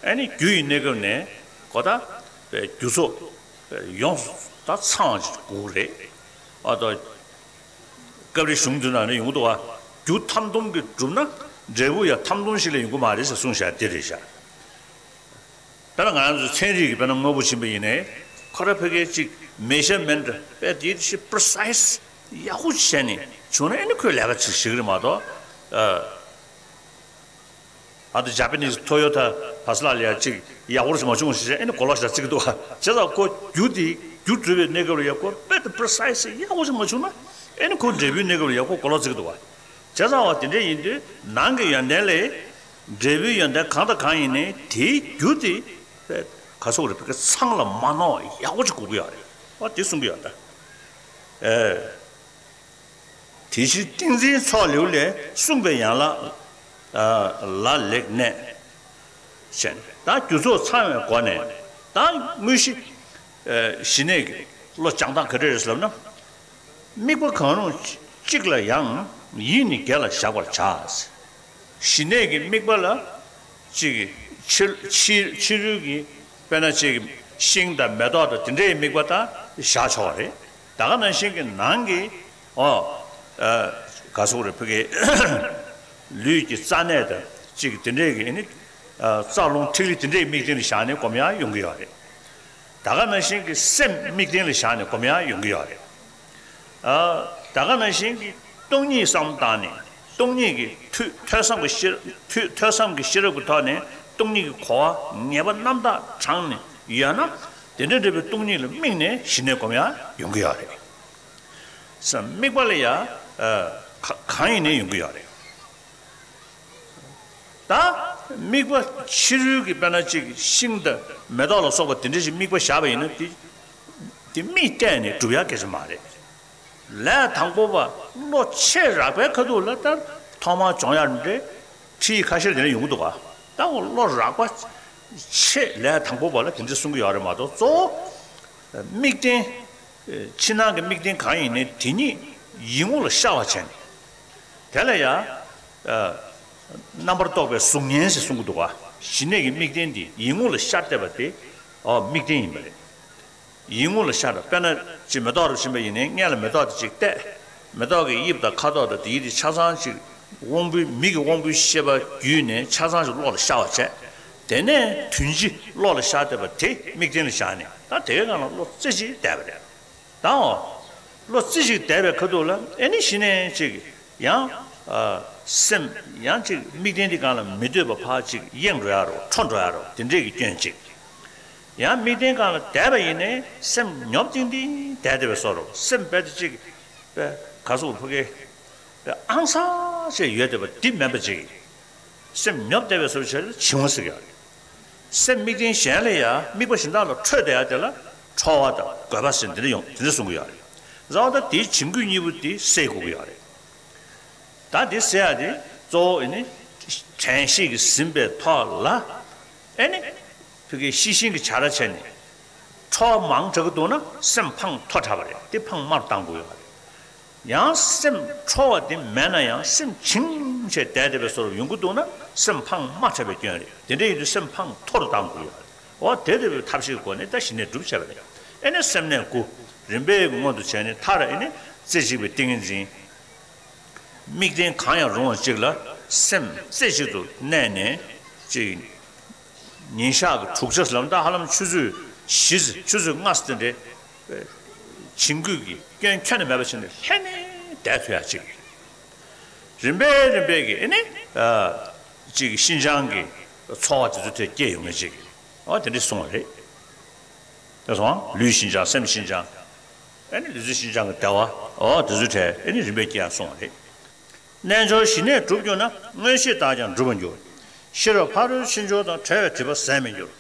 ཨེ་ནི་རྒྱུ་ཡི་གནས་སྐབས་ནས་གོ་ད་རྒྱུ་ཚོགས་ཡོངས་སུ་ད་ཚང་བ་ཞིག་དགོས་རེད། ཨ་ད། སྐབས་རེ་གཞུང་དུ་ན་ནི་ཡོང་གི་འདུག་བ། རྒྱུ་ཐམ་གཏུམ་གྱིས་གྲུབ་ན་འབྲས་བུ་ཡང་ཐམ་གཏུམ་ཞིག་ལས་ཡོང་གི་མ་རེད་ཟེར་གསུངས་བཞག་དེ་རེད་བཞག་དཔེར་ན་ང་རང་ཚོ་ཚན་རིག་གི་དཔེར་ན་དངོས་པོ་ཕྱིན་པ་ཡིན་ནའི་ཁོ་ར་ཕ་གིའི་གཅིག་མེ་ཞར་མེན་ཊི་དཔེ་དེའི་ཞིག་པི་རི་སའི་སི་ཡག་པོ་བྱས་ནས་བྱུང་ན་ཨེ་ནི་ཁོས་ལས་ཀ་ཅིག་བྱེད་ཀྱི་རེད་མ་གཏོགས། ཨ་ད་ཇ་པ་ནི་སི་ཐོ་ཡོ་ཐ་བྷ་སི་ལ་ལ་ཡ་ཅིག་ཡག་པོ་ཞིག་མ་བྱུང་ཞེས་ཨེ་ནི་གོ་ལོག་ཞིག་ལ་བརྩི་གི་འདུག་བ། བྱས་ཙང་ཁོ་རྒྱུ་དེ་རྒྱུ་འབྲས་བུའི་གནས་སྐབས་ལ་ཡ་ཁོ་དཔེ་དེ་པི་རི་སའི་སི་ཡག་པོ་ཞིག་མ་བྱུང་ན་ཨེ་ནི་ཁོ་འབྲས་བུའི་གནས་སྐབས་ལ་ཡ་ཁོ་གོ་ལོག་བརྩི་གི་འདུག་བ། བྱས་ཙང་བ་དེ་འདྲ་ཡིན་དུས་ནང་གི་ཡོན་ཏན་ལས་འབྲས་བུའི་ཡོན་ཏན་གང་དང་གང་ཡིན་ནའི་དེའི་རྒྱུ་དེ་དཔེ་ག་སོགས་རེད་ཕ་གི་ཚང་ལ་མ་ནོར་ཡག་པོ་ཞིག་དགོས་ཀྱི་ཡོད་རེད། བ་དེ་གསུང་གི་ཡོད་ད། ཨེ། དེ་ཕྱིར་ཏིང་འཛིན་ཚོགས་ལེའུ་ལས་གསུངས་པའི་ཡན་ལག་ལ་ལེགས་གནས་ཞེས་ད་རྒྱུ་ཚོགས་ཚང་བའི་སྒོ་ནས་ད་དངོས་གཞི་ཞི་གནས་ཀྱི་བློ་སྦྱང་སྟངས་ག་འདྲ་རེད་ཟེར་ལབ་ན། དམིགས་པ་གང་རུང་གཅིག་ལ་ཡང་ཡིད་ནི་དགེ་ལ་བཞག་པར་བྱ། ཞི་གནས་ཀྱི་དམིགས་པ་ལ་གཅིག་གི་ཕྱི་ཕྱི་ཕྱི་རོལ་གྱི་དཔེར་ན་གཅིག་གི་ཤིང་དང་མེ་ཏོག་དང་དེ་འདྲའི་དམིགས་པ་དང་བཞག་ཆོག་པ་རེད། ད་ག་ནང་བཞིན་གྱི་ནང་གི་ཨོ་ཨ་ག་སོགས་རེད་ཕ་གི་ལུས་ཀྱི་རྩ་གནད་དང་གཅིག་གི་དེ་འདྲའི་གི་ནི་རྩ་རླུང་ཐིག་ལེ་དེ་འདྲའི་དམིགས་རྟེན་ལ་བཞག་ནས་སྒོམ་ཡག་ཡོང་གི་ཡོད་རེད། ད་ག་ནང་བཞིན་གྱི་སེམས་དམིགས་རྟེན་ལ་བཞག་ནས་སྒོམ་ཡག་ཡོང་གི་ཡོད་རེད། ཨ། ད་ག་ནང་བཞིན་གྱི་སྟོང་ཉིད་བསམ་བཏང་ནས་སྟོང་ཉིད་ཀྱི་ཐོས་ཐོས་བསམ་གྱི་ཤེས་ཐོས་ཐོས་བསམ་གྱི་ཤེས་རབ་ཀྱི་ཐོག་ནས་སྟོང་ཉིད་ཀྱི་གོ་བ་ངེས་པ་རྣམ་དག་དྲངས་ནས་ཡོད་ན་དེ་འདྲ་འདྲ་བའི་སྟོང་ཉིད་ལ་དམིགས་ནས་ཞི་གནས་སྒོམ་ཡག་ཡོང་གི་ཡོད་རེད། སེམས་དམིགས་པ་ལ་ཡ་ཨ། ག་གང་ཡིན་ནའི་ཡོང་གི་ཡོད་རེད། ད་དམིགས་པ་ཕྱི་རོལ་གྱི་དཔེར་ན་གཅིག་ཤིང་དང་མེ་ཏོག་ལ་སོགས་པ་དེ་འདྲ་ཞིག་དམིགས་པ་བཞག་པ་ཡིན་ན་དེ་དེ་དམིགས་གཏད་ནས་སྒྲུབ་ཡག་སྐད་ཆ་མ་རེད། ལས་དང་པོ་པ་བློ་ཆེས་རགས་པའི་ཁ་ཐུག་ལ་ད་ཐོག་མར་སྦྱོང་ཡག་འདྲ་ཁྲིད་ཁ་ཤས་དེ་འདྲ་ཡོང་གི་འདུག་ག་ད་འོ་བློ་རགས་པ་ཆེས་ལས་དང་པོ་པ་ལ་དེ་འདྲ་གསུང་གི་ཡོད་རེད་མ་གཏོགས་གཙོ་བོ་དམིགས་རྟེན། ཕྱི་ནང་གི་དམིགས་རྟེན་གང་ཡིན་ནའི་དེ་ཉིད་ཡིད་ངོ་ལ་ཤར་བ་བྱས་ནས། དེ་ལ་ཡང་། རྣམ་པར་རྟོག་པའི་གཟུགས་བརྙན་ཞེས་གསུང་གི་འདུག་ག་ཞི་གནས་ཀྱི་དམིགས་རྟེན་འདི་ཡིད་ངོ་ལ་ཤར་བསྡད་པ་དེ། ཨོ་དམིགས་རྟེན་ཡིན་པ་རེད། ཡིད་ངོ་ལ་ཤར་བ་དཔེར་ན་ཅིག་མེ་ཏོག་རུ་ཕྱིན་པ་ཡིན་ནའི་སྔོན་ལ་མེ་ཏོག་དེ་ཅིག་བལྟས། མེ་ཏོག་གི་དབྱིབས་དང་ཁ་དོག་དང་དེ་ཡིད་དེ་ཆ་ཚང་ཅིག་དབང་པོའི་མིག་གི་དབང་པོའི་ཤེས་པ་བརྒྱུད་ནས་ཆ་ཚང་ཞིག་བློ་ལ་ཤར་བ་བྱས། དེ་ནས་དོན་སྤྱི་བློ་ལ་ཤར་བསྡད་པ་དེ་དམིགས་རྟེན་ལ་བཞག་ནས་ད་དེའི་སྒང་ལ་བློ་རྩེ་གཅིག་གཏད་པ་རེད། ད་འོ། བློ་རྩེ་གཅིག་གཏད་པའི་ཁ་ཐུག་ལ་ཨེ་ནི་གཞི་ནས་ཅིག་ཡང་། སེམས་ཡང་ཅིག་དམིགས་རྟེན་དེ་སྒང་ལ་མི་སྡོད་པ་ཕར་ཅིག་གཡེང་འགྲོ་ཡ་རོ་འཕྲོ་འགྲོ་ཡ་རོ་དེ་འདྲས་ཀྱི་སྐྱོན་ཅིག་ཡང་དམིགས་རྟེན་སྒང་ལ་བསྡད་པ་ཡིན་ནའི་སེམས་ཉོབ་ཏིང་ཏིང་བསྡད་བསྡད་པའི་བཟོ་འདྲ་སེམས་རྦད་དེ་ཅིག་པའི་ག་ཟུག་ཕ་གི་པའི་ཨང་སང་ཞིག་ཡོད་བསྡད་པ་འདི་མིན་པ་ཅིག་སེམས་ཉོབ་བསྡད་པའི་བཟོ་འདྲ་བྱས་ན་བྱིང་བ་ཟེར་གྱི་ཡོད་རེད། སེམས་དམིགས་རྟེན་གཞན་ལ་ཡང་དམིགས་པ་གཞན་དག་ལ་འཕྲོས་བསྡད་ཡ་དེ་ལ་འཕྲོ་བ་དང་རྒོད་པ་ཟེར་འདི་འདྲ་ཡོང་འདི་འདྲ་གསུང་གི་ཡོད་རེད། རེད་བ། ད་དེའི་བྱིང་རྒོད་གཉིས་པོ་འདི་སེལ་དགོས་ཀྱི་ཡོད་རེད། ད་འདི་སེལ་ཡ་དེ་གཙོ་བོ་ཨེ་ནི་དྲན་ཤེས་ཀྱིས་ཟིན་པའི་ཐོག་ལ་ཨེ་ནི་ཕ་གིའི་ཤེས་བཞིན་གྱི་བྱ་ར་བྱས་ནས་འཕྲོ་བ་མང་དྲགས་ཀྱི་འདུག་ན་སེམས་ཕངས་མཐོ་དྲགས་པ་རེད། དེ་ཕངས་དམའ་རུ་གཏང་དགོས་ཡོད་རེད། ཡང་སེམས་འཕྲོ་བ་དེ་མེད་ན་ཡང་སེམས་བྱིངས་བྱས་བསྡད་བསྡད་པའི་བཟོ་འདྲ་ཡོང་གི་འདུག་ན་སེམས་ཕངས་དམའ་དྲགས་པའི་སྐྱོན་རེད། དེ་འདྲ་ཡིན་དུས་སེམས་ཕངས་མཐོ་རུ་གཏང་དགོས་ཡོད་རེད། འོ་དེ་ལྟ་བུའི་ཐབས་ཤེས་སྒོ་ནས་ད་ཞི་གནས་སྒྲུབ་བྱས་པ་རེད། ཨེ་ནི་སེམས་གནས་དགུ། རིམ་པས་ཀྱི་སྔོན་དུ་བྱས་ནས་མཐར་ཨེ་ནི་རྩེ་གཅིག་པའི་ཏིང་ངེ་འཛིན། དམིགས་རྟེན་གང་ཡང་རུང་བ་གཅིག་ལ་སེམས་རྩེ་གཅིག་ཏུ་གནས་ནས་ཅིག་ཉིན་ཞག་གི་དྲུག་ཆ་ལམ་ད་ཧ་ལམ་ཆུ་ཚོད་བཞི་ཙམ་ཆུ་ཚོད་ལྔ་ཙམ་དེ་འདྲའི་བྱིང་རྒོད་ཀྱི་སྐྱོན་ཁྱོན་ནས་མེད་པ་བྱས་ནས་ལྷན་ནེ་བསྡད་ཐུབ་ཡག་ཅིག་རིམ་པས་རིམ་པས་ཀྱི་ཨེ་ནི་ཅིག་ཤིན་སྦྱངས་ཀྱི་ཚོར་བ་དེ་ཚོ་དེ་སྐྱེ་ཡོང་ངེས་ཅིག་འོ་དེ་འདྲ་གསུངས་པ་རེད། དེ་སོང་ལུས་ཤིན་སྦྱངས་སེམས་ཤིན་སྦྱངས། ཨེ་ནི་ལུས་རྩལ་ཤིན་སྦྱངས་ཀྱི་བདེ་བ་འོ་དེ་ཚོའི་གྲས་ཨེ་ནི་རིམ་པས་སྐྱེ་ཡག་གསུངས་པ་རེད། རྣལ་འབྱོར་ཞི་གནས་གྲུབ་གྱུར་ན། མངོན་ཤེས་དག་ཀྱང་འགྲུབ་པར་འགྱུར། ཤེས་རབ་ཕ་རོལ་ཕྱིན་སྦྱོར་དང་། བྲལ་བའི་སྒྲིབ་པ་ཟད་མི་འགྱུར།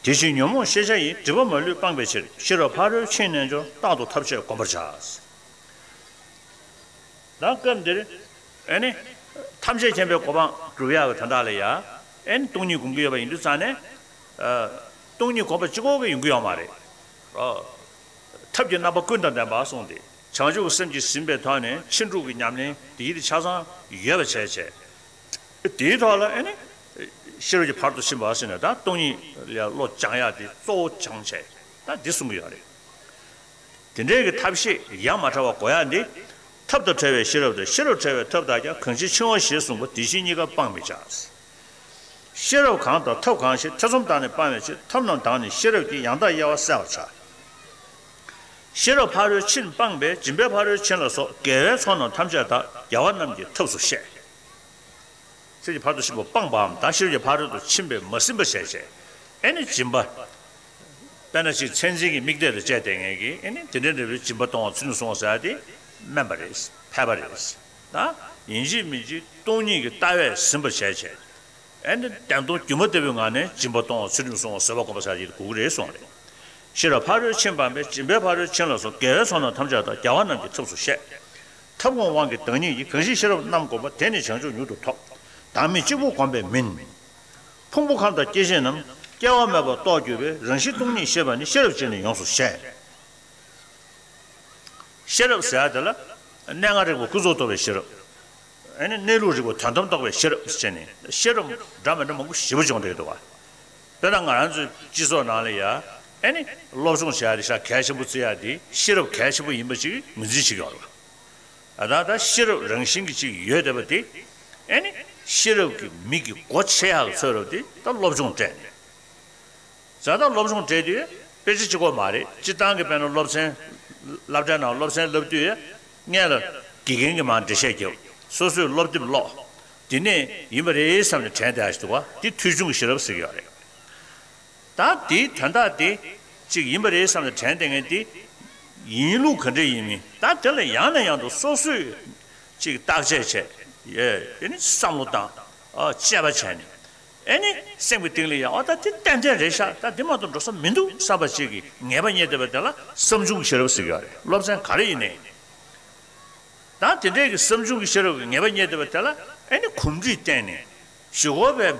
དེ་བཞིན་ཉོན་མོངས་ཤེས་བྱ་ཡི། སྒྲིབ་པ་མ་ལུས་སྤངས་པའི་ཕྱིར། ཤེས་རབ་ཕ་རོལ་ཕྱིན་རྣལ་འབྱོར། རྟག་ཏུ་ཐབས་ཤེས་བསྒོམ་པར་བྱ། ད་སྐབས་འདིར་ཨེ་ནི་ཐམས་ཅད་མཁྱེན་པའི་གོ་འཕང་སྒྲུབ་ཡག་གི་དོན་དག་ལ་ཡ་ཨེ་ནི་སྟོང་ཉིད་སྒོམ་གྱི་ཡོད་པ་ཡིན་དུས་ཙང་ནས་སྟོང་ཉིད་སྒོམ་པ་གཅིག་པོ་གིས་ཡོང་གི་ཡོད་མ་རེད། ཐབས་ཀྱི་རྣམ་པ་ཀུན་དང་ལྡན་པ་གསུངས་ཏེ། བྱང་ཆུབ་ཀྱི་སེམས་ཀྱིས་ཟིན་པའི་ཐོག་ནས་ཕྱིན་དྲུག་གི་ཉམས་ལེན་དེ་ཡིད་ཆ་ཚང་ཡོད་པ་བྱས་བྱས། དེའི་ཐོག་ལ་ཨེ་ནི་ཤེས་རབ་ཀྱི་ཕ་རོལ་ཏུ་ཕྱིན་པ་ཟེར་ནས་ད་སྟོང་ཉིད་ལ་བློ་སྦྱང་ཡག་དེ་གཙོ་བོ་སྦྱངས་བྱས་ད་འདི་གསུང་གི་ཡོད་རེད། དེ་འདྲའི་གི་ཐབས་ཤེས་ཡ་མ་བྲལ་བ་དགོས་ཡག་འདི། ཐབས་དང་བྲལ་བའི་ཤེས་རབ་དང་། ཤེས་རབ་བྲལ་བའི་ཐབས་དག་ཀྱང་། གང་ཕྱིར་འཆིང་བ་ཞེས་གསུངས་པ། དེ་བཞིན་གཉིས་ཀ་སྤང་མི་བྱ། ཤེས་རབ་གང་དང་ཐབས་གང་ཞིག་ཐེ་ཚོམ་བཏང་ནས་སྤང་བའི་ཕྱིར། ཐབས་རྣམས་དང་ནི་ཤེས་རབ་ཀྱིས། ཡང་དག་དབྱེ་བ་གསལ་བར་བྱ། ཤེས་རབ་ཕ་རོལ་ཕྱིན་སྤངས་པས། སྦྱིན་པའི་ཕ་རོལ་ཕྱིན་ལ་སོགས། དགེ་བའི་ཚོགས་རྣམས་ཐམས་ཅད་དག་རྒྱལ་བ་རྣམས་ཀྱི་ཐབས་སུ་བཤད། ཤེས་རབ་ཀྱི་ཕ་རོལ་ཏུ་ཕྱིན་པ་སྤངས་པའམ་ད་ཤེས་རབ་ཀྱི་ཕ་རོལ་ཏུ་ཕྱིན་པས་མ་ཟིན་པ་བྱས་བྱས། ཨེ་ནི་སྦྱིན་པ། དཔེར་ན་ཅིག་མཚན་འཛིན་གྱི་དམིགས་གཏད་དང་བཅས་ཏེ་ངེས་ཀྱི་ཨེ་ནི་དེ་འདྲའི་འདྲ་བའི་སྦྱིན་པ་གཏོང་བ་ཚུལ་ཁྲིམས་སྲུང་བ་ཟེར་ཡ་དེ་དམན་པ་རེད། ཕལ་པ་རེད། ད་ཡིན་གཅིག་མིན་གཅིག་སྟོང་ཉིད་ཀྱི་ལྟ་བས་ཟིན་པ་བྱས་བྱས། ཨེ་ནི་བདེན་སྟོང་སྒྱུ་མ་ལྟ་བུའི་ངང་ནས་སྦྱིན་པ་གཏོང་བ་ཚུལ་ཁྲིམས་སྲུང་བ་བཟོད་པ་སྒོམ་པ་ཟེར་ཡ་དེ་དགོས་ཀྱི་རེད་གསུངས་རེད། ཤེས་རབ་ཕ་རོལ་ཕྱིན་སྤངས་པས། སྦྱིན་པའི་ཕ་རོལ་ཕྱིན་ལ་སོགས། དགེ་བའི་ཚོགས་རྣམས་ཐམས་ཅད་དག་རྒྱལ་བ་རྣམས་ཀྱི་ཐབས་སུ་བཤད། ཐབས་སྒོམ་དབང་གི་བདག་ཉིད་ཀྱིས། གང་ཞིག་ཤེས་རབ་རྣམས་བསྒོམས་པ། དེས་ནི་བྱང་ཆུབ་མྱུར་དུ་ཐོབ། བདག་མེད་གཅིག་པུ་བསྒོམས་པས་མིན། ཕུང་པོ་ཁམས་དང་སྐྱེ་མཆེད་རྣམས། སྐྱེ་བ་མེད་པར་རྟོགས་གྱུར་པའི། རང་བཞིན་སྟོང་ཉིད་ཤེས་པ་ནི། ཤེས་རབ་ཅན་ནི་ཡོངས་སུ་ཤེས། ཤེས་རབ་ཟེར་ཡ་དེ་ལ་གནས་ལྔ་རིག་པ་ཀུན་རྫོབ་རྟོགས་པའི་ཤེས་རབ། ཨེ་ནི་གནས་ལུགས་རིག་པ་དོན་དམ་རྟོགས་པའི་ཤེས་རབ་ཟེར་ནས་ཤེས་རབ་འདྲ་མི་འདྲ་མང་པོ་ཞེ་པོ་སྦྱོང་བསྡད་ཀྱི་འདུག་བ། དཔེར་ན་ང་རང་ཚོའི་སྤྱི་ཚོགས་ནང་ལ་ཡ་ཨེ་ནི་སློབ་སྦྱོང་བྱེད་ཡ་དེ་ཤ་གལ་ཆེན་པོ་བརྩི་ཡ་དེ་ཤེས་རབ་གལ་ཆེན་པོ་ཡིན་པ་ཅིག་ངོས་འཛིན་བྱེད་ཀྱི་ཡོད་རེད་བ། ད་ལྟ་ཤེས་རབ་རང་བཞིན་གྱིས་ཅིག་ཡོད་བསྡད་པ་དེ་ཨེ་ནི་ཤེས་རབ་ཀྱི་མིག་གི་སྒོ་ཕྱེ་ཡག་གི་ཚོད་རབ་དེ་ད་སློབ་སྦྱོང་སྤྲད་ནས། ད་ལྟ་སློབ་སྦྱོང་སྤྲད་དུས་དཔེ་ཆ་གཅིག་པོ་མ་རེད། སྤྱིར་བཏང་གི་དཔེར་ན་སློབ་ཚན་སློབ་གྲྭའི་ནང་སློབ་ཚན་བསླབ་དུས་སྔོན་ལ་དགེ་རྒན་གྱིས་མར་འགྲེལ་བཤད་རྒྱབ། སོ་སོས་སློབ་དེབ་ཀློག་དེ་ནས་ཡིན་པ་རེད་བསམ་ནས་དྲན་བསྡད་ཡག་ཞིག་འདུག་བ། དེ་ཐོས་བྱུང་གི་ཤེས་རབ་ཟེར་གྱི་ཡོད་རེད། ད་དེའི་དོན་དག་དེ་གཅིག་ཡིན་པ་རེད་བསམ་ནས་དྲན་བསྡད་མཁན་དེ་ཡིན་ལུགས་ག་འདྲ་ཡིན་མིན་ད་དེ་ལ་ཡང་ནས་ཡང་དུ་སོ་སོས་གཅིག་བརྟག་དཔྱད་བྱས། ཡེ་དེ་ནི་བསམ་བློ་བཏང་། དཔྱད་པ་བྱས་ནས། ཨེ་ནི་སེམས་ཀྱི་གཏིང་ལ་ཡང་ཨོ་ད་དེ་ཏན་ཏན་རེད་ཤག་ད་དེ་མ་གཏོགས་འགྲོ་ས་མི་འདུག་བསམ་པ་ཅིག་གི་ངེས་པ་རྙེད་བསྡད་པ་དེ་ལ་བསམ་བྱུང་གི་ཤེས་རབ་ཟེར་གྱི་ཡོད་རེད། སློབ་ཚན་ག་རེ་ཡིན་ནའི། ད་དེ་འདྲའི་གི་བསམ་བྱུང་གི་ཤེས་རབ་ཀྱི་ངེས་པ་རྙེད་བསྡད་པ་དེ་ལ་ཨེ་ནི་གོམས་འདྲིས་བསྟེན་ནས་གཞུག་གུ་བའི་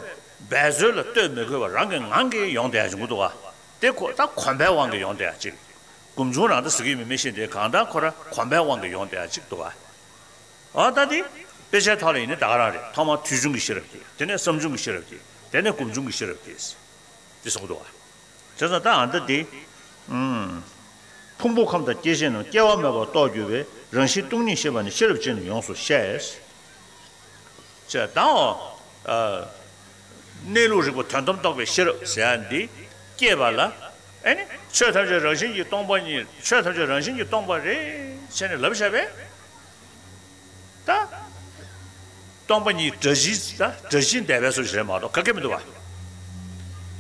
འབད་རྩོལ་ལ་ལྟོས་མི་དགོས་པ་རང་གི་ངང་གིས་ཡོང་བསྡད་ཡ་བྱུང་གི་འདུག་ག་དེ་ཁོ་ད་གོམས་པའི་དབང་གིས་ཡོང་བསྡད་ཡ་ཅིག་སྒོམ་བྱུང་རང་ད་ཟེར་གྱི་མི་མི་ཤེས་དེ་གང་ལྟར་ཁོ་ར་གོམས་པའི་དབང་གིས་ཡོང་བསྡད་ཡ་ཅིག་འདུག་ག་ཨ་ད་དེ་དཔེ་ཆའི་ཐོག་ལ་ཡིན་ན་ད་ག་རང་རེད། ཐོག་མར་ཐོས་བྱུང་གི་ཤེས་རབ་ཀྱིས། དེ་ནས་བསམ་བྱུང་གི་ཤེས་རབ་ཀྱིས། དེ་ནས་སྒོམ་བྱུང་གི་ཤེས་རབ་ཀྱིས། དེ་གསུངས་འདུག་བ། བྱས་ཙང་ད་ཨ་ད་དེ། ཨུམ། ཕུང་པོ་ཁམས་དང་སྐྱེ་མཆེད་རྣམས། སྐྱེ་བ་མེད་པར་རྟོགས་གྱུར་པའི། རང་བཞིན་སྟོང་ཉིད་ཤེས་པ་ནི། ཤེས་རབ་ཅན་ནི་ཡོངས་སུ་ཤེས། ཅེས་དང་། ཨ། གནས་ལུགས་རིག་པ་དོན་དམ་རྟོགས་པའི་ཤེས་རབ་ཟེར་ཡ་འདི་སྐྱེས་པ་ལ། ཨེ་ནི་ཆོས་ཐམས་ཅད་རང་བཞིན་གྱིས་སྟོང་པ་ཉིད། ཆོས་ཐམས་ཅད་རང་བཞིན་གྱིས་སྟོང་པ་རེད་ཟེར་ནས་ལབ་བཞག་པས། ད། སྟོང་པ་ཉིད་སྒྲ་བཞིན་ད་སྒྲ་བཞིན་བདེན་པའི་བཟོ་ཞིག་རེད་མ་གཏོགས་ག་གེ་མི་འདུག་བ།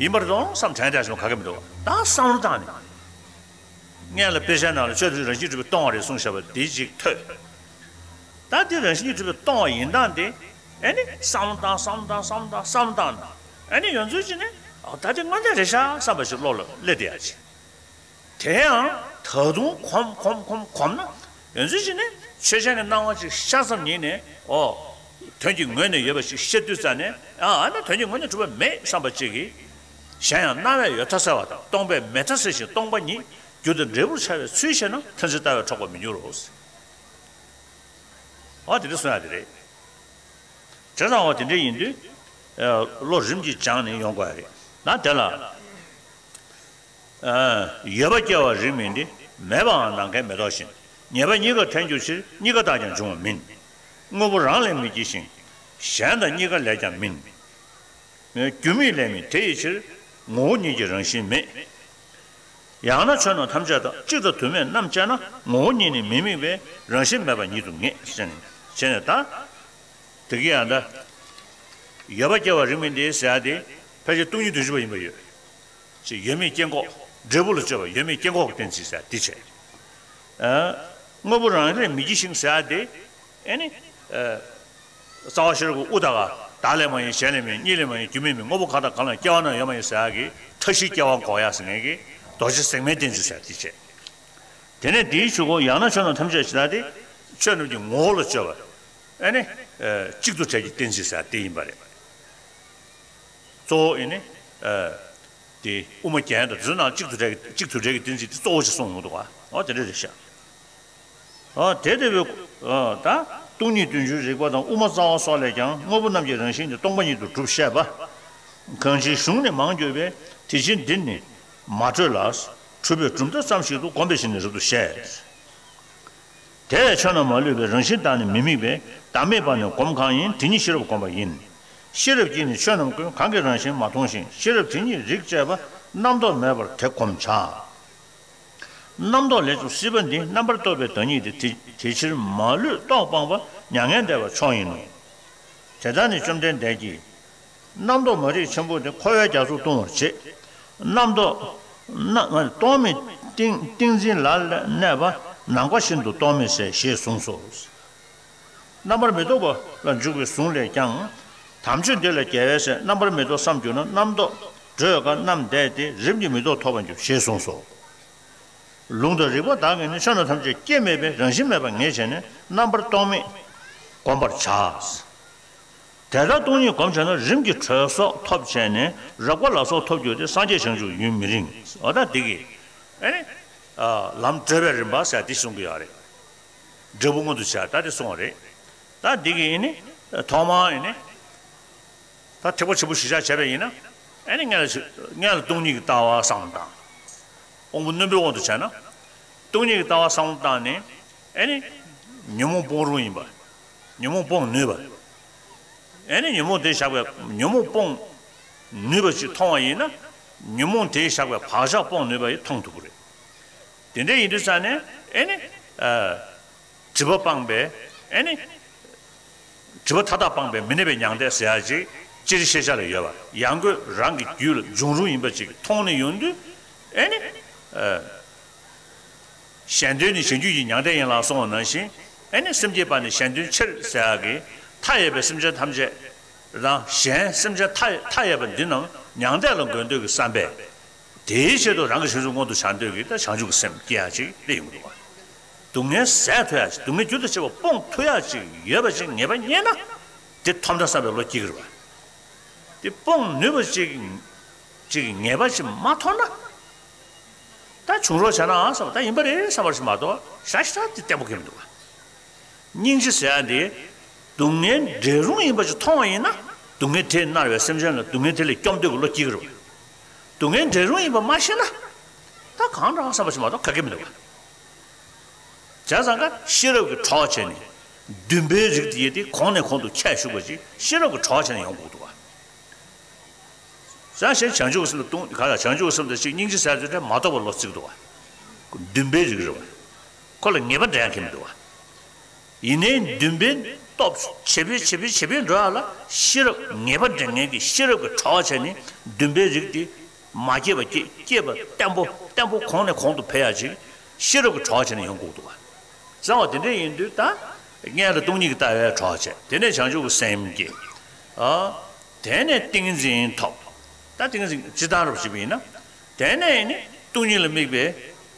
ཡིན་པར་རྫོགས་བསམ་དྲན་བསྡད་སོང་ག་གེ་མི་འདུག་བ། ད་བསམ་བློ་བཏང་ནས། སྔོན་ལ་དཔེ་ཆའི་ནང་ལ་ཆོས་ཐམས་ཅད་རང་བཞིན་གྲུབ་པས་སྟོང་བ་རེད་གསུངས་བཞག་པ་དེ་ཅིག་ཐོས། ད་དེ་རང་བཞིན་གྱིས་གྲུབ་པས་སྟོང་བ་ཡིན་སྟངས་དེ། ཨེ་ནི་བསམ་བློ་བཏང་བསམ་བློ་བཏང་བསམ་བློ་བཏང་བསམ་བློ་བཏང་ནས། ཨེ་ནི་ཡོང་ཚུལ་ཅིག་ནི། ཨ་ད་དེ་དངོས་གནས་རེད་ཤག་བསམ་པ་ཞིག་བློ་ལ་སླེབས་བསྡད་ཡ་ཅིག་དེ་ཡང་ད་དུང་གོམས་གོམས་གོམས་གོམས་ན་ཡོང་ཚུལ་ཅིག་ནི་ཆོས་ཅན་གྱི་སྣང་བ་ཅིག་ཤར་ཙམ་ཉིད་ནས་ཨོ། དོན་གྱི་ངོས་ནས་ཡོད་པ་ཞིག་ཤར་དུས་ཙ་ནས་ཨ་ཨ་ནི་དོན་གྱི་ངོས་ནས་གྲུབ་པ་མེད་བསམ་པ་ཅིག་གིས། གཞན་ཡང་སྣང་བས་ཡོད་མཐའ་གསལ་བ་དང་། སྟོང་པས་མེད་མཐའ་གསལ་ཞིང་སྟོང་པ་ཉིད། རྒྱུ་དང་འབྲས་བུར་འཆར་བའི་ཚུལ་ཤེས་ན། མཐར་འཛིན་ལྟ་བས་འཕྲོག་པར་མི་འགྱུར་རོ། ཨོ་དེ་འདྲ་གསུང་ཡ་དེ་རེད། བྱས་ཙང་ཨོ་དེ་འདྲ་ཡིན་དུས། བློ་རིམ་གྱིས་སྦྱངས་ནས་ཡོང་དགོས་ཡ་རེད། ན་དེ་ལ། ཡོད་པ་སྐྱེ་བ་རིགས་མིན་ཏེ། མེད་པའང་ནམ་མཁའི་མེ་ཏོག་བཞིན། ཉེས་པ་གཉིས་ཀ་དོན་གྱུར་ཕྱིར། གཉིས་ཀ་བརྟགས་ཀྱང་འབྱུང་བ་མིན། དངོས་པོ་རང་ལས་མི་སྐྱེ་ཞིང་། གཞན་དང་གཉིས་ཀ་ལས་ཀྱང་མིན། རྒྱུ་མེད་ལས་མིན་དེ་ཡི་ཕྱིར། ངོ་བོ་ཉིད་ཀྱི་རང་བཞིན་མེད། ཡང་ན་ཆོས་རྣམས་ཐམས་ཅད་དང་། གཅིག་དང་དུ་མས་རྣམ་དཔྱད་ན། ངོ་བོ་ཉིད་ནི་མི་དམིགས་པས། རང་བཞིན་མེད་པ་ཉིད་དུ་ངེས། ཟེར་ནས་བྱས་ནས་ད། དེ་གི་ཡང་ད། ཡོད་པ་སྐྱེ་བ་རིགས་མིན་ཏེ་ཟེར་ཡ་དེ་ཕལ་ཆེར་སྟོང་ཉིད་བདུན་ཅུ་པ་ཡིན་པ་ཡོད། ཅེས་ཡོད་མེད་སྐྱེ་འགོག་འབྲས་བུ་ལ་དཔྱོད་པ་ཡོད་མེད་སྐྱེ་འགོག་གི་གཏན་ཚིགས་ཟེར་འདི་བྱས། དངོས་པོ་རང་ལས་མི་སྐྱེ་ཞིང་ཟེར་ཏེ། ཨེ་ནི། རྩ་བ་ཤེས་རབ་ཀྱི་དབུ་དག་ག་བདག་ལས་མ་ཡིན། གཞན་ལས་མ་ཡིན། གཉིས་ལས་མ་ཡིན། རྒྱུ་མེད་མིན། དངོས་པོ་གང་དང་གང་ལ་སྐྱེ་བ་རྣམས་ཡོད་མ་ཡིན་ཟེར་ཡ་གི་མཐའ་བཞིའི་སྐྱེ་བ་འགོག་ཡ་ཟེར་མཁན་གྱི་རྡོ་རྗེ་ཟེགས་མའི་གཏན་ཚིགས་ཟེར་འདི་བྱས། དེ་ནས་འདིའི་ཆོས་སྐུ་ཡང་ན་ཆོས་རྣམས་ཐམས་ཅད་ཟེར་ཏེ། ཆོས་རྣམས་ཀྱི་ངོ་བོ་ལ་དཔྱོད་པ། ཨེ་ནི། གཅིག་ཏུ་བྲལ་གྱི་གཏན་ཚིགས་ཟེར་དེ་ཡིན་པ་རེད། གཙོ་བོ་ཨེ་ནི། དེ་དབུ་མ་རྒྱན་དང་དེ་ཚོ་ནང་གཅིག་ཏུ་བྲལ་གྱི་གཅིག་ཏུ་བྲལ་གྱི་གཏན་ཚིགས་དེ་གཙོ་བོ་ཞིག་གསུངས་ཡོང་འདུག་ག་འོ་དེ་འདྲ་རེད་ཤག་འོ་དེ་ལྟ་བུའི་ད་སྟོང་ཉིད་བདུན་ཅུའི་རིགས་པ་དང་དབུ་མ་རྩ་བ་སོགས་ལས་ཀྱང་དངོས་པོ་རྣམས་ཀྱི་རང་བཞིན་ནི་སྟོང་པ་ཉིད་དུ་གྲུབ་བཤད་པ། གང་ཕྱིར་གཞུང་ནི་མང་གྱུར་པས། དེ་ཕྱིར་འདིར་ནི་མ་སྤྲོས་ལ། གྲུབ་པའི་གྲུབ་མཐའ་ཙམ་ཞིག་ཏུ་གོམས་པའི་ཕྱིར་ནི་རབ་ཏུ་བཤད། དེ་ཡང་ཆོས་རྣམས་མ་ལུས་པའི། རང་བཞིན་དག་ནི་མི་དམིགས་པས། བདག་མེད་པ་ནི་སྒོམ་གང་ཡིན། དེ་ཉིད་ཤེས་རབ་བསྒོམ་པ་ཡིན། ཤེས་རབ་ཀྱིས་ནི་ཆོས་རྣམས་ཀུན། གང་གི་རང་བཞིན་མ་མཐོང་ཞིང་། ཤེས་རབ་དེ་ཉིད་རིག་བཅས་པ། རྣམ་རྟོག་མེད་པར་དེ་བསྒོམ་བྱ། རྣམ་རྟོག་ལས་བྱུང་སྲིད་པ་འདི། རྣམ་པར་རྟོག་པའི་བདག་ཉིད་དེ། དེ་དེ་ཕྱིར་མ་ལུས་རྟོག་སྤངས་པ། མྱ་ངན་འདས་པ་མཆོག་ཡིན་ནོ། དེ་ལྟར་ནི་བཅོམ་ལྡན་འདས་ཀྱིས། རྣམ་རྟོག་མ་རིག་ཆེན་པོ་དེ། འཁོར་བའི་རྒྱ་མཚོར་ལྟུང་བར་བྱེད། རྣམ་རྟོག་རྣམ་རྟོག་མེད་ཏིང་ཏིང་འཛིན་ལ་གནས་པ། ནམ་མཁའ་བཞིན་དུ་རྟོག་མེད་ཟེར། ཞེས་གསུངས་སོ། རྣམ་པར་མི་རྟོག་པ་ལ་འཇུག་པའི་གཟུངས་ལས་ཀྱང་། དམ་ཆོས་འདི་ལ་རྒྱལ་བའི་སྲས། རྣམ་པར་མི་རྟོག་བསམ་གྱུར་ན། རྣམ་རྟོག་སྒྲོལ་དཀའ་རྣམས་འདས་ཏེ། རིམ་གྱིས་མི་རྟོག་ཐོབ་པར་འགྱུར། ཞེས་གསུངས་སོ། ལུང་དང་རིགས་པ་དག་གིས་ནི། ཆོས་རྣམས་ཐམས་ཅད་སྐྱེ་མེད་པའི། རང་བཞིན་མེད་པར་ངེས་བྱས་ནས། རྣམ་པར་རྟོག་མེད་བསྒོམ་པར་བྱ། དེ་ལྟར་སྟོང་ཉིད་བསྒོམས་བྱས་ན། རིམ་གྱིས་གྲོལ་སོགས་ཐོབ་བྱས་ནས། རབ་དགའ་ལ་སོགས་ཐོབ་གྱུར་ཏེ། སངས་རྒྱས་བྱང་ཆུབ་ཡུན་མི་རིང་། འོ་ད་འདི་གི་ཨེ་ནི། ལམ་བགྲོད་པའི་རིམ་པ་ཟེར་འདི་གསུང་གི་ཡོད་རེད། འབྲས་བུ་མངོན་དུ་བྱ། ད་འདི་གསུང་བ་རེད། ད་འདི་གི་ཨེ་ནི། ཐོག་མར་ཨེ་ནི། ད་ཐེག་པ་ཆེན་པོ་གཞིར་བཞག་བྱས་པ་ཡིན་ན། ཨེ་ནི་སྔོན་ལ་སྔོན་ལ་སྟོང་ཉིད་ཀྱི་ལྟ་བ་བསམ་བློ་བཏང་། དབང་པོ་རྣོན་པོའི་དབང་དུ་བྱས་ན། སྟོང་ཉིད་ཀྱི་ལྟ་བ་བསམ་བློ་བཏང་ནས། ཨེ་ནི། ཉོན་མོངས་སྤོང་རུང་ཡིན་པ། ཉོན་མོངས་སྤོང་ནུས་པ། ཨེ་ནི་ཉོན་མོངས་དེས་བཞག་པའི་ཉོན་མོངས་སྤོང་ནུས་པ་ཅིག་མཐོང་བ་ཡིན་ན། ཉོན་མོངས་དེས་བཞག་པའི་བག་ཆགས་སྤོང་ནུས་པ་ཡིས་མཐོང་ཐུབ་ཀྱི་རེད། དེ་འདྲ་ཡིན་དུས་ཙང་ནས་ཨེ་ནི། སྒྲིབ་པ་སྤངས་པའི་ཨེ་ནི། སྒྲིབ་པ་མཐའ་དག་སྤངས་པའི་མི་གནས་པའི་མྱང་འདས་ཟེར་ཡ་ཅིག་སྤྱིར་ཤེས་བྱ་ལ་ཡོད་པ། ཡང་སྒོས་རང་གི་རྒྱུད་ལ་འབྱུང་རུང་ཡིན་པ་ཅིག་མཐོང་ནས་ཡོང་དུས། ཨེ་ནི། གཞན་དོན་ནི་གཞན་རྒྱུད་ཀྱི་མྱང་འདས་ཡིན་ལ་གསུངས་པ་ནང་བཞིན། ཨེ་ནི་སེམས་བསྐྱེད་པ་ནི་གཞན་དོན་ཕྱིར་ཟེར་ཡ་གི། མཐའ་ཡས་པའི་སེམས་ཅན་ཐམས་ཅད་དང་། གཞན་སེམས་ཅན་མཐའ་མཐའ་ཡས་པ་འདི་རྣམས་མྱང་འདས་ལ་འགོད་འདོད་ཀྱི་བསམ་པས། དེའི་ཆེད་དུ་རང་གི་བྱང་ཆུབ་མངོན་དུ་བྱ་འདོད་ཀྱི་ད་བྱང་ཆུབ་ཀྱི་སེམས་སྐྱེ་ཡ་ཅིག་སླེབས་ཡོང་གི་འདུག་བ། སྡུག་བསྔལ་ཟད་ཐུབ་ཡ་ཅིག་སྡུག་བསྔལ་རྒྱུན་དུ་ཆད་པ་སྤོང་ཐུབ་ཡ་ཅིག་ཡོད་པ་ཅིག་ངེས་པ་རྙེད་ན། དེ་ཐོབ་འདྲ་བསམ་པའི་བློ་སྐྱེ་གི་རེད་བ། དེ་སྤོང་ནུས་པ་ཅིག་ཅིག་ངེས་པ་ཅིག་མ་ཐོབ་ན། ད་བྱུང་རོགས་བྱས་ནའང་བསམ་པ་ད་ཡིན་པ་རེད་བསམ་པ་ཞིག་མ་གཏོགས་ཞག་ཞག་དེ་བརྟན་པོ་སྐྱེ་མི་འདུག་བ། སྙིང་རྗེ་ཟེར་ཡ་དེ། སྡུག་བསྔལ་འདྲེན་རུང་ཡིན་པ་ཅིག་མཐོང་བ་ཡིན་ན། སྡུག་བསྔལ་དེས་མནར་བའི་སེམས་ཅན་ལ་སྡུག་བསྔལ་དེ་ལས་སྐྱོབ་འདོད་ཀྱི་བློ་སྐྱེ་གི་རེད་བ། སྡུག་བསྔལ་འདྲེན་རུང་ཡིན་པ་མ་ཤེས་ན། ད་གང་འདྲ་བསམ་པ་ཞིག་མ་གཏོགས་ག་གེ་མི་འདུག་བ། བྱས་ཙང་ཀ་ཤེས་རབ་ཀྱི་གྲོགས་བྱས་ནས། འདུན་པའི་རིགས་དེ་ཡི་དེ་གོང་ནས་གོང་དུ་འཁྱེར་ཞུགས་པ་ཅིག་ཤེས་རབ་ཀྱི་གྲོགས་བྱས་ནས་ཡོང་དགོས་འདུག་བ། བྱང་ཆུབ་ཀྱི་སེམས་དང་སྟོང་ག་ལ་བྱང་ཆུབ་ཀྱི་སེམས་དང་གཅིག་སྙིང་རྗེ་ཟེར་ཚུལ་དེ་མ་རྟོགས་པ་ལོག་བརྩི་གི་འདུག་བ། འདུན་པའི་རིགས་རེད་བ། ཁོ་ལ་ངེས་པ་འདྲེན་མཁན་མི་འདུག་བ། ཡིན་ནའི་འདུན་པའི་སྟོབས་ཇེ་འཕེལ་ཇེ་འཕེལ་ཇེ་འཕེལ་འགྲོ་ཡ་ལ་ཤེས་རབ་ངེས་པ་འདྲེན་མཁན་གྱི་ཤེས་རབ་ཀྱི་གྲོགས་བྱས་ནས་འདུན་པའི་རིགས་དེ་མ་སྐྱེས་པ་སྐྱེ་སྐྱེས་པ་བརྟན་པོ་བརྟན་པོ་གོང་ནས་གོང་དུ་འཕེལ་ཡ་ཅིག་ཤེས་རབ་ཀྱི་གྲོགས་བྱས་ནས་ཡོང་དགོས་འདུག་བ། བྱས་ཙང་དེ་འདྲ་ཡིན་དུས་ད་སྔོན་ལ་སྟོང་ཉིད་ཀྱི་ལྟ་བའི་གྲོགས་བྱས། དེ་ནས་བྱང་ཆུབ་ཀྱི་སེམས་སྐྱེས། ཨ། དེ་ནས་ཏིང་འཛིན་ཐོབ། ད་ཏིང་འཛིན་ཇི་ལྟར་རུ་ཞིག་ཡིན་ན། དེ་ནས་ནི་སྟོང་ཉིད་ལ་དམིགས་པའི་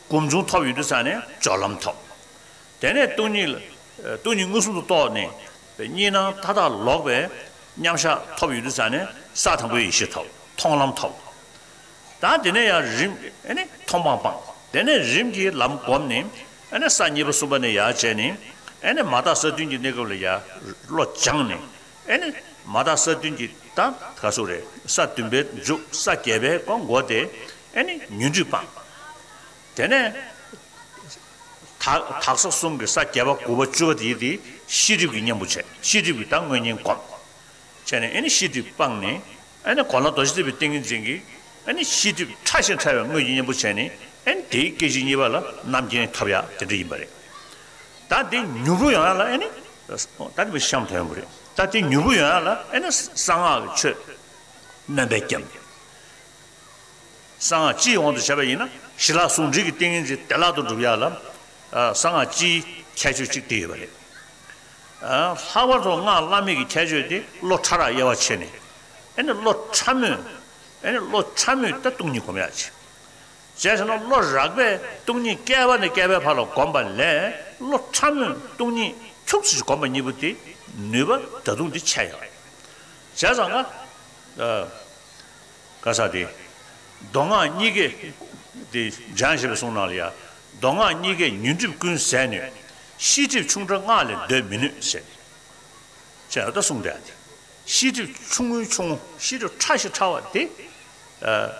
སྒོམ་བྱུང་ཐོབ་ཡོང་དུས་ཙ་ནས་སྦྱོར་ལམ་ཐོབ། དེ་ནས་སྟོང་ཉིད་ལ་སྟོང་ཉིད་མངོན་སུམ་དུ་རྟོགས་ནས་གཉིས་སྣང་མཐའ་དག་ལོག་པའི་མཉམ་བཞག་ཐོབ་ཡོང་དུས་ཙ་ནས་ས་དང་པོའི་ཡེ་ཤེས་ཐོབ། མཐོང་ལམ་ཐོབ། ད་དེ་ནས་ཡང་རིམ་ཨེ་ནི་མཐོང་སྤང་སྤངས། དེ་ནས་རིམ་གྱིས་ལམ་བསྒོམས་ནས་ཨེ་ནི་ས་གཉིས་པ་གསུམ་པ་ནས་ཡར་བྱས་ནས་ཨེ་ནི་མ་དག་ས་བདུན་གྱི་གནས་སྐབས་ལ་ཡར་བློ་སྦྱངས་ནས་ཨེ་ནི་མ་དག་ས་བདུན་གྱི་ད་ག་ཚོད་རེད། ས་བདུན་པའི་མཇུག་ས་བརྒྱད་པའི་ཀོ་མགོ་དེ་ ཨེ་ནི་ཉོན་སྒྲིབ་སྤངས། དེ་ནས་དག་དག་ས་གསུམ་གྱི་ས་བརྒྱད་པ་དགུ་པ་བཅུ་པ་དེ་དེ་ཤེས་སྒྲིབ་ཀྱི་གཉེན་པོ་བྱས། ཤེས་སྒྲིབ་ཀྱི་ད་དངོས་གཉེན་བསྒོམ། བྱས་ནས་ཨེ་ནི་ཤེས་སྒྲིབ་སྤངས་ནས། ཨེ་ནི་གོ་ལ་རྡོ་རྗེ་ལྟ་བུའི་ཏིང་ངེ་འཛིན་གྱིས་ཨེ་ནི་ཤེས་སྒྲིབ་ཕྲ་ཞིང་ཕྲ་བའི་དངོས་ཀྱི་གཉེན་པོ་བྱས་ནས། ཨེ་ནི་དེའི་སྐད་ཅིག་གཉིས་པ་ལ་རྣམ་མཁྱེན་ཐོབ་ཡག་དེ་འདྲ་ཡིན་པ་རེད། ད་དེ་མྱུར་པོ་ཡོང་ཡག་ལ་ཨེ་ནི། ད་དེ་མི་གཤམ་དུ་ཡོང་གི་རེད། ད་དེ་མྱུར་པོ་ཡོང་ཡག་ལ་ཨེ་ནི་གསང་སྔགས་ཀྱི་ཆོས་སྣོན་པས་བརྒྱབ། གསང་སྔགས་སྤྱིའི་དབང་དུ་བྱས་པ་ཡིན་ན། ཞི་ལྷག་ཟུང་འབྲེལ་གྱི་ཏིང་ངེ་འཛིན་བདེ་བླག་ཏུ་འགྲུབ་ཡག་ལ། ཨ། གསང་སྔགས་སྤྱིའི་ཁྱད་ཆོས་གཅིག་དེ་ཡོད་པ་རེད། ཨ། ལྷག་པར་དུ་སྔགས་བླ་མེད་ཀྱི་ཁྱད་ཆོས་དེ་བློ་ཕྲ་རགས་དབྱེ་བ་ཕྱེ་ནས། ཨེ་ནི་བློ་ཕྲ་མོས། ཨེ་ནི་བློ་ཕྲ་མོས་ད་སྟོང་ཉིད་སྒོམ་ཡག་བྱེད། བྱས་ཙང་ན་བློ་རགས་པས་སྟོང་ཉིད་བསྐལ་པ་ནས་བསྐལ་པའི་བར་ལ་བསྒོམས་པ་ལས། བློ་ཕྲ་མོས་སྟོང་ཉིད་ཁྱུག་ཙམ་ཞིག་བསྒོམས་པ་གཉིས་པོ་དེ་ནུས་པ་ད་དུང་དེ་ཆེ་ཡོད་རེད། བྱས་ཙང་ན། ཨ། ག་ས་དེ། མདོ་སྔགས་གཉིས་ཀའི་དེ་སྦྱང་ཞེས་པའི་གསུང་ནང་ལ་ཡང་། མདོ་སྔགས་གཉིས་ཀས་ཉོན་སྒྲིབ་ཀུན་ཟད་ནུས། ཤེས་སྒྲིབ་ཆུང་ཕྲ་སྔགས་ལས་འདོད་མི་ནུས་ཟེར། བྱས་ད་གསུངས་བསྡད་དེ། ཤེས་སྒྲིབ་ཆུང་ངུའི་ཆུང་ངུ། ཤེས་སྒྲིབ་ཕྲ་ཞིང་ཕྲ་བ་དེ། ཨ།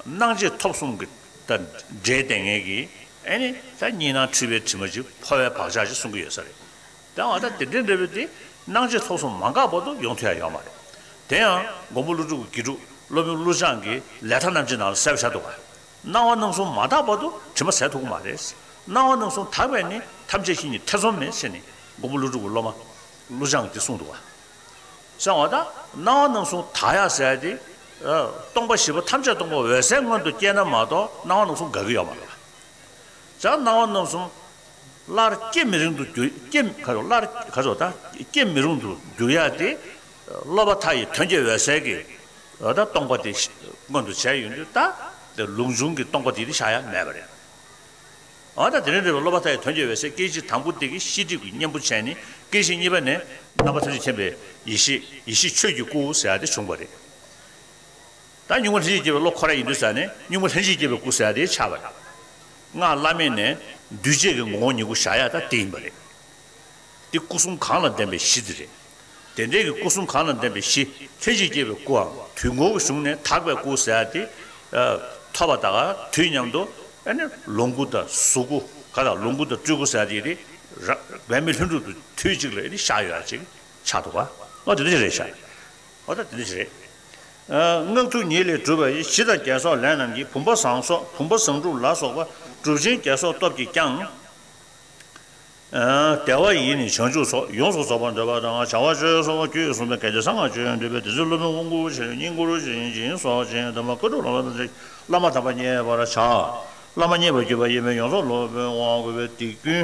སྣང་མཆེད་ཐོབ་གསུམ་གྱི་ད་འབྲེལ་ལྡན་མཁན་གྱི། ཨེ་ནི་ད་གཉིས་སྣང་འཁྲུལ་པའི་དྲི་མ་ཅིག་ཕོ་བའི་བག་ཆགས་ཅིག་གསུང་གི་ཡོད་ས་རེད། དེ་འོ་ད་དེ་འདྲའི་འདྲ་བའི་དེ་སྣང་མཆེད་ཐོབ་གསུམ་མ་འགགས་བར་དུ་ཡོང་ཐུབ་ཡག་ཡོད་མ་རེད། དེ་ཡང་མགོན་པོ་ཀླུ་སྒྲུབ་ཀྱི་དགེ་ཕྲུག་སློབ་དཔོན་ཀླུ་བྱང་གིས་ལས་མཐའ་རྣམ་འབྱེད་ནང་ལ་གསལ་པོ་བཞག་འདུག་ག། སྣང་བ་སྣང་གསུམ་མ་དག་བར་དུ་དྲི་མ་ཟད་ཐུབ་ཀྱི་མ་རེད། སྣང་བ་སྣང་གསུམ་དག་པས་ནི་ཐམས་ཅད་མཁྱེན་གྱི་ཐེ་ཚོམ་མེད་ཟེར་ནས་མགོན་པོ་ཀླུ་སྒྲུབ་ཀྱི་སློབ་མ་ཀླུ་བྱང་གིས་དེ་གསུངས་འདུག་ག། སེམས་པ་དང་སྣང་བ་རྣམ་གསུམ་དག་ཡག་ཟེར་ཡག་དེ། ཨ། སྟོང་པ་བཞི་པོ་ཐམས་ཅད་སྟོང་པ་འོད་གསལ་མངོན་དུ་སྐྱེས་ན་མ་གཏོགས་སྣང་བ་རྣམ་གསུམ་འགག་གི་ཡོད་མ་རེད། བྱས་ཙང་སྣང་བ་རྣམ་གསུམ་སླར་སྐྱེ་མི་རུང་དུ་འགྱུར། སྐྱེ་ག་ཚོད་སླར་ག་ཚོད་ད་སྐྱེ་མི་རུང་དུ་འགྱུར་ཡག་དེ། སློབ་པ་མཐའ་ཡས་དོན་གྱི་འོད་གསལ་གྱིས་ད་སྟོང་པ་དེ་མངོན་དུ་བྱས་ཡོང་དུས། ད་དེ་ལུགས་འབྱུང་གི་སྟོང་པ་དེ་དེ་ཆགས་ཡག་མེད་པ་རེད། འོ་ད་དེ་རིང་འདྲ་བའི་སློབ་པ་མཐའ་ཡས་དོན་གྱི་འོད་གསལ་སྐད་ཅིག་དང་པོ་དེ་གིས་ཤེས་སྒྲིབ་ཀྱི་གཉེན་པོ་བྱས་ནས། སྐད་ཅིག་གཉིས་པ་ནས་རྣམ་པ་ཐམས་ཅད་མཁྱེན་པའི་ཡེ་ཤེས། ཡེ་ཤེས་ཆོས་ཀྱི་སྐུ་ཟེར་ཡག་དེ་བྱུང་བ་རེད། ད་གཉུག་མ་ལྷན་ཅིག་སྐྱེས་པའི་བློ་ཁོ་རང་ཡིན་དུས་ཙ་ནས་གཉུག་མ་ལྷན་ཅིག་སྐྱེས་པའི་སྐུ་ཟེར་ཡག་དེ་ཆགས་པ་རེད། སྔགས་བླ་མེད་ནས་འདུས་བྱས་ཀྱི་ངོ་བོ་ཉིད་སྐུ་བཞག་ཡག་ད་དེ་ཡིན་པ་རེད། དེ་སྐུ་གསུམ་གང་ལ་ལྡན་པའི་གཞི་དེ་རེད། དེ་འདྲའི་གི་སྐུ་གསུམ་གང་ལ་ལྡན་པའི་གཞི་ལྷན་ཅིག་སྐྱེས་པའི་སྐུའམ་དུས་འཁོར་གྱི་གཞུང་ནས་དག་པའི་སྐུ་ཟེར་ཡག་དེ། ཨ། ཐོབ་པ་དང་དུས་མཉམ་དུ་ཨ་ནི་ལོངས་སྐུ་དང་གཟུགས་སྐུ། ག་ད་ལོངས་སྐུ་དང་སྤྲུལ་སྐུ་ཟེར་ཡག་དེ་ར་འོད་མའི་ལྷུན་གྲུབ་ཏུ་དུས་གཅིག་ལ་ཨ་ནི་ཤར་ཡོད་ཡག་ཅིག་ཆགས་འདུག་ག། འོ་དེ་འདྲ་ཅིག་རེད་ཤག། འོ་ད་དེ་འདྲ་ཅིག་རེད། ཨ། སྔགས་ཐུན་ཉིད་ལས་གྲུབ་པ་ཡི། ཞི་དང་རྒྱས་སོགས་ལས་རྣམས་ཀྱིས། བུམ་པ་བཟང་སོགས་བུམ་པ་བཟང་དྲུག་ལ་སོགས་པ། གྲུབ་ཆེན་རྒྱས་སོགས་སྟོབས་ཀྱིས་ཀྱང་། ཨ། བདེ་བ་ཡིས་ནི་བྱང་ཆུབ་སོགས། ཡོངས་སུ་རྫོགས་པར་འདོད་པ་དང་། བྱ་བ་བཅུ་གསུམ་པོ་རྒྱུད་གསུངས་པའི། གལ་ཏེ་གསང་སྔགས་ཆོས་འདོད་པས། དེ་ཚེ་སློབ་དཔོན་དབང་བསྐུར་ཕྱིར། བསྙེན་བཀུར་ཞིང་སྦྱིན་སོགས་ཀྱིས། དམ་པ་བཀའ་སྒྲུབ་ལམ་ལ་བླ་མ་དམ་པ་མཉེས་པར་བྱ། བླ་མ་མཉེས་པར་གྱུར་པ་ཡིན་པས། ཡོངས་སུ་སློབ་དཔོན་དབང་བསྐུར་བའི། སྡིག་ཀུན་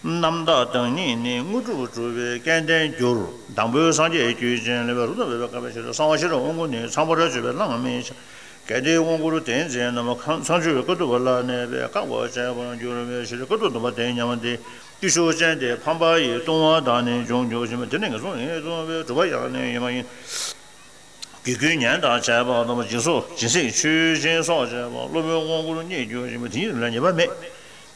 རྣམ་དག་བདག་ཉིད་ནི། དངོས་གྲུབ་སྒྲུབ་པའི་སྐལ་ལྡན་འགྱུར། དང་པོའི་སངས་རྒྱས་རྒྱུད་ཅན་ལེགས་པར་རབ་ཏུ་བསྔགས་པའི་བཀའ་བརྒྱུད་ཕྱིར། གསང་བ་ཤེས་རབ་དབང་བསྐུར་ནི། ཚངས་པར་སྤྱོད་པས་བླ་ན་མི་བྱ། གལ་ཏེ་དབང་བསྐུར་དེ་མཛད་རྣམས། མཚམས་སྦྱོར་བའི་དཀའ་ཐུབ་པ་ལ་གནས་པས། བསྐལ་པ་བྱེ་བར་འགྱུར་བའི་ཕྱིར། བཀའ་ཐུབ་བཟླུམ་པ་དེ་ཉམས་ཏེ། བརྟུལ་ཞུགས་ཅན་དེ་ཕམ་པ་ཡི་ལྟུང་བ་དག་ནི་འབྱུང་འགྱུར་ཞིང་། དེ་ནི་ངན་སོང་ནི་ལྟུང་བའི་སྒྲུབ་པ་ཡང་ནི་ཡིན་མ་ཡིན། གེགས་ཀུན་ཉོན་དང་བཅས་པ་དང་། སྦྱིན་སོགས་སྦྱིན་སྲེག་མཆོད་སྦྱིན་སོགས་བཅས་པ། སློབ་དཔོན་དབང་བསྐུར་བརྙེས་གྱུར་ཅིང་། དེ་ཉིད་ལ་ཉེས་པ་མེད།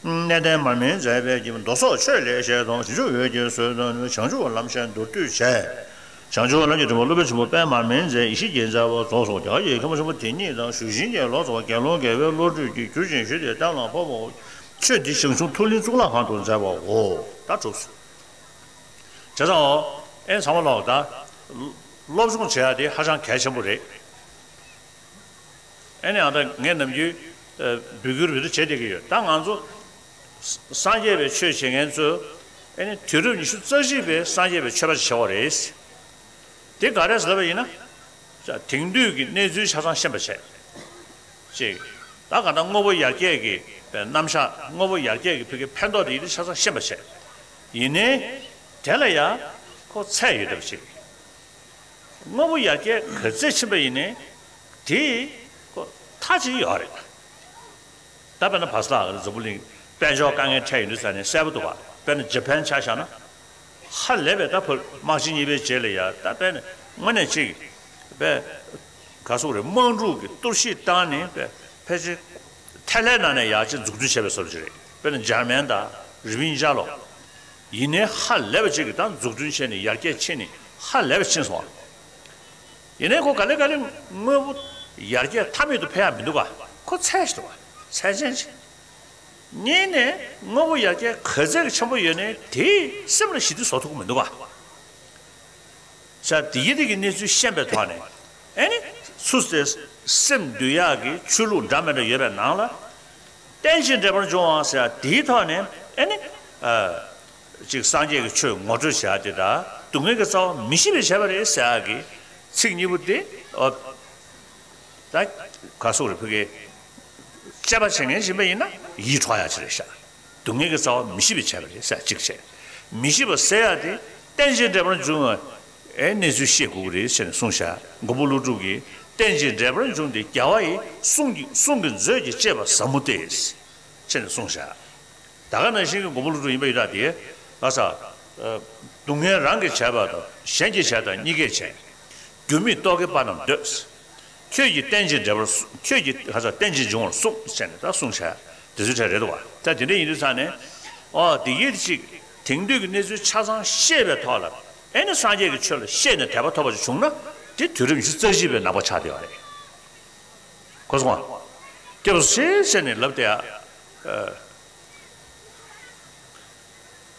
གནས་བརྟན་མར་མེ་མཛད་པའི་རྒྱལ་པོ། མདོ་སོགས་ཆོས་ལེགས་བཤད་དང་། བྱང་ཆུབ་འོད་ཀྱི་མཛོད་དང་ནི། བྱང་ཆུབ་ལམ་ཤེས་མདོར་བསྡུས་བྱས། བྱང་ཆུབ་ལམ་གྱི་འབྲས་བུ་སློབ་དཔོན་ཆེན་པོ་པདྨ་མར་མེ་མཛད། ཡེ་ཤེས་ཀྱི་མཛད་པ་རྫོགས་སོ། རྒྱ་གར་གྱི་མཁན་པོ་ཆེན་པོ་དེ་ཉིད་དང་། ཞུ་ཞིང་གི་ལོ་ཙཱ་བ་དགེ་སློང་དགེ་བའི་བློ་གྲོས་ཀྱིས་གྱུར་ཅིང་ཞུས་ཏེ་གཏན་ལ་ཕབ་པའོ། ཆོས་འདི་ཞང་ཞུང་ཐུགས་གླིང་གཙུག་ལག་ཁང་དུ་མཛད་པའོ། ད་གྲུབ་སོ། བྱས་ཙང་འོ། ཨེ་ཚང་མ་ལོག་ད། སློབ་སྦྱོང་བྱེད་ཡ་དེ་ཧ་ཅང་གལ་ཆེན་པོ་རེད། ཨེ་ནས་ཨ་ད་ངས་ནམ་རྒྱུན་འབོད་སྐུལ་རེ་རེ་བྱེད་བསྡད་ཀྱི་ཡོད། ད་ང་ཚོ་སངས་རྒྱས་པའི་ཆོས་བྱེད་མཁན་ཚོས་ཨེ་ནས་དུས་རབས་ཉི་ཤུ་རྩ་གཅིག་པའི་སངས་རྒྱས་པའི་ཆོས་པ་ཞིག་བྱེད་དགོས་རེད། དེ་ག་རེ་ཟེར་བ་ཡིན་ན། དེང་དུས་ཀྱི་གནས་ཚུལ་ཆ་ཚང་ཤེས་པ་བྱས། གཅིག་ད་ག་ད་དངོས་པོ་ཡར་རྒྱས་ཀྱི་རྣམ་གཞག་དངོས་པོ་ཡར་རྒྱས་ཀྱི་ཕ་གིའི་ཕན་ཐོགས་དེ་ཡིན་དེ་ཆ་ཚང་ཤེས་པ་བྱས། ཡིན་ནའི་དེ་ལ་ཡང་ཁོ་ཚད་ཡོད་བསྡད་པ་ཅིག་དངོས་པོ་ཡར་རྒྱས་ག་ཚད་ཕྱིན་པ་ཡིན་ནའི་དེ་ཁོ་མཐའ་གཅིག་ཡོད་རེད། ད་དཔེར་ན་བར་སྐབས་ལ་འཛམ་བུ་གླིང་དཔལ་འབྱོར་དཀའ་ངལ་འཕྲད་ཡོང་དུས་ཙ་ནས་གསལ་པོ་འདུག་བ། དཔེར་ན་ཇ་པན་ཆ་བཞག་ན། ཧ་ལས་པའི་ད་ཕར་དམག་ཆེན་གཉིས་པའི་རྗེས་ལ་ཡ་ད་དཔེར་ན་དངོས་གནས་གཅིག་པའི་ག་སོག་རེད། དམག་འཁྲུག་གི་གཏོར་བཤིག་བཏང་ནས་པའི་ཕལ་ཆེར་ཐལ་ལྷའི་ནང་ནས་ཡར་ཅིག་འཛུགས་སྐྲུན་བྱས་པའི་བཟོ་འདྲ་ཅིག་རེད། དཔེར་ན་འཇར་མན་དང་རི་བིང་ཇ་ལོ། ཡིན་ནའི་ཧ་ལས་པ་ཅིག་གི་ད་འཛུགས་སྐྲུན་བྱས་ནས་ཡར་རྒྱས་ཕྱིན་ནས་ཧ་ལས་པ་ཕྱིན་སོང་བ། ཡིན་ནའི་ཁོ་ག་ལེ་ག་ལེ་དངོས་པོ་ཡར་རྒྱས་མཐའ་མེད་དུ་འཕེལ་ཡག་མི་འདུག་ག་ཁོ་ཚད་ཞིག་འདུག་བ། ཚད་ཅན་ཞིག་གཉིས་ནས་དངོས་པོ་ཡར་རྒྱས་ག་ཚད་ཀྱི་ཆེན་པོ་ཡོད་ནའི་དེས་སེམས་ལ་ཞི་བདེ་བཟོ་ཐུབ་ཀྱི་མི་འདུག་བ། ས་དེ་ཡི་དེ་གི་གནས་ཚུལ་ཤེས་པའི་ཐོག་ནས་ཨེ་ནི་ཚུར་དེ་སེམས་འདུལ་ཡག་གི་ཆོས་ལུགས་འདྲ་མི་འདྲ་ཡོད་པའི་ནང་ལ། རྟེན་ཅིང་འབྲེལ་པར་འབྱུང་བ་ཟེར་ཡ་དེའི་ཐོག་ནས་ཨེ་ནི། ཅིག་སངས་རྒྱས་ཀྱི་ཆོས་ངོ་སྤྲོད་བྱ་དེ་དང་སྡུག་བསྔལ་གྱི་རྩ་བ་མི་ཤེས་པས་བྱས་པ་རེད་ཟེར་ཡག་གི་ཚིག་གཉིས་པོ་དེ། ཨོ། ད་ག་སོགས་རེད་ཕ་གི། དཔྱད་པ་བྱེད་མཁན་ཡིན་པ་ཡིན་ན་ཡིད་འཕྲོག་ཡག་ཅིག་རེད་ཤག་སྡུག་བསྔལ་གྱི་རྩ་བ་མི་ཤེས་པས་བྱས་པ་རེད་ཟེར་གཅིག་བྱས། མི་ཤེས་པ་ཟེར་ཡག་དེ་རྟེན་ཅིང་འབྲེལ་པར་འབྱུང་བའི་ཨེ་གནས་ཚུལ་ཤེས་དགོས་ཀྱི་རེད་ཟེར་ནས་གསུངས་ཤག་མགོན་པོ་ཀླུ་སྒྲུབ་ཀྱིས་རྟེན་ཅིང་འབྲེལ་པར་འབྱུང་སྟེ་རྒྱལ་བ་ཡི་གསུང་གི་གསུང་གི་མཛོད་ཀྱི་བཅས་པ་ཟབ་མོ་སྟེ། ཟེར་ནས་གསུངས་ཤག་ད་ག་ནང་བཞིན་གྱི་མགོན་པོ་ཀླུ་སྒྲུབ་ཡིན་པ་ཡིན་ད་དེ། ལྷ་ས། སྡུག་བསྔལ་རང་གིས་བྱས་པ་དང་གཞན་གྱིས་བྱས་དང་གཉིས་ཀས་བྱས། རྒྱུ་མེད་རྟོག་གེའི་དཔའ་རྣམས་འདོད། ཁྱོད་ཀྱིས་རྟེན་ཅིང་འབྲེལ་པར་གསུངས། ཁྱོད་ཀྱིས་ལྷ་ས་རྟེན་ཅིང་འབྱུང་བར་གསུངས་ཟེར་ནས་ད་གསུངས་བྱས། དེ་ཚོའི་གྲས་རེད་འདུག་བ། ད་དེ་འདྲ་ཡིན་དུས་ཙང་ནས། ཨོ་དེ་ཡིད་ཅིག་དེང་དུས་ཀྱི་གནས་ཚུལ་ཆ་ཚང་ཤེས་པའི་ཐོག་ལ་ཨེ་ནི་སངས་རྒྱས་ཀྱི་ཆོས་ལ་ཤེས་ནས་དད་པ་ཐོབ་པ་ཞིག་བྱུང་ན་དེ་དུས་རབས་ཉི་ཤུ་རྩ་བཞི་པའི་ནང་པ་ཆགས་བསྡད་པ་རེད། གོ་སོང་ང་། སྐྱབས་སུ་མཆི་ཟེར་ནས་ལབ་བསྡད་ཡ།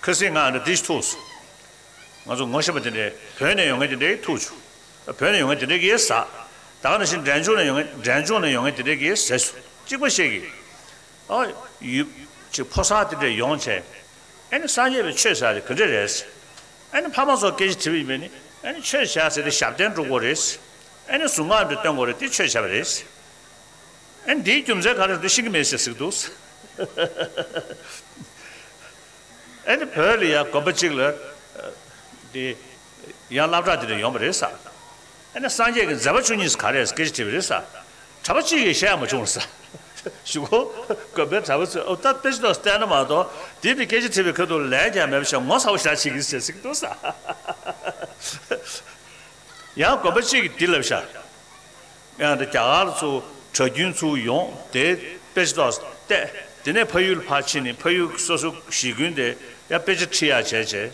ཁ་སང་ང་འདྲ་འདི་ཞིག་ཐུག་སོང་། ང་ཚོ་ངོ་ཤེས་པ་དེ་འདྲའི་བོད་ནས་ཡོང་མཁན་དེ་འདྲའི་ཐུག་བྱུང་། བོད་ནས་ཡོང་མཁན་དེ་འདྲའི་གིས་ཟ། ད་ག་ནང་བཞིན་འབྲས་ལྗོངས་ནས་ཡོང་མཁན་འབྲས་ལྗོངས་ནས་ཡོང་མཁན་དེ་འདྲའི་གིས་ཟས་སོང་། གཅིག་པ་ཞིག་གིས། ཨ། ཡུལ་ཅིག་ཕོ་གསར་དེ་འདྲས་ཡོང་བྱས། ཨ་ནི་སངས་རྒྱས་པའི་ཆོས་ཟེར་དེ་ག་འདྲས་རེད། ཨ་ནི་ཕ་མ་ཚོ་སྐད་ཆ་དྲིས་པ་ཡིན་པས་ནི་ཨ་ནི་ཆོས་ཟེར་དེ་ཞབས་བརྟན་སྒྲུབ་དགོས་རེད། ཨ་ནི་གཟུངས་སྔགས་འདི་བཏོན་དགོས་རེད་དེ་ཆོས་བྱས་པ་རེད། ཨ་ནི་འདིའི་རྒྱུ་མཚན་ག་རེ་རེད་ཤེས་ཀྱི་མེད་ཟེར་ཟེར་གྱི་འདུག་ཨ་ནི་བོད་ལ་ཡང་དགོན་པ་གཅིག་ལ། འདི། ཡང་སློབ་གྲྭ་འདི་ནས་ཡོང་བ་རེད་ས། ཨ་ནི་སངས་རྒྱས་ཀྱི་མཛད་པ་བཅུ་གཉིས་ག་རེ་རེད་སྐད་ཆ་དྲིས་པ་རེད་ས། གྲྭ་པ་གཅིག་གིས་བཤད་ཡ་མ་བྱུང་ས། ཞུ་གོ། དགོན་པའི་གྲྭ་པ་ཚོས་ཨོ་ད་དཔེ་ཆ་ཏོག་བལྟས་ན་མ་གཏོགས་དེ་ནི་སྐད་ཆ་དྲིས་པའི་ཁ་ཐུག་ལན་ཀྱང་མེད་པ་བྱས་ངོ་ཚ་བོ་ཞེ་དྲག་བྱེད་ཀྱི་ཟེར་ཟེར་གྱི་འདུག་ས། ཡང་དགོན་པ་གཅིག་གིས་འདི་ལབ་ཤག་ཡང་འདི་རྒྱ་གར་ཚུར་གྲྭ་རྒྱུན་ཚུར་ཡོང་དེ་དཔེ་ཆ་ཏོག་བལྟས། དེ་ནས་ཕ་ཡུལ་ཕར་ཕྱིན་ནས་ཕ་ཡུལ་སོ་སོ་གཞིས་ཁྱོན་དེ་ཡང་དཔེ་ཆ་ཁྲིད་ཡག་བྱས་བྱས།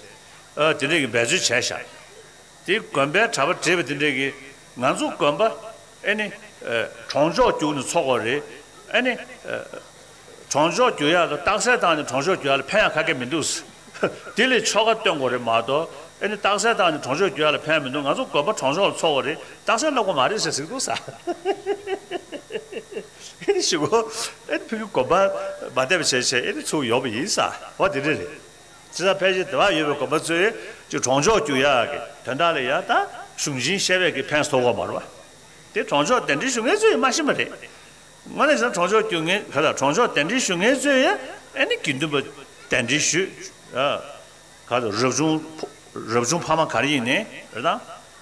ཨ་དེ་འདྲས་ཀྱི་འབད་རྩོལ་བྱས་ཤག་དེ་དགོན་པའི་གྲྭ་པ་བགྲེས་པ་དེ་འདྲས་ཀྱིས་ང་ཚོ་དགོན་པ་ཨེ་ནི། ཨ་གྲོང་ཆོག་རྒྱུགས་ནས་ཚོགས་པ་རེད། ཨེ་ནི། ཨ་གྲོང་ཆོག་རྒྱུགས་ཡག་ལ་རྟགས་གསལ་བཏང་ནས་གྲོང་ཆོག་རྒྱུགས་ཡག་ལ་ཕན་ཡག་ག་གེ་མི་འདུག་དེ་ལས་ཆོ་ག་སྟོན་དགོས་རེད་མ་གཏོགས་ཨེ་ནི་རྟགས་གསལ་བཏང་ནས་གྲོང་ཆོག་རྒྱུགས་ཡག་ལ་ཕན་མི་འདུག་ང་ཚོ་དགོན་པ་གྲོང་ཆོག་ལ་ཚོགས་པ་རེད། རྟགས་གསལ་བསླབ་དགོས་མ་རེད་ཟེར་ཟེར་གྱི་འདུག་ས། ཨེ་ནི་ཞུ་གོ། ཨེ་ནི་ཕ་གི་དགོན་པ་མ་བསྡད་པ་བྱས་བྱས་ཨེ་ནི་ཚུར་ཡོང་བ་ཡིན་ས། འོ་དེ་འདྲ་རེད། བྱས་ཙང་ཕལ་ཆེར་དེ་བ་ཡོད་པའི་དགོན་པ་ཚོས་ཀྱི་གྲོང་ཆོག་རྒྱུགས་ཡག་གི་དོན་དག་ལ་ཡ་ད་གཞུང་ཆེན་བཤད་པའི་གི་ཕན་ཐོགས་ཀྱི་ཡོད་མ་རེད་བ། དེ་གྲོང་ཆོག་གདན་འདྲེན་ཞུ་མཁན་ཚོས་མ་ཤེས་པ་རེད། དངོས་གནས་བྱས་ན་གྲོང་ཆོག་རྒྱུགས་མཁན་ག་ལ་གྲོང་ཆོག་གདན་འདྲེན་ཞུ་མཁན་ཚོས་ཡ་ཨེ་ནི་དགེ་འདུན་པ་གདན་འདྲེན་ཞུས། ཨ་ག་ལ་རབ་བྱུང་རབ་བྱུང་ཕ་མ་ག་རེ་ཡིན་ནའི་རེད་ད།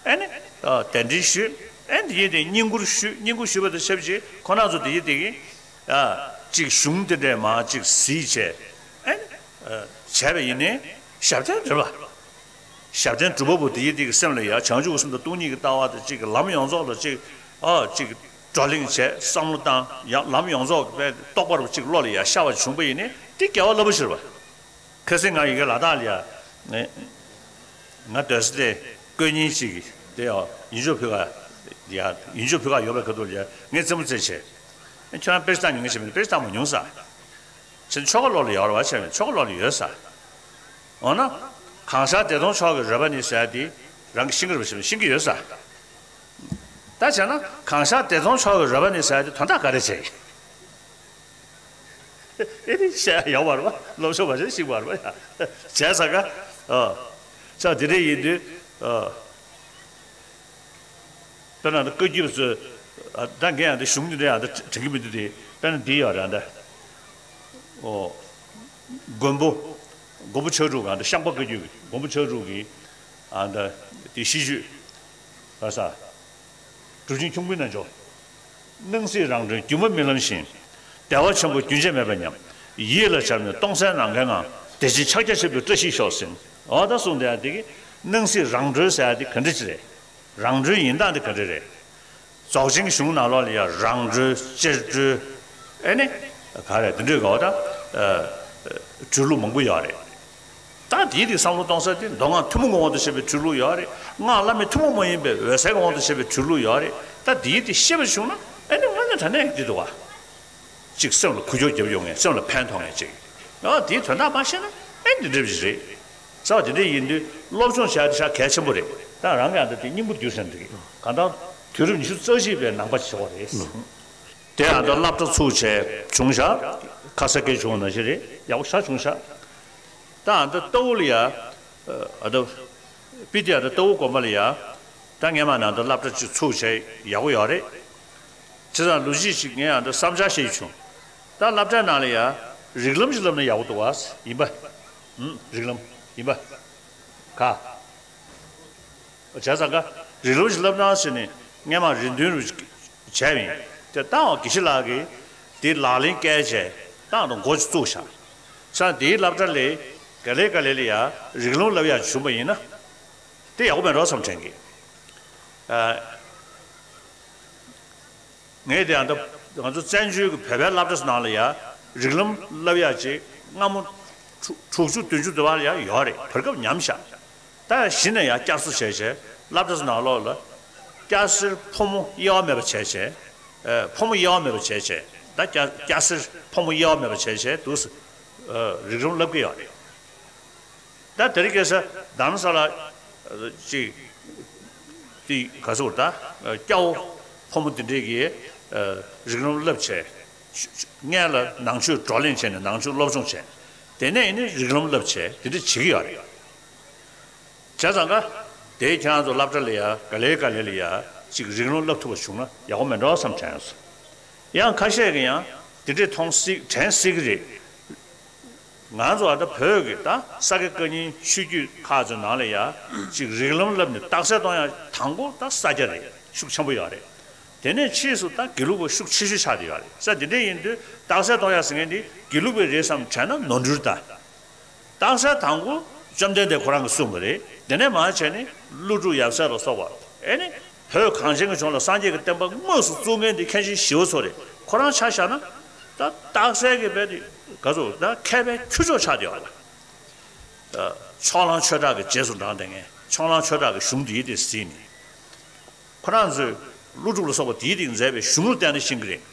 ཨེ་ནི་ཨ་གདན་འདྲེན་ཞུས། ཨེ་ནི་དེ་ཡིན་དེ་བསྙེན་བཀུར་ཞུས། བསྙེན་བཀུར་ཞུས་པ་དང་ཆབས་ཅིག་ཁོ་རང་ཚོ་དེ་ཡིན་དེ་གི་ཨ་ཅིག་གཞུང་དེ་འདྲས་མ་ཅིག་གཟིགས་བྱས། ཨེ་ནི་ཨ་བྱས་པ་ཡིན་ནའི་ཞབས་བརྟན་རེད་བ། ཞབས་བརྟན་སྒྲུབ་པ་པོ་དེ་ཡི་དེ་གི་སེམས་ལ་ཡ་བྱང་ཆུབ་ཀྱི་སེམས་དང་སྟོང་ཉིད་ཀྱི་ལྟ་བ་དང་གཅིག་གི་ལམ་ཡོངས་རྫོགས་ལ་གཅིག་ཨ་གཅིག་བགྲོ་གླེང་བྱས་བསམ་བློ་བཏང་ཡང་ལམ་ཡོངས་རྫོགས་ཀྱི་རྟོགས་པ་རུ་གཅིག་བློ་ལ་ཡ་ཤར་བ་བྱུང་པ་ཡིན་ནའི་དེ་དགེ་བ་རླབས་པོ་ཆེ་རེད་བ། ཁ་སང་ང་ཡི་གེ་ལ་དྭགས་ལ་ཡ་ང་ང་སྡོད་ས་དེ་ཀོས་རྙིང་གཅིག་གི་དེ་ཡང་ཡིད་འཇོག་ཕུལ་ག་ཡ་ཡིད་འཇོག་ཕུལ་ག་ཡོད་པའི་ཁ་ཐུག་ལ་ཡ་ངས་རྩེད་མོ་རྩེས་བྱས། ཁྱོད་རང་དཔེ་ཆ་བལྟ་མྱོང་ངེས་བྱས་མིན་དཔེ་ཆ་བལྟ་མ་མྱོང་ས། ཆེ་ཆོ་ག་ལོག་ལ་ཡོད་རེད་བ་ཆེ་ཆོ་ག་ལོག་ལ་ཡོད་ས། འོ་ན། གང་ཤར་བདེ་སྟོང་མཆོག་གི་རོལ་པ་ནི་ཟེར་ཡ་དེ་རང་གིས་ཤེས་ཀྱི་རེད་བ་ཤེས་ཀྱི་ཡོད་ས། ད་བྱས་ན་གང་ཤར་བདེ་སྟོང་མཆོག་གི་རོལ་པ་ནི་ཟེར་ཡ་དེ་དོན་དག་ག་རེ་བྱས་ཡིན། ཨེ་ནི་བཤད་ཡ་ཡོད་པ་རེད་བ་སློབ་སྦྱོང་བ་ཞིག་ཤེས་པ་རེད་བ་ཡ། བྱས་ས་ག་ཨ། ཆ་དེ་འདྲ་ཡིན་དུས་ཨ། དཔེར་ན་བཀའ་བརྒྱུད་ཚོས་ད་ངས་ཡང་འདི་གཞུང་འདི་འདྲ་ཡང་འདི་དྲན་གྱི་མི་འདུག་སྟེ་དཔེར་ན་འདི་ཡོད་རེད་འདི། ཨོ། མགོན་པོ། མགོན་པོ་ཕྱག་དྲུག་ག་འདི་ཤངས་པ་བཀའ་བརྒྱུད་ཀྱི་མགོན་པོ་ཕྱག་དྲུག་གི་ཨ་འདི་དེ་ཤིས་བརྗོད། ཨ་ས། གྲུབ་ཆེན་ཁྱུང་པོའི་རྣལ་འབྱོར། སྣང་སྲིད་རང་གྲོལ་སྒྱུ་མ་རྨི་ལམ་བཞིན། བདེ་བ་ཆེན་པོ་རྒྱུན་ཆད་མེད་པར་ཉམས། ཡིད་ལ་བྱར་མེད་སྟོང་གསལ་ནམ་མཁའི་ངང་། བདེ་ཆེན་ཕྱག་རྒྱ་ཆེན་པོའི་བཀྲ་ཤིས་ཤོག་ཟེར། འོ་ད་གསུངས་དེ་ཡང་དེ་གི་སྣང་སྲིད་རང་གྲོལ་ཟེར་ཡ་དེ་ག་འདྲ་ཅིག་རེད། རང་གྲོལ་ཡིན་སྟངས་དེ་ག་འདྲ་རེད། རྫོགས་ཆེན་གྱི་གཞུང་ནང་ལོགས་ལ་ཡང་རང་གྲོལ་གཅེར་གྲོལ། ཨེ་ནི། ག་རེ་དེ་འདྲའི་གོ་ད། གྲོལ་ལུགས་མང་པོ་ཡོད་རེད། ད་དེའི་དེ་བསམ་བློ་གཏོང་ས་དེ་མདོ་སྔགས་ཐུན་མོང་གི་དབང་དུ་བྱས་པའི་གྲོལ་ལུགས་ཡོད་རེད། སྔགས་བླ་མེད་ཐུན་མོང་མ་ཡིན་པའི་འོད་གསལ་གྱི་དབང་དུ་བྱས་པའི་གྲོལ་ལུགས་ཡོད་རེད། ད་དེའི་དེ་ཤེས་པ་བྱུང་ན་ཨེ་ནི་དངོས་གནས་དྲང་གནས་ཀྱི་འདུག་བ། གཅིག་སེམས་ལ་འགུལ་སྐྱོད་རྒྱབ་ཡོང་ངེས། སེམས་ལ་ཕན་ཐོགས་ངེས་ཅིག་ཨ་དེའི་དོན་དག་མ་ཤེས་ན་ཨེ་འདི་འདྲ་ཞིག་རེད། ས་བ་དེ་འདྲ་ཡིན་དུས་སློབ་སྦྱོང་བྱ་དེ་ཧྲག་གལ་ཆེན་པོ་རེད། ད་རང་གི་ཨ་ད་དེ་སྙིང་པོ་འགྱུར་ཟེར་འདུག་གང་ལྟར་དུས་རབས་ཉི་ཤུ་རྩ་གཅིག་པའི་ནང་པ་ཞིག་ཆགས་པ་རེད། དེ་ཨ་ད་སློབ་གྲྭ་ཚུགས་བྱས་བྱུང་ཤག་ཁ་ས་སྐད་བྱུང་བ་ནང་བཞིན་རེད། ཡག་པོ་ཤག་བྱུང་ཤག་ད་ཨ་ད་ཏའུ་ལ་ཡ་ཨ་ད་པི་ཏི་ཨ་ད་ཏའུ་དགོན་པ་ལ་ཡ་ད་སྔས་མ་ནང་ད་སློབ་གྲྭ་ཅིག་ཚུགས་བྱས་ཡག་པོ་ཡོད་རེད། བྱས་ཙང་ལོ་གཅིག་ཅིག་ངས་ཨ་ད་བསམ་འཆར་བཤད་ཀྱི་བྱུང་། ད་སློབ་གྲྭའི་ནང་ལ་ཡ་རིགས་ལམ་ཞིག་བསླབ་ན་ཡག་པོ་འདུག་བ། ཡིན་པ། ཨུམ། རིགས་ལམ། ཡིན་པ། ག་བྱས་ཙང་ཀ་རིགས་ལམ་ཞིག་བསླབ་ན་ཟེར་ནས་སྔས་མ་རེ་འདུན་རུ་བྱས་པ་ཡིན། དེ་ལྟའང་དགེ་བཤེས་ལགས་ཀྱིས་དེ་ལག་ལེན་བཀལ་བྱས་ཏང་དང་འགོ་ཅིག་བཙུགས་བཞག་ས་དེའི་སློབ་གྲྭ་ལས་ག་ལེ་ག་ལེ་ལ་ཡ་རིགས་ལམ་བསླབ་ཡག་བྱུང་བ་ཡིན་ན་དེ་ཡག་པོ་མེད་འགྲོ་བསམ་དྲན་གི་ཨ། ངས་དེ་ཡང་ད་ང་ཚོ་བཙན་བྱོལ་གྱི་བོད་པའི་སློབ་གྲྭ་ཚོ་ནང་ལ་ཡ་རིགས་ལམ་བསླབ་ཡག་ཅིག་སྔ་མོ་དྲུག་དྲུག་ཅུ་བདུན་ཅུ་དུ་བ་ལ་ཡ་ཡོད་རེད། བར་སྐབས་ཉམས་ཤག་ད་གཞི་ནས་ཡ་བསྐྱར་གསོ་བྱས་བྱས་སློབ་གྲྭ་ཚོ་ནང་ལོགས་ལ་སྐྱ་སེར་ཕོ་མོ་དབྱེ་བ་མེད་པ་བྱས་བྱས། ཨ། ཕོ་མོ་དབྱེ་བ་མེད་པ་བྱས་བྱས་ད་སྐྱ་སྐྱ་སེར་ཕོ་མོ་དབྱེ་བ་མེད་པ་བྱས་བྱས་འདུག་སེ་རིགས་ལམ་བསླབ་ཀྱི་ཡོད་རེད། ད་དེ་རིང་ཁ་སང་རྡ་རམ་ས་ལ་ཅིག་དེ་ག་ཚོད་ད་སྐྱ་བོ་ཕོ་མོ་དེ་འདྲས་ཀྱིས་རིགས་ལམ་བསླབ་བྱས། སྔོན་ལ་ནང་ཆོས་བགྲོ་གླེང་བྱས་ནས་ནང་ཆོས་སློབ་སྦྱོང་བྱས། དེ་ནས་ནི་རིགས་ལམ་བསླབ་བྱས་དེ་འདྲ་བྱེད་ཀྱི་ཡོད་རེད། བྱས་ཙང་ཀ་དེ་ཁྱེད་རང་ཚོ་སློབ་གྲྭ་ལ་ཡ་ག་ལེ་ག་ལེ་ལ་ཡ་ཅིག་རིགས་ལམ་བསླབ་ཐུབ་པ་བྱུང་ན་ཡག་པོ་མེད་འགྲོ་བསམ་དྲན་སོང་། ཡང་ཁ་ཤས་ཀྱིས་ཡང་དེ་འདྲས་མཐོང་སྲིད་དྲན་སྲིད་ཀྱི་རེད། ང་ཚོ་ཨ་ད་བོད་ཀྱི་ད་ས་དགེ་བཀའ་རྙིང་ཆོས་བརྒྱུད་ཁག་ཚོའི་ནང་ལ་ཡ་ཅིག་རིགས་ལམ་བསླབ་ནས་རྟགས་གསལ་གཏོང་ཡ་དང་པོ་ད་ས་སྐྱ་རེད། ཤུགས་ཆེན་པོ་ཡོད་རེད། དེ་ནས་ཕྱིས་སུ་ད་དགེ་ལུགས་པ་ཤུགས་ཆེ་ཤོས་ཆགས་བསྡད་ཡོད་རེད། ས་དེ་འདྲ་ཡིན་དུས་རྟགས་གསལ་གཏོང་ཡ་ཟེར་མཁན་འདི་དགེ་ལུགས་པའི་རེད་བསམ་དྲན་ན་ནོར་འཁྲུལ་ད། རྟགས་གསལ་དང་པོ་བཅོམ་ལྡན་འདས་ཁོ་རང་གིས་གསུངས་པ་རེད། དེ་ནས་མར་བྱས་ནས་ཀླུ་སྒྲུབ་ཡབ་སྲས་ལ་སོགས་པ་ཨེ་ནི་བོད་གངས་ཅན་གྱི་ལྗོངས་ལ་སངས་རྒྱས་ཀྱི་བསྟན་པ་དངོས་སུ་བཙུགས་མཁན་དེ་མཁན་ཆེན་ཞི་བ་འཚོ་རེད། ཁོ་རང་ཆ་བཞག་ན་ད་རྟགས་གསལ་གྱི་དཔེ་དེ་ག་ཚོད་ད་མཁས་པའི་ཁྱུ་མཆོག་ཆགས་བསྡད་ཡོད་རེད། ཕྱོགས་གླང་ཆོས་གྲགས་ཀྱི་རྗེས་སུ་འབྲངས་བསྡད་མཁན་ཕྱོགས་གླང་ཆོས་གྲགས་ཀྱི་གཞུང་འདིའི་དེ་ཟིན་ནས། ཁོ་རང་ཚོས་ཀླུ་སྒྲུབ་ལ་སོགས་པ་དེའི་སྟེང་མཛད་པའི་གཞུང་ལ་བརྟེན་ནས་ཤེས་ཀྱི་རེད།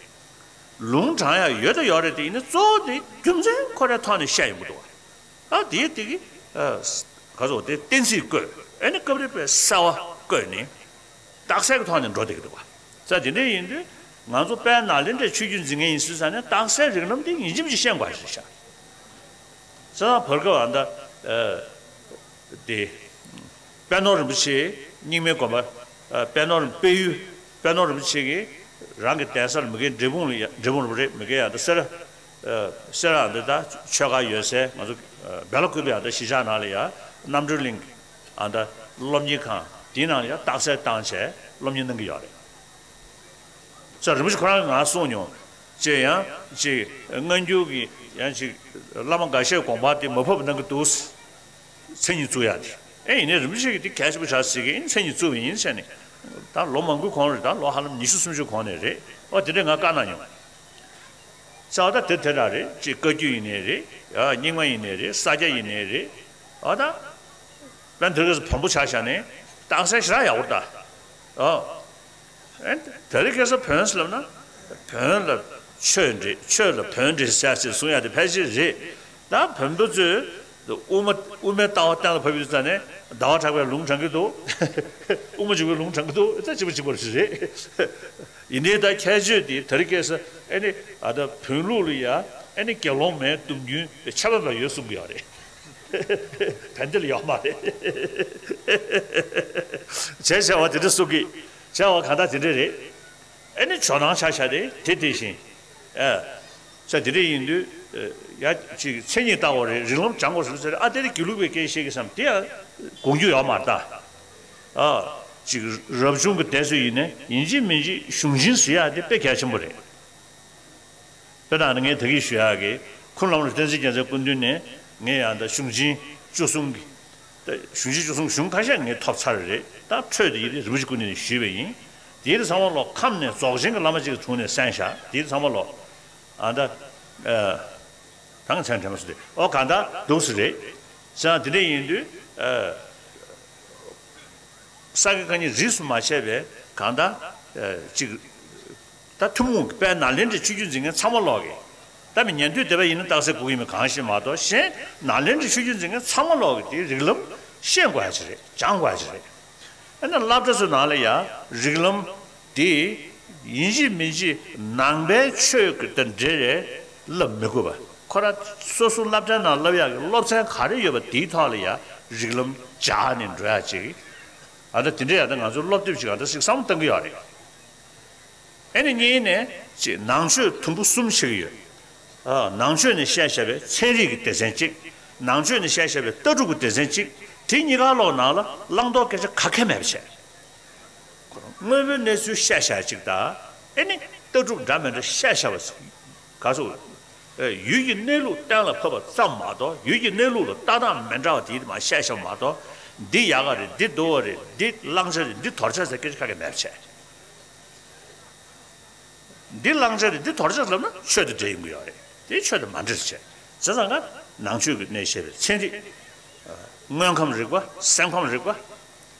ལུང་དྲངས་ཡ་ཡོད་ད་ཡོད་རེད་དེ་ཡིན་ན་གཙོ་བོ་དེ་རྒྱུ་མཚན་ཁོ་རའི་ཐོག་ནས་བཤད་ཡོང་གི་འདུག་ཨ་དེའི་སྟེང་གི་ག་ཚོད་དེ་གཏན་ཚིགས་བཀོད་ཨེ་ནི་སྐབས་རེ་དཔེ་གསལ་བ་བཀོད་ནས་རྟགས་གསལ་གྱི་ཐོག་ནས་འགྲོ་བསྡད་ཀྱི་འདུག་བ། ས་དེ་འདྲ་ཡིན་དུས་ང་ཚོ་དཔལ་ནཱ་ལེནྡྲའི་ཆོས་བརྒྱུད་འཛིན་མཁན་ཡིན་ཟེར་ས་ནས་རྟགས་གསལ་རིགས་ལམ་དེ་ཡིན་གཅིག་མིན་གཅིག་ཤེས་དགོས་ཞེས་བཤད། ས་བར་སྐབས་ཨ་ད། དེ། དཔལ་ནོར་རིན་པོ་ཆེ་རྙིང་མའི་དགོན་པ། ཨ། དཔལ་ནོར་རིན་དཔལ་ཡུལ། དཔལ་ནོར་རིན་པོ་ཆེ་གིས་རང་གི་གདན་ས་ལ་མི་དགེ་འབྲས་སྤུངས་ལ་ཡ་འབྲས་སྤུངས་རིན་པོ་རེད་མི་དགེ་ཡ་ད་སེ་ར། ཨ། སེ་ར་ཨ་ད་ད་ཆོས་སྒར་ཡོད་སའི་ང་ཚོ་ཨ་སྦེལ་ཀོབ་ཡ་ད་གཞིས་ཆགས་ནང་ལ་ཡ་རྣམ་གྲོལ་གླིང་ཨ་ད་སློབ་གཉེར་ཁང་དེའི་ནང་ལ་ཡ་རྟགས་གསལ་བཏང་བྱས་སློབ་གཉེར་གནང་གི་ཡོད་རེད། ས་རིན་པོ་ཆེ་ཁོ་རང་གིས་ང་གསུངས་མྱོང་། ཅེས་ཡང་ཅིག་སྔ་འགྱུར་གྱི་ཡང་ཅིག་བླ་མ་འགའ་ཤས་དགོངས་པ་དེ་མ་བབས་གནང་གི་འདུག་མཚན་ཉིད་བཙུགས་ཡག་དེ། ཨེ་ཡིན་ནའི་རིན་པོ་ཆེ་གིས་དེ་གལ་ཆེན་པོ་ཆགས་ཟེར་གི་ཨེ་མཚན་ཉིད་བཙུགས་པ་ཡིན་ཟེར་ནས། ད་ལོ་མང་པོའི་གོང་རེད། ད་ལོ་ཧ་ལམ་ཉི་ཤུ་སུམ་ཅུ་གོང་ནས་རེད། ཨོ་དེ་འདྲས་ང་བཀའ་གནང་མྱོང་། ས་བ་ད་དེ་དེ་འདྲ་རེད། ཅིག་བཀའ་བརྒྱུད་ཡིན་ནའི་རེད། ཨ་རྙིང་མ་ཡིན་ནའི་རེད། ས་སྐྱ་ཡིན་ནའི་རེད། ཨ་ད། དཔལ་འདིར་གས་བོན་པོ་ཆ་བཞག་ནས་རྟགས་གསལ་ཞེ་དྲག་ཡག་པོ་ད། ཨོ། ཨེ་དེ་རིང་ཁ་སང་བོན་ཟེར་ལབ་ན། བོན་ལ་ཆོས་འདྲེས་ཆོས་ལ་བོན་འདྲེས་ཟེར་ཟེར་གསུང་ཡག་དེ་ཕལ་ཆེར་རེད། ད་བོན་པོ་ཚོས་དབུ་མ་དབུ་མའི་ལྟ་བ་གཏན་ལ་ཕབ་ཡོད་ཙང་ནས་ཟླ་བ་གྲགས་པའི་ལུང་དྲངས་ཀྱི་འདུག་དབུ་མ་འཇུག་པའི་ལུང་དྲངས་ཀྱི་འདུག་ད་གཅིག་པ་གཅིག་པ་རེད། ཡིན་ནའི་ད་ཁྱད་ཆོས་དེ་དེ་རིང་ཁ་སང་ཨེ་ནི་ཨ་ད་བོན་ལུགས་ལ་ཡ་ཨེ་ནི་དགེ་སློང་མའི་སྡོམ་རྒྱུན་ཁྱད་པར་བ་ཡོད་གསུང་གི་ཡོད་རེད། བན་དེ་ལ་ཡོད་མ་རེད། བྱས་བྱས་པ་དེ་འདྲ་གསུང་གི་བྱས་པ་གང་ལྟར་དེ་འདྲ་རེད། ཨེ་ནི་ཇོ་ནང་ཆ་བཞག་དེ་དེ་དེ་བཞིན། ཨ། ས་དེ་འདྲ་ཡིན་དུས། ཡ་ཅིག་མཚན་ཉིད་བལྟ་བ་རེད། རིགས་ལམ་སྦྱང་དགོས་རེད་ཟེར། ཨ་དེ་ནི་དགེ་ལུགས་པའི་སྐད་བཤད་ཀྱི་བསམ་དེ་ཡང་དགོངས་རྒྱུ་ཡོད་མ་རེད་ད། ཨ། ཅིག་རབ་བྱུང་གི་སྡེ་ཚོ་ཡིན་ནའི་ཡིན་གཅིག་མིན་གཅིག་གཞུང་ཆེན་ཟེར་ཡག་དེ་དཔེ་གལ་ཆེན་པོ་རེད། དཔེར་ན་ངས་ད་གིན་ཞུ་ཡག་གི་ཁུ་ནུ་བླ་མ་བསྟན་འཛིན་རྒྱལ་མཚན་སྐུ་མདུན་ནས་ངས་ཡང་ད་གཞུང་ཆེན་བཅུ་གསུམ་གྱི། ད་གཞུང་ཆེན་བཅུ་གསུམ་གཞུང་ཁ་ཤས་ངས་ཐོབ་ཚར་རེད། ད་འཕྲོས་དེ་ཡིན་ཏེ་རིན་པོ་ཆེ་སྐུ་མདུན་ནས་ཞུས་པ་ཡིན། དེའི་ཚང་མ་ལོ་ཁམས་ནས་རྫོགས་ཆེན་གྱི་བླ་མ་གཅིག་གི་དྲུང་ནས་གསན་བཞག་དེའི་ཚང་མ་ལོ། ཨ་ད། ཨ། ད་ང་མཚན་དྲན་མ་སོང་སྟེ། ཨོ་གང་ལྟར་འདུག་སེ་རེད། ཟེར་ན་དེ་འདྲ་ཡིན་དུས། ཨ། ས་དགེ་བཀའ་རྙིང་རིས་སུ་མ་ཆད་པའི་གང་ལྟར། ཨ། གཅིག་ད་ཐུན་མོང་གི་དཔལ་ནཱ་ལེནྡྲའི་ཆོས་བརྒྱུད་འཛིན་མཁན་ཚང་མ་ལོག་གི། ད་མི་ཉན་ཐོས་སྡེ་པ་ཡིན་ན་རྟགས་གསལ་གོ་གི་མི་གང་ཞིག་མ་གཏོགས་གཞན་ནཱ་ལེནྡྲའི་ཆོས་བརྒྱུད་འཛིན་མཁན་ཚང་མ་ལོག་གི་དེའི་རིགས་ལམ་ཤེས་དགོས་ཡ་ཅིག་རེད། སྦྱང་དགོས་ཡ་ཅིག་རེད། ཨ་ནི་སློབ་གྲྭ་ཚོའི་ནང་ལ་ཡ་རིགས་ལམ་དེ་ཡིན་གཅིག་མིན་གཅིག་ནང་པའི་ཆོས་ཀྱི་དང་འབྲེལ་རེད་བསླབ་མི་དགོས་པ། ཁོ་རང་སོ་སོ་སློབ་གྲྭའི་ནང་བསླབ་ཡག་གི་སློབ་ཚན་ག་རེ་ཡོད་པ་དེའི་ཐོག་ལ་ཡ་རིགས་ལམ་སྦྱར་ནས་འགྲོ་ཡ་ཅིག་ཨ་ད་དེ་འདྲ་ཡ་ད་ང་ཚོའི་སློབ་དེབ་ཅིག་ཨ་ད་ཞིག་བསམ་བློ་གཏང་གི་ཡོད་རེད། ཨེ་ནི་གཉིས་ནས་ཅིག་ནང་ཆོས་དུམ་བུ་གསུམ་ཕྱེ་གི་ཡོད། ཨ་ནང་ཆོས་ནས་བཤད་བཞག་པའི་ཚན་རིག་གི་སྡེ་ཚན་གཅིག་ནང་ཆོས་ནས་བཤད་བཞག་པའི་ལྟ་གྲུབ་ཀྱི་སྡེ་ཚན་གཅིག་དེ་གཉིས་ཀ་ལོག་ནང་ལ་བླང་དོར་སྐད་ཆ་ག་གེ་མེད་པ་བྱས། དངོས་པོའི་གནས་ཚུལ་བཤད་བཞག་ཅིག་དང་ཨེ་ནི་ལྟ་གྲུབ་འདྲ་མི་འདྲ་བཤད་བཞག་པ་ག་སོགས། ཡུལ་གྱི་གནས་ལུགས་གཏན་ལ་ཕབ་པ་ཙམ་མ་གཏོགས་ཡུལ་གྱི་གནས་ལུགས་ལ་ལྟ་སྟངས་མི་འདྲ་བ་དེ་མ་བཤད་བཞག་མ་གཏོགས། འདི་ཡག་ག་རེད། འདི་སྡུག་པ་རེད། འདི་བླང་བྱ་རེད། འདི་དོར་བྱ་ཟེར་སྐད་ཆ་ག་གེ་མེད་པ་བྱས། འདི་བླང་བྱ་རེད། འདི་དོར་བྱ་ལབ་ན་ཆོས་དང་འབྲེལ་ཡོང་གི་ཡོད་རེད། དེ་ཆོས་དང་མ་འབྲེལ་བྱས། བྱས་ཙང་ཀ་ནང་ཆོས་ཀྱི་གནས་བཤད་པའི་ཚན་རིག་དངོས་ཁམས་རིག་པ། སེམས་ཁམས་རིག་པ།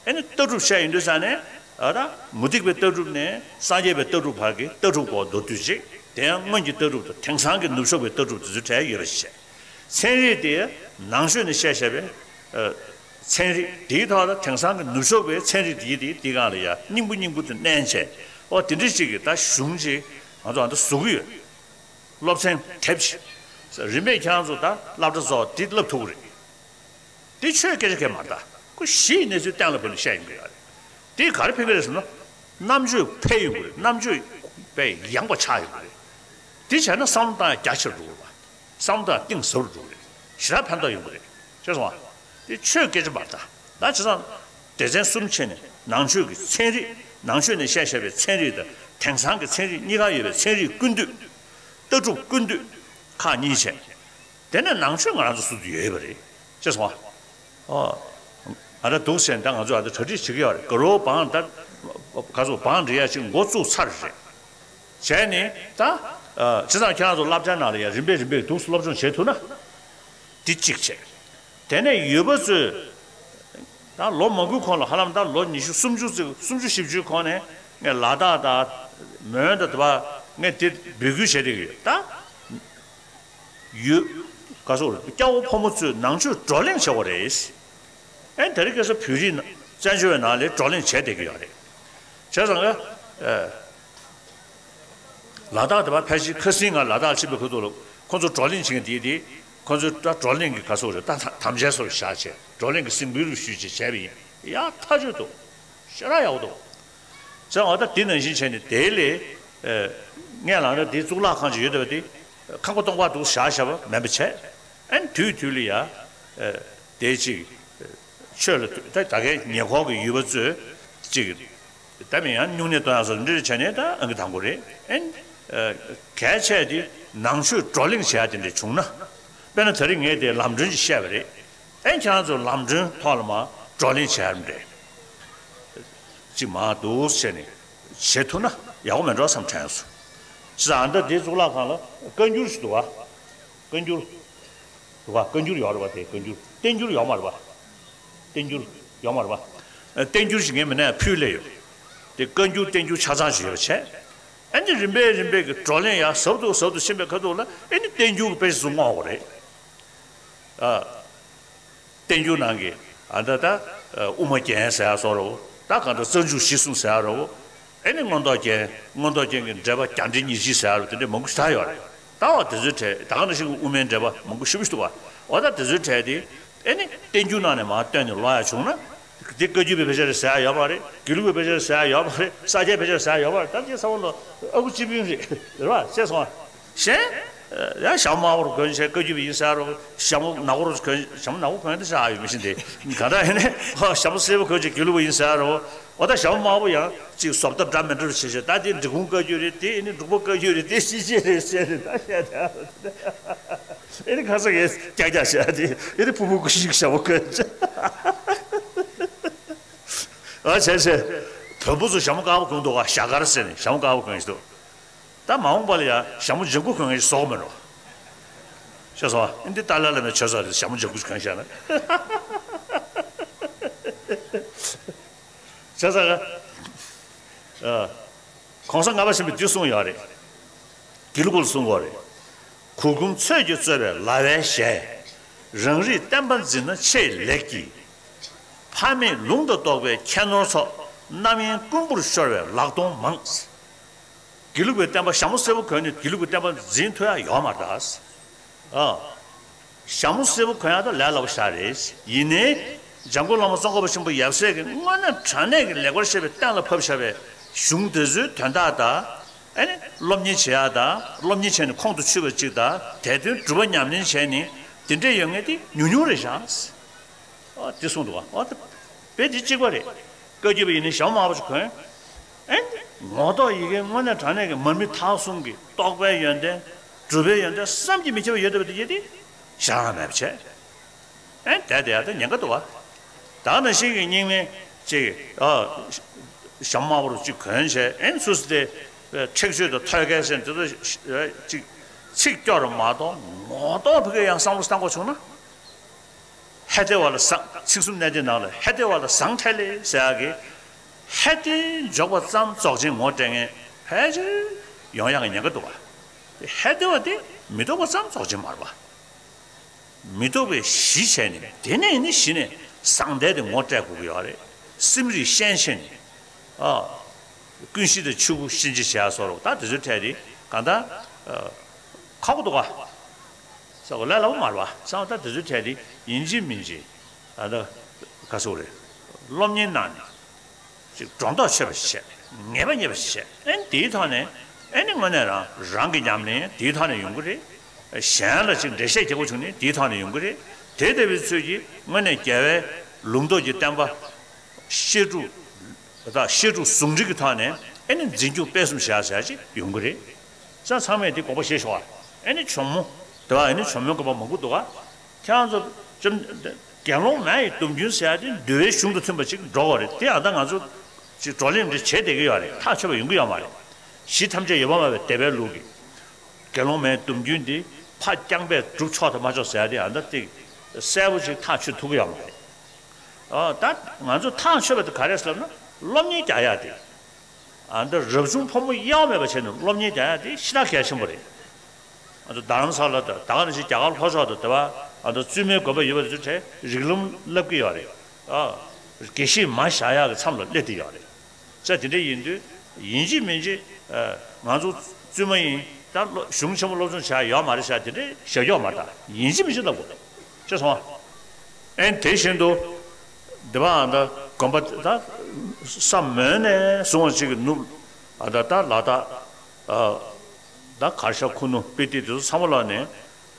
ཨེ་ནི་ལྟ་གྲུབ་བཤད་ཡོང་དུས་ཙང་ནས་ཨ་ད་མུ་སྟེགས་པའི་ལྟ་གྲུབ་ནས་སངས་རྒྱས་པའི་ལྟ་གྲུབ་བར་གྱི་ལྟ་གྲུབ་སྐོར་མདོར་བསྡུས་ཅིག་དེ་ཡང་སྔོན་གྱི་ལྟ་གྲུབ་དང་དེང་སང་གི་ནུབ་ཕྱོགས་པའི་ལྟ་གྲུབ་དེ་ཚོའི་གྲས་ཡོད་པ་ཞིག་བྱས། ཚན་རིག་དེ་ནང་ཆོས་ནས་བཤད་བཞག་པའི་ཚན་རིག་དེའི་ཐོག་ལ་དེང་སང་གི་ནུབ་ཕྱོགས་པའི་ཚན་རིག་དེའི་དེའི་དེའི་སྒང་ལ་ཡ་སྙིང་པོ་སྙིང་པོ་དེ་བསྣན་བྱས། ཨོ་དེ་འདྲ་ཅིག་གི་ད་གཞུང་ཅིག་ང་ཚོ་ཨ་ད་བཟོ་གི་ཡོད། སློབ་ཚན་དེབ་ཅིག་རིམ་པས་ཁྱེད་རང་ཚོ་ད་སློབ་གྲྭ་ཚོ་དེ་བསླབ་ཐུབ་ཀྱི་རེད། དེ་ཆོས་སྐད་ཆ་གས་མ་རེད་ད། ཁོ་གཞི་ཡི་གནས་ཚུལ་གཏན་ལ་ཕབ་ནས་བཤད་ཡོང་གི་ཡོད་རེད། དེ་ག་རེ་ཕན་གི་རེད་ཟེར་ན། རྣམ་དཔྱོད་འཕེལ་ཡོང་གི་རེད། རྣམ་དཔྱོད་དཔེ་ཡངས་པ་ཆགས་ཡོང་གི་རེད། དེ་བྱས་ན་བསམ་བློ་བཏང་ཡ་རྒྱ་ཆེར་འགྲོ་གི་རེད་པ། བསམ་བློ་བཏང་ཡ་གཏིང་ཟབ་རུ་འགྲོ་གི་རེད། ཞེ་དྲག་ཕན་ཐོགས་ཡོང་གི་རེད། ཤེས་སོང་ང་། དེ་ཆོས་སྐད་ཆ་མ་རེད་ད། ད་བྱས་ཙང་སྡེ་ཚན་གསུམ་ཕྱེ་ནས་ནང་ཆོས་ཀྱི་ཚན་རིག་ནང་ཆོས་ནས་བཤད་བཞག་པའི་ཚན་རིག་དང་དེང་སང་གི་ཚན་རིག་གཉིས་ཀ་ཡོད་པའི་ཚན་རིག་ཀུན་བཏུས། ལྟ་གྲུབ་ཀུན་བཏུས་ཁག་གཉིས་བྱས། དེ་ནས་ནང་ཆོས་ང་རང་ཚོ་སུ་དུ་ཡོད་པ་རེད། ཤེས་སོང་ཨ། ཨོ། ང་རང་འདུག་ཟེར་ད་ང་ཚོ་ཨ་ད་གྲ་སྒྲིག་བྱེད་ཀྱི་ཡོད་རེད། དགའ་རོགས་བང་ད་ག་ཚོད་བང་སྒྲིག་ཡ་ཅིག་འགོ་བཙུགས་ཚར་རེད། བྱས་ནས་ད་ཨ་བྱས་ཙང་ཁྱེད་རང་ཚོ་སློབ་གྲྭའི་ནང་ལ་ཡ་རིམ་པས་རིམ་པས་འདུག་སློབ་སྦྱོང་བྱེད་ཐུབ་ན་འདི་གཅིག་བྱས། དེ་ནས་ཡོད་པ་ཚོས་ད་ལོ་མང་པོའི་གོང་ལ་ཧ་ལམ་ད་ལོ་ཉི་ཤུ་སུམ་ཅུ་ཙམ་སུམ་ཅུ་བཞི་བཅུའི་གོང་ནས་ངས་ལ་དྭགས་དང་མོན་དང་དེ་བ་ངས་དེ་འབོད་སྐུལ་བྱས་བསྡད་ཀྱི་ཡོད་ད། ཡོད། ག་སོགས་རེད། སྐྱ་བོ་ཕོ་མོ་ཚོས་ནང་ཆོས་བགྲོ་གླེང་བྱེད་དགོས་རེད། ཨེ་དེ་རིང་ཁ་སང་བོད་རིགས་བཙན་བྱོལ་བའི་ནང་ལ་བགྲོ་གླེང་བྱས་བསྡད་ཀྱི་ཡོད་རེད། བྱས་ཙང་ཨེ། ལ་དྭགས་དེ་བ་ཕལ་ཆེར་ཁ་སང་ང་ལ་དྭགས་ཕྱིན་པའི་ཁ་ཐུག་ལ་ཁོང་ཚོ་བགྲོ་གླེང་བྱེད་མཁན་དེ་དེ་ཁོང་ཚོའི་ད་བགྲོ་གླེང་གི་ག་སོགས་རེད། ད་དམ་བཅའ་སོགས་བཞག་བྱས་བགྲོ་གླེང་གི་གཟིགས་འབུལ་རུ་ཞུས་བྱས་བྱས་པ་ཡིན། ཡག་ཐག་ཆོད་འདུག་ཞེ་དྲག་ཡག་པོ་འདུག་བྱས་ཙང་ད་དེ་ནང་བཞིན་བྱས་ནས་དེ་ལས་ངས་ལབ་ན་དེ་གཙུག་ལག་ཁང་ཅིག་ཡོད་བསྡད་པ་དེ་ཁང་པ་སྟོང་པ་འདུག་བཞག་བཞག་པ་མིན་པ་བྱས། ཨ་ནི་དུས་དུས་ལ་ཡ་དེ་ཅིག་ཆོས་ལ་ད་ད་གའི་ཉེ་འཁོར་གྱི་ཡུལ་པ་ཚོས་ཅིག་ད་མི་ཡང་སྨྱུང་གནས་གཏོང་ཡག་སོགས་འདྲ་བྱས་ནས་ད་ཨང་ཀི་དང་པོ་རེད། ཨ་ནི་གལ་ཆེ་དེ་ནང་ཆོས་བགྲོ་གླེང་བྱེད་ཡག་དེ་འདྲ་བྱུང་ན། དཔེར་ན་དེ་རིང་ངས་དེ་ལམ་གྲོན་ཅིག་བཤད་པ་རེད། ཨེ་ཁྱེད་རང་ཚོ་ལམ་གྲོན་ཐོག་ལ་མར་བགྲོ་གླེང་བྱས་རེད། ཅིག་མར་འདུག་བྱས་ནས་བྱེད་ཐུབ་ན་ཡག་པོ་མེད་འགྲོ་བསམ་དྲན་སོང་། ཅི་ཟེར་ཨ་ད་དེ་གཙུག་ལག་ཁང་ལ་བཀའ་འགྱུར་ཞིག་འདུག་བ། བཀའ་འགྱུར་འདུག་བ། བཀའ་འགྱུར་ཡོད་རེད་བ། དེ་བཀའ་འགྱུར་བསྟན་འགྱུར་ཡོད་མ་རེད་བ། བསྟན་འགྱུར་ཡོད་མ་རེད་བ། བསྟན་འགྱུར་ཞིག་ངས་མིན་ན་ཕུལ་ལེ་ཡོད། དེ་བཀའ་འགྱུར་བསྟན་འགྱུར་ཆ་ཚང་ཞིག་ཡོད་པ་བྱས། ཨ་ནི་རིམ་པས་རིམ་པས་ཀྱི་བགྲོ་གླེང་ཡག་ཟབ་ཏུ་ཟབ་ཏུ་ཕྱིན་པའི་ཁ་ཐུག་ལ་ཨ་ནི་བསྟན་འགྱུར་གྱི་དཔེ་ཆ་ཚོ་བསྔོག་དགོས་རེད། ཨ། བསྟན་འགྱུར་ནང་གི་ཨ་ད་ད་དབུ་མ་རྒྱན་ཟེར་ཡག་སོགས་རོ། ད་གང་ལྟར་རྩ་འཇུག་གཞི་གསུམ་ཟེར་ཡག་རོ། ཨེ་ནི་མངོན་རྟོགས་རྒྱན། མངོན་རྟོགས་རྒྱན་གྱི་འགྲེལ་པ་རྒྱ་འགྲེལ་ཉེར་གཅིག་ཟེར་ཡག་རོ། དེ་འདྲ་མང་པོ་ཞེ་དྲག་ཡོད་རེད། ད་འོ་དེ་ཚོའི་གྲས་ད་ག་ནང་བཞིན་གྱི་དབུ་མའི་འགྲེལ་པ་མང་པོ་ཞེ་པོ་ཞིག་འདུག་བ། འོ་ད་དེ་ཚོའི་གྲས་དེ་ཨེ་ནི་བསྟན་འགྱུར་ནང་ནས་མར་བཏོན་ནས་ཀློག་ཡག་བྱུང་ན། དེ་བཀའ་བརྒྱུད་པའི་དཔེ་ཆ་རེད་ཟེར་ཡག་ཡོད་མ་རེད། དགེ་ལུགས་པའི་དཔེ་ཆ་རེད་ཟེར་ཡག་ཡོད་མ་རེད། ས་སྐྱའི་དཔེ་ཆ་རེད་ཟེར་ཡག་ཡོད་མ་རེད། ད་དེ་ཚང་མ་ལོ་ཨ་ཁུ་གཅིག་པུ་རེད། རེད་བ། ཤེས་སོང་ང་། གཞན། ཡང་ཞྭ་མོ་དམར་པོར་གྱོན་བྱས་བཀའ་བརྒྱུད་པ་ཡིན་ཟེར་རོ། ཞྭ་མོ་ནག་པོར་གྱོན། ཞྭ་མོ་ནག་པོ་གྱོན་ཡག་དེ་ཤ་ཡོད་མི་ཤེས་ཏེ། ག་འདྲ་ཡིན་ནའི་ཞྭ་མོ་སེར་པོ་གྱོན་བྱས་དགེ་ལུགས་པ་ཡིན་ཟེར་རོ། འོ་ད་ཞྭ་མོ་དམར་པོ་ཡང་ཅིག་བཟོ་ལྟ་འདྲ་མི་འདྲ་བྱས་བྱས། ད་དེ་འབྲི་གུང་བཀའ་བརྒྱུད་རེད། དེ་ཨེ་ནི་འབྲུག་པ་བཀའ་བརྒྱུད་རེད། དེ་ཤེས་བྱས་རེད་ཟེར་ནས་ད་བཤད་དེ། ཨེ་ནི་ཁ་སང་ངས་ཀྱག་ཀྱག་བཤད་དེ། ཨེ་ནི་ཕུ་བོ་ཀུ་ཤུ་ཞྭ་མོ་གྱོན་བྱས། ཨ་བྱས་བྱས། བོན་པོ་ཚོ་ཞྭ་མོ་དཀར་པོ་གྱོན་འདུག་ག་ཞྭ་དཀར་ཟེར་ནས་ཞྭ་མོ་དཀར་པོ་གྱོན་བྱས་འདུག་ད་མ་འོངས་པ་ལ་ཡང་ཞྭ་མོ་ལྗང་གུ་གྱོན་མཁན་ཞིག་བཟོ་དགོས་མེད་འགྲོ། ཤེས་སོང་ཨ། འདི་ཏཱ་ལའི་བླ་མའི་མཆོད་རྫས་རེད། ཞྭ་མོ་ལྗང་གུ་གྱོན་བཞག་ན། ཤེས་སོང་ཨ། ཨ། གོང་ས་ལྔ་པ་ཆེན་པོས་འདི་གསུངས་ཡོད་རེད། དགེ་ལུགས་པ་ལ་གསུང་གི་ཡོད་རེད། གུར་གུམ་ཚོས་ཀྱིས་གཙོས་པའི་ལ་བའི་ཞལ། རང་རིག་བསྟན་པ་འཛིན་ན་ཆེས་ལེགས་ཀྱི། ཕ་མེས་ལུང་དང་རྟོགས་པའི་ཁྱད་ནོར་ཚོགས། རྣམ་གཡེང་ཀུན་པོར་ཤོར་བའི་ལག་སྟོང་མང་། དགེ་ལུགས་པའི་བསྟན་པ་ཞྭ་མོ་སེར་པོ་གོན་ནས་དགེ་ལུགས་པའི་བསྟན་པ་འཛིན་ཐུབ་ཡ་ཡོད་མ་རེད་ད། ཨ། ཞྭ་མོ་སེར་པོ་གོན་ཡ་ད་ལས་སླ་པོ་ཞིག་རེད། ཡིན་ནའི་འཇམ་མགོན་བླ་མ་ཙོང་ཁ་པ་ཆེན་པོ་ཡབ་སྲས་ཀྱིས་དངོས་གནས་དྲང་གནས་ཀྱི་ལེགས་པར་བཤད་པའི་གཏན་ལ་ཕབ་བཞག་པའི་གཞུང་དེ་ཚོའི་དོན་དག་དང་། ཨ་ནི་སློབ་གཉེར་བྱེད་ཡ་དང་སློབ་གཉེར་བྱས་ནས་ཁོང་དུ་ཆུད་པ་གཅིག་དང་དེ་དོན་སྒྲུབ་པ་ཉམས་ལེན་བྱས་ནས་དེ་འདྲས་ཡོད་མཁན་དེ་ཉུང་ཉུང་རེད་ཤག་ཨ་དེ་གསུངས་འདུག་བ། ཨ་ད་དཔེ་དེ་གཅིག་པ་རེད། བཀའ་བརྒྱུད་པ་ཡིན་ནའི་ཞྭ་མོ་དམར་པོ་ཅིག་གོན། ཨེ། ངོ་ཐོག་ཡི་གེ་དངོས་གནས་དྲང་གནས་ཀྱི་མར་མི་དྭགས་གསུམ་གྱི་རྟོགས་པའི་ཡོན་ཏན། སྒྲུབ་པའི་ཡོན་ཏན་བསམ་གྱིས་མི་ཁྱབ་པ་ཡོད་བསྡད་པ་དེ་ཡིན་ཏེ། ཞྭ་མོ་མེད་པ་བྱས། ཨེ་བསྡད་བསྡད་ཡ་ད་ཉེན་ཁ་འདུག་བ། ད་ནང་བཞིན་གྱི་རྙིང་མའི་ཅིག་ཨ། ཞྭ་མོ་དམར་པོ་ཅིག་གོན་བྱས་ཨེ་སུ་སི་དེ། ཁྲེགས་ཆོད་དང་ཐོད་རྒལ་ཟེར་འདི་ཚོ་ཅིག་ཚིག་སྐྱོར་མ་གཏོགས་ངོ་ཐོག་ཕ་གིར་ཡང་བསམ་བློ་བཏང་དགོས་བྱུང་ན། ཧེ་བདེ་བ་ལ་བཟང་། ཚིག་གསུམ་གནད་བརྡའི་ནང་ལ་ཧེ་བདེ་བ་ལ་བཟང་ཐལ་ལེ་ཟེར་ཡག་གི། ཧེ་བདེ་འཇོག་པ་ཙམ་རྫོགས་ཆེན་ངོ་སྤྲད་མཁན་ཕལ་ཆེར་ཡོང་ཡག་གི་ཉེན་ཁ་འདུག་བ། ཧེ་བདེ་བ་དེ་མི་ལྡོག་པ་ཙམ་རྫོགས་ཆེན་མ་རེད་བ། མི་ལྡོག་པའི་གཞི་བྱས་ནས་དེ་ནས་ནི་གཞི་ནས་བཟང་ཐལ་དེ་ངོ་སྤྲད་དགོས་ཀྱི་ཡོད་རེད། སེམས་རིག་ཤན་ཕྱེ་ནས། ཨ། ཀུན་གཞི་དང་ཆོས་སྐུ་ཤན་འབྱེད་བྱེད་ཡག་སོགས་རེད་བ། ད་དེ་ཚོའི་གྲས་དེ་གང་ལྟར། ཨ། ཁག་པོ་འདུག་ག་ས་གོ་ལས་སླ་པོ་མ་རེད་བ། ཚང་མ་ད་དེ་ཚོའི་གྲས་དེ་ཡིན་གཅིག་མིན་གཅིག་ཨ་ད་ག་སོག་རེད། སློབ་གཉེར་གནང་ནས་ཅིག་སྒྲོ་འདོགས་ཆོད་པ་ཞིག་བྱས། ངེས་པ་རྙེད་པ་ཞིག་བྱས། ཨེ་དེའི་ཐོག་ནས་ཨེ་ནི་དངོས་གནས་རང་རང་གི་ཉམས་ལེན་དེའི་ཐོག་ནས་ཡོང་གི་རེད། གཞན་ལ་ཅིག་འགྲེལ་བཤད་རྒྱག་དགོས་བྱུང་ནས་དེའི་ཐོག་ནས་ཡོང་གི་རེད། དེ་ལྟ་བུའི་ཚུལ་གྱིས་དངོས་གནས་རྒྱལ་བའི་ལུང་རྟོགས་ཀྱི་བསྟན་པ། བཤད་སྒྲུབ། ད་བཤད་སྒྲུབ་ཟུང་འབྲེལ་གྱི་ཐོག་ནས་ཨེ་ནི་འཛིན་སྐྱོང་སྤེལ་གསུམ་བྱ་བྱ་ཅིག་ཡོང་གི་རེད། ས་ཚང་མས་དེ་དགོངས་པ་བཞེས་ཤོག་ཨ། ཨེ་ནི་ཇོ་མོ། དེ་བ་ཨེ་ནི་ཇོ་མོའི་དགོངས་པ་མང་པོ་འདུག་ག་ཁྱེད་རང་ཚོ་བཅོམ། དགེ་སློང་མ་ཡི་སྡོམ་རྒྱུན་ཟེར་ཡ་དེ་འདུལ་བའི་གཞུང་དང་མཐུན་པ་ཅིག་འགྲོ་དགོས་རེད། དེ་ཡང་ད་ང་ཚོ་ཅིག་བགྲོ་གླེང་འདི་བྱེད་བསྡད་ཀྱི་ཡོད་རེད། ཐག་ཆོད་པ་ཡོང་གི་ཡོད་མ་རེད། གཞི་ཐམས་ཅད་ཡོད་པར་སྨྲ་བའི་སྡེ་པའི་ལུགས་ཀྱི། དགེ་སློང་མའི་སྡོམ་རྒྱུན་འདི་ཕ་རྐྱང་པས་སྒྲུབ་ཆོག་དང་མ་ཆོག་ཟེར་ཡ་དེ་ཡང་ད་ཏིག་གསལ་པོ་ཅིག་ཐག་ཆོད་ཐུབ་ཀྱི་ཡོད་མ་རེད། ཨ་ད་ང་ཚོ་ཐག་ཆོད་པ་དེ་ག་རེ་ཟེར་ན་སློབ་གཉེར་རྒྱག་ཡ་དེ། ཨ་འདི་རབ་བྱུང་ཕོ་མོ་དབྱེ་བ་མེད་པ་བྱས་ནས་སློབ་གཉེར་རྒྱག་ཡ་དེ་ཤིན་ཏུ་གལ་ཆེན་པོ་རེད། ཨ་འདི་རྡ་རམ་ས་ལ་དང་ད་ག་ནང་བཞིན་རྒྱ་གར་ལྷོ་ཕྱོགས་དང་དེ་བ་ཨ་འདི་བཙུན་མའི་དགོན་པ་ཡོད་པ་དེ་ཚོ་གྲས་རིགས་ལམ་བསླབ་ཀྱི་ཡོད་རེད། ཨ་དགེ་བཤེས་མ་བཞག་ཡག་གི་མཚམས་ལ་སླེབས་བསྡད་ཡོད་རེད། ས་དེ་འདྲ་ཡིན་དུས་ཡིན་གཅིག་མིན་གཅིག་ཨ་ང་ཚོ་བཙུན་མ་ཡིན་ད་སློབ་གཞུང་ཆེན་པོ་སློབ་སྦྱོང་བྱ་ཡ་ཡོད་མ་རེད་ཤག་དེ་འདྲ་བཞག་ཡོད་མ་རེད། ད་ཡིན་གཅིག་མིན་གཅིག་ལབ་དགོས་རེད། ཤེས་སོང་ཨ། ཨེ་དེ་བཞིན་དུ། འདི་བ་ཨ་ད་དགོན་པ་ད་ས་མོན་ནས་བཟུང་བ་ཅིག་གི་ནུབ་ཨ་ད་ད་ལ་དྭགས་ཨ་ད་གར་ཞ་ཁུ་ནུ་སྤི་ཏི་དེ་ཚོ་ཚང་མ་ལ་ནས་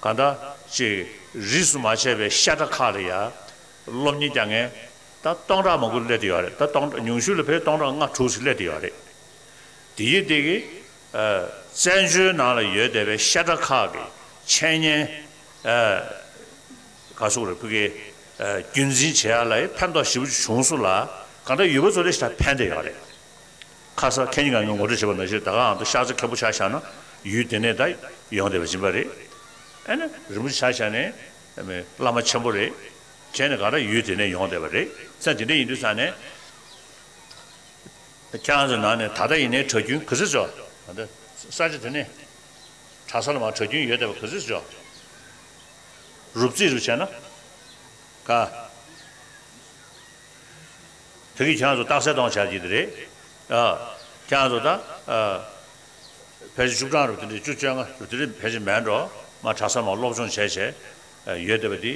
ག་ད་ཅིག་རིས་སུ་མ་ཆད་པའི་བཤད་གྲྭ་ཁག་ལ་ཡ་སློབ་གཉེར་རྒྱག་མཁན་ད་སྟོང་ཕྲག་མང་པོ་སླེབས་བསྡད་ཡོད་རེད། ད་སྟོང་ཉུང་ཤོས་ལ་ཕེབས་སྟོང་ཕྲག་ལྔ་དྲུག་ཅིག་སླེབས་བསྡད་ཡོད་རེད། དེ་ཡི་དེ་གི་བཙན་བྱོལ་ནང་ལ་ཡོད་བསྡད་པའི་བཤད་གྲྭ་ཁག་གི་འཆད་ཉན་ག་སོགས་རེད་ཕུ་གེ་རྒྱུན་འཛིན་བྱེད་ཡ་ལ་ཕན་ཐོགས་ཞེ་པོ་ཅིག་བྱུང་སོང་ལ་གང་ལྟར་ཡུལ་པ་ཚོ་ལ་ཞེ་དྲག་ཕན་བསྡད་ཡོད་རེད། ཁ་ས་ཁེ་ཉིན་གང་གི་ངོ་སྤྲོད་བྱས་པ་ནང་བཞིན་ད་ག་ཨང་དུ་ཤ་ཚ་མཁན་པོ་ཆ་བཞག་ན་ཡུལ་དེ་ནས་ད་ཡོང་བསྡད་པ་ཡིན་པ་རེད། ཨ་ནི་རིན་པོ་ཆེ་ཆ་བཞག་ནས་བླ་མ་ཆེན་པོ་རེད། བྱས་ནས་གང་ལྟར་ཡུལ་དེ་ནས་ཡོང་བསྡད་པ་རེད། ས་དེ་འདྲ་ཡིན་དུས་ས་ནས། ཁྱེད་རང་ཚོའི་ནང་ནས་ད་ལྟ་ཡིན་ནའི་གྲྭ་རྒྱུན་ག་ཚོད་ཚོ། ད་ལྟ་ས་ཆ་དེ་ནས་གྲྭ་ས་ལ་མར་གྲྭ་རྒྱུན་ཡོད་བསྡད་པ་ག་ཚོད་ཚོ། རུབ་རྩིས་རུ་བྱས་ན། ག་བོད་ཀྱི་ཁྱེད་རང་ཚོ་རྟགས་གསལ་གཏོང་བྱ་རྒྱུ་དེ་རེད། ཨ། ཁྱེད་རང་ཚོ་ད། ཨ། ཕལ་ཆེར་བཅུ་གྲངས་རུ་དེ་འདྲའི་བཅུ་བཅོ་ལྔ་རུ་དེ་འདྲའི་ཕལ་ཆེར་མེད་འགྲོ། མར་གྲྭ་ས་མར་སློབ་སྦྱོང་བྱས་བྱས། ཡོད་བསྡད་པ་དེ།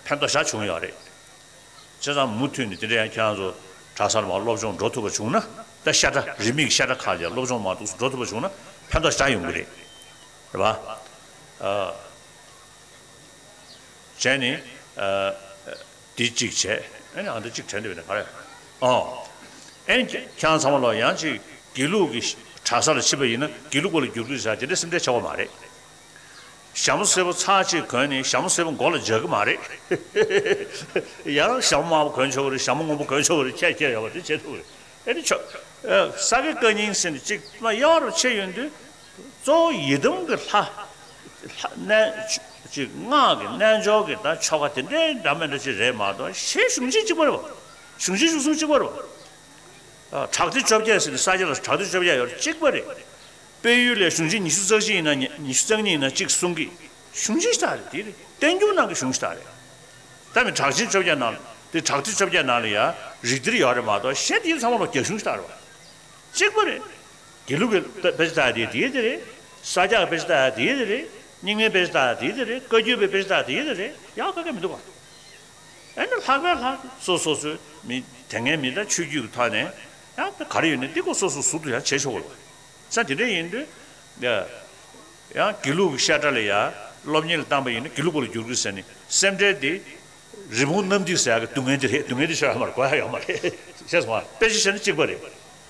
ཕན་ཐོགས་ཞེ་དྲག་བྱུང་ཡོད་རེད། བྱས་ཙང་མུ་མཐུད་ནས་དེ་འདྲ་ཡང་ཁྱེད་རང་ཚོ་གྲྭ་སར་མར་སློབ་སྦྱོང་འགྲོ་ཐུབ་པ་བྱུང་ན་ད་བཤད་གྲྭ་རིས་མེད་ཀྱི་བཤད་གྲྭ་ཁག་ལ་སློབ་སྦྱོང་མར་འདུག་སེ་འགྲོ་ཐུབ་པ་བྱུང་ན་ཕན་ཐོགས་ཞེ་དྲག་ཡོང་གི་རེད། རེད་པ། ཨ། བྱས་ནས་ཨ། འདི་གཅིག་བྱས་ཨ་ནི་ཨ་འདི་གཅིག་དྲན་འདོད་ནས་ག་རེ། ཨོ། ཨ་ནི་ཁྱེད་རང་ཚང་མ་ལ་ཡང་ཅིག་དགེ་ལུགས་ཀྱི་གྲྭ་ས་ལ་ཕྱིན་པ་ཡིན་ན་དགེ་ལུགས་པ་ལ་འགྱུར་གྱི་ཟེར་དེ་འདྲ་སེམས་ཁྲལ་བྱེད་དགོས་མ་རེད། ཞྭ་མོ་སེར་པོ་ཚར་གཅིག་གོན་ནས་ཞྭ་མོ་སེར་པོ་མགོ་ལ་འཇགས་ཀྱི་མ་རེད། ཡང་ཞྭ་མོ་དམར་པོ་གོན་ཆོག་གི་རེད། ཞྭ་མོ་སྔོན་པོ་གོན་ཆོག་གི་རེད། ཁྱད་ཁྱད་ཡོད་པ་དེ་བྱེད་ཐུབ་ཀྱི་རེད། ཨེ་ནི་ཆོག་ས་དགེ་བཀའ་རྙིང་ཟེར་ནས་གཅིག་མ་གཡར་རུ་ཕྱེ་ཡོང་དུས་གཙོ་བོ་ཡི་དམ་གྱི་ལྷ། ལྷ་རྣལ་ཅིག་སྔགས་ཀྱི་རྣལ་འབྱོར་གྱི་ད་ཆོ་ག་དེ་འདྲའི་འདྲ་མི་འདྲ་ཅིག་རེད་མ་གཏོགས་གཞན་གཞུང་ཆེན་གཅིག་པ་རེད་བ། གཞུང་ཆེན་གཞུང་གསུམ་གཅིག་པ་རེད་བ། ཨ། དྲག་སྡེ་བཅོ་བརྒྱད་ཟེར་ནས་ས་སྐྱ་ལ་དྲག་སྡེ་བཅོ་བརྒྱད་ཡོད་རེད། གཅིག་པ་རེད། དཔལ་ཡུལ་ལ་གཞུང་ཆེན་ཉི་ཤུ་རྩ་གཅིག་ཡིན་ན་ཉི་ཉི་ཤུ་རྩ་གཉིས་ཡིན་ན་གཅིག་གསུང་གི། གཞུང་ཆེན་ཞིག་དག་རེད། དེ་རེད། བསྟན་འགྱུར་ནང་གི་གཞུང་ཞིག་དག་རེད། ད་མི་དྲག་ཆེན་བཅོ་བརྒྱད་ནང་དེ་དྲག་སྡེ་བཅོ་བརྒྱད་ནང་ལ་ཡ་རིགས་གཏེར་ཡོད་རེད་མ་གཏོགས། གཞན་དེ་ཚང་མ་ལ་རྒྱ་གཞུང་ཞིག་དག་རེད་བ། གཅིག་པ་རེད། དགེ་ལུགས་ཀྱི་དཔེ་ཆ་དག་དེ་དེ་དེ་རེད། ས་སྐྱ་གི་དཔེ་ཆ་དག་དེ་དེ་རེད། རྙིང་མའི་དཔེ་ཆ་དག་དེ་དེ་རེད། བཀའ་བརྒྱུད་པའི་དཔེ་ཆ་དག་དེ་དེ་རེད། ཡག་ག་གེ་མི་འདུག་བ། ཨེ་ནི་ལྷག་པའི་ལྷག་སོ་སོ་སོའི་མི་དེ་སྔའི་མི་ལ་ཆོས་བརྒྱུད་ཀྱི་ཐོག་ནས་ཡང་ད་ག་རེ་ཡོད་ནས་འདི་ཀོ་སོ་སོ་ཟུར་དུ་ཡང་བྱེད་ཆོག་གི་རེད། ས་དེ་འདྲ་ཡིན་དུས་ཡང་དགེ་ལུགས་ཀྱི་བཤད་གྲྭ་ལ་ཡང་སློབ་གཉེར་ལ་བཏང་པ་ཡིན་ན་དགེ་ལུགས་པ་ལ་འགྱུར་གི་ཟེར་ནས་སེམས་ཁྲལ་དེ་རི་བོང་གནམ་རྡིབ་ཟེར་ཡག་གི་སྡུག་བསྔལ་དེ་རེད། སྡུག་བསྔལ་དེ་ཤོར་ཡག་མ་རེད། གོ་ཡག་ཡོད་མ་རེད། ཤེས་སོང་ང་། དཔེ་ཆ་བཤད་ན་གཅིག་པ་རེད།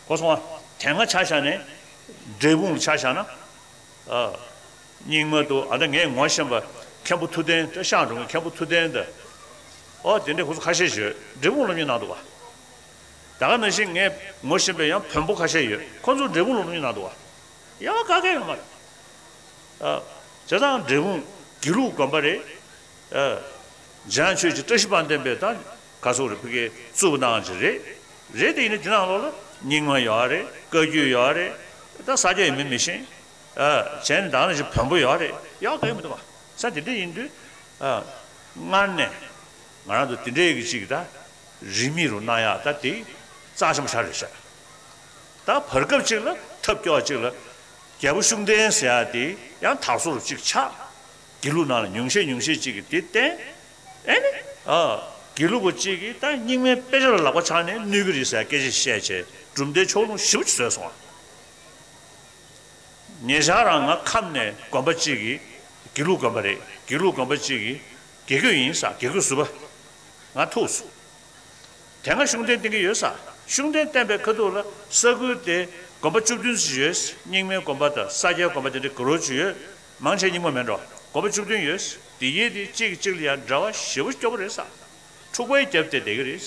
གོ་སོང་ང་། དེ་སྔ་ཆ་བཞག་ནས་འབྲས་སྤུངས་ལ་ཆ་བཞག་ན། ཨ། རྙིང་མ་འདུག་ཨ། ད་ངས་ངོ་ཤེས་པ་མཁན་པོ་ཐུབ་བསྟན། ད་ཤང་གྲོང་གི་མཁན་པོ་ཐུབ་བསྟན་ད། ཨོ་དེ་འདྲའི་ཁོ་ཚོ་ཁ་ཤས་ཤིག་ཡོད། འབྲས་སྤུངས་སློབ་གཉེར་གནང་འདུག་བ། ད་ག་ནང་བཞིན་ངས་ངོ་ཤེས་པའི་ཡང་བོན་པོ་ཁ་ཤས་ཡོད། ཁོ་ཚོ་འབྲས་སྤུངས་སློབ་གཉེར་གནང་འདུག་བ། ཡང་ག་གེ་ཡོད་མ་རེད། ཨ། བྱས་ཙང་འབྲས་སྤུངས་དགེ་ལུགས་དགོན་པ་རེད། ཨ། འཇམ་དབྱངས་ཆོས་ཀྱི་བཀྲ་ཤིས་དཔལ་ལྡན་པས་ད་ག་ཚོད་རེད། ཕ་གིའི་གཙུག་པ་གནང་ཅིག་རེད། རེད་དེ་ཡིན་ན་དེ་ནང་ལོགས་ལ་རྙིང་མ་ཡོད་རེད། བཀའ་བརྒྱུད་ཡོད་རེད། ད་ས་སྐྱ་ཡིན་མིན་མི་ཤེས། ཨ། བྱས་ནས་ད་ནང་བཞིན་བོན་པོ་ཡོད་རེད། ཡག་ག་ཡོད་མི་འདུག་བ། ས་དེ་འདྲ་ཡིན་དུས། ཨ། སྔར་ནས་ང་རང་ཚོ་དེ་འདྲའི་གི་ཅིག་ད་རིས་མེད་རུ་གནང་ཡག་ད་དེ་རྩ་ཆེན་པོ་ཆགས་རེད་ཤག་ད་བར་སྐབས་ཅིག་ལ་ཐབས་སྐྱོ་བ་ཅིག་ལ་རྒྱལ་པོ་ཤུགས་ལྡན་ཟེར་ཡག་དེ་ཡང་དར་སོ་རུ་ཅིག་ཆགས། དགེ་ལུགས་ནང་ལ་ཉུང་ཤས་ཉུང་ཤས་ཅིག་གིས་དེ་བསྟེན། ཨེ་ནི། ཨ། དགེ་ལུགས་པ་ཅིག་གིས་ད་རྙིང་མའི་དཔེ་ཆ་ལ་ལག་པ་འཆང་ནས་གནོད་ཀྱི་རེད་ཟེར་སྐད་ཆ་བཤད་བྱས་གྲུབ་མཐའི་ཕྱོགས་ལྷུང་ཞེ་པོ་ཅིག་བཟོས་སོང་བ། ཉེ་ཆར་རང་ང་ཁམས་ནས་དགོན་པ་གཅིག་གིས། དགེ་ལུགས་དགོན་པ་རེད། དགེ་ལུགས་དགོན་པ་གཅིག་གིས་དགེ་བསྐོས་ཡིན་ཟེར། དགེ་བསྐོས་ཟུར་པ། ང་ཐུག་སོང་། དེ་སྔ་ཤུགས་ལྡན་བསྟེན་གྱི་ཡོད་ཟེར། ཤུགས་ལྡན་བསྟེན་པའི་ཁ་ཐུག་ལ་ས་ཁུལ་དེ་དགོན་པ་བཅུ་བདུན་ཙམ་ཡོད། རྙིང་མའི་དགོན་པ་དང་ས་སྐྱའི་དགོན་པ་དེ་འདྲ་ག་རོ་ཅིག་ཡོད། མང་ཆེ་རྙིང་མ་མིན་འགྲོ། དགོན་པ་བཅུ་བདུན་ཡོད། དེ་ཡིས་དེ་གཅིག་གིས་གཅིག་ལ་ཡང་འབྲེལ་བ་ཞེ་པོ་སྐྱོ་པོ་རེད་ཟེར། འཁྲུག་པའི་རྒྱབ་དེ་བསྡད་ཀྱི་རེད།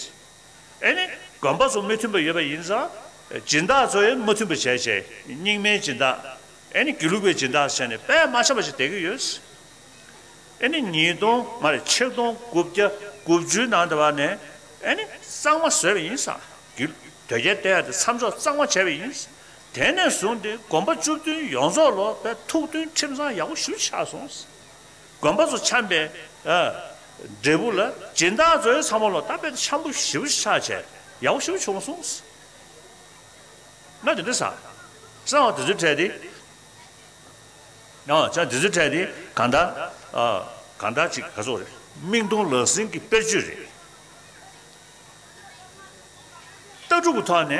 ཨེ་ནི། དགོན་པ་ཚོ་མི་མཐུན་པ་ཡོད་པ་ཡིན་ཙང་། སྦྱིན་བདག་ཚོ་ཡང་མ་མཐུན་པ་བྱས་བྱས། རྙིང་མའི་སྦྱིན་བདག་ཨེ་ནི་དགེ་ལུགས་པའི་སྦྱིན་བདག་བྱས་ནས་དཔེ་མ་ཆགས་པ་ཞིག་བསྡད་ཀྱི་ཡོད། ཨེ་ནི་ཉིས་སྟོང་མ་རེད། ཆིག་སྟོང་དགུ་བརྒྱ་དགུ་བཅུའི་ནང་དུ་བ་ནས་ཨེ་ནི་གཙང་མ་བཟོས་པ་ཡིན་ཙང་། དགེ་དོལ་རྒྱལ་བསྟེན་ཡག་དེ་མཚམས་འཇོག་གཙང་མ་བྱས་པ་ཡིན། དེ་ནས་བཟུང་སྟེ་དགོན་པ་བཅུ་བདུན་ཡོངས་རྫོགས་ལ་དཔེ་ཐུགས་མཐུན་ཁྲིམས་གཙང་ཡག་པོ་ཞེ་པོ་ཆགས་སོང་། དགོན་པ་ཚོ་འཆམ་པའི། ཨ། འབྲས་བུ་ལ་སྦྱིན་བདག་ཚོའི་ཚང་མ་ལ་ད་དཔེ་འཆམ་པོ་ཞེ་པོ་ཆགས་བྱས་ཡག་པོ་ཞེ་པོ་བྱུང་སོང་། ང་དེ་འདྲ་ཟེར། གསང་བ་དེ་ཚོའི་གྲས་དེ། ཨ། ཅག་དེ་ཚོའི་གྲས་དེ་གང་ལྟར། ཨ། གང་ལྟར་ཅིག་ག་ཚོད་རེད། མིག་མཐོང་ལག་ཟིན་གྱི་དཔེར་བརྗོད་རེད། ལྟ་གྲུབ་ཀྱི་ཐོག་ནས་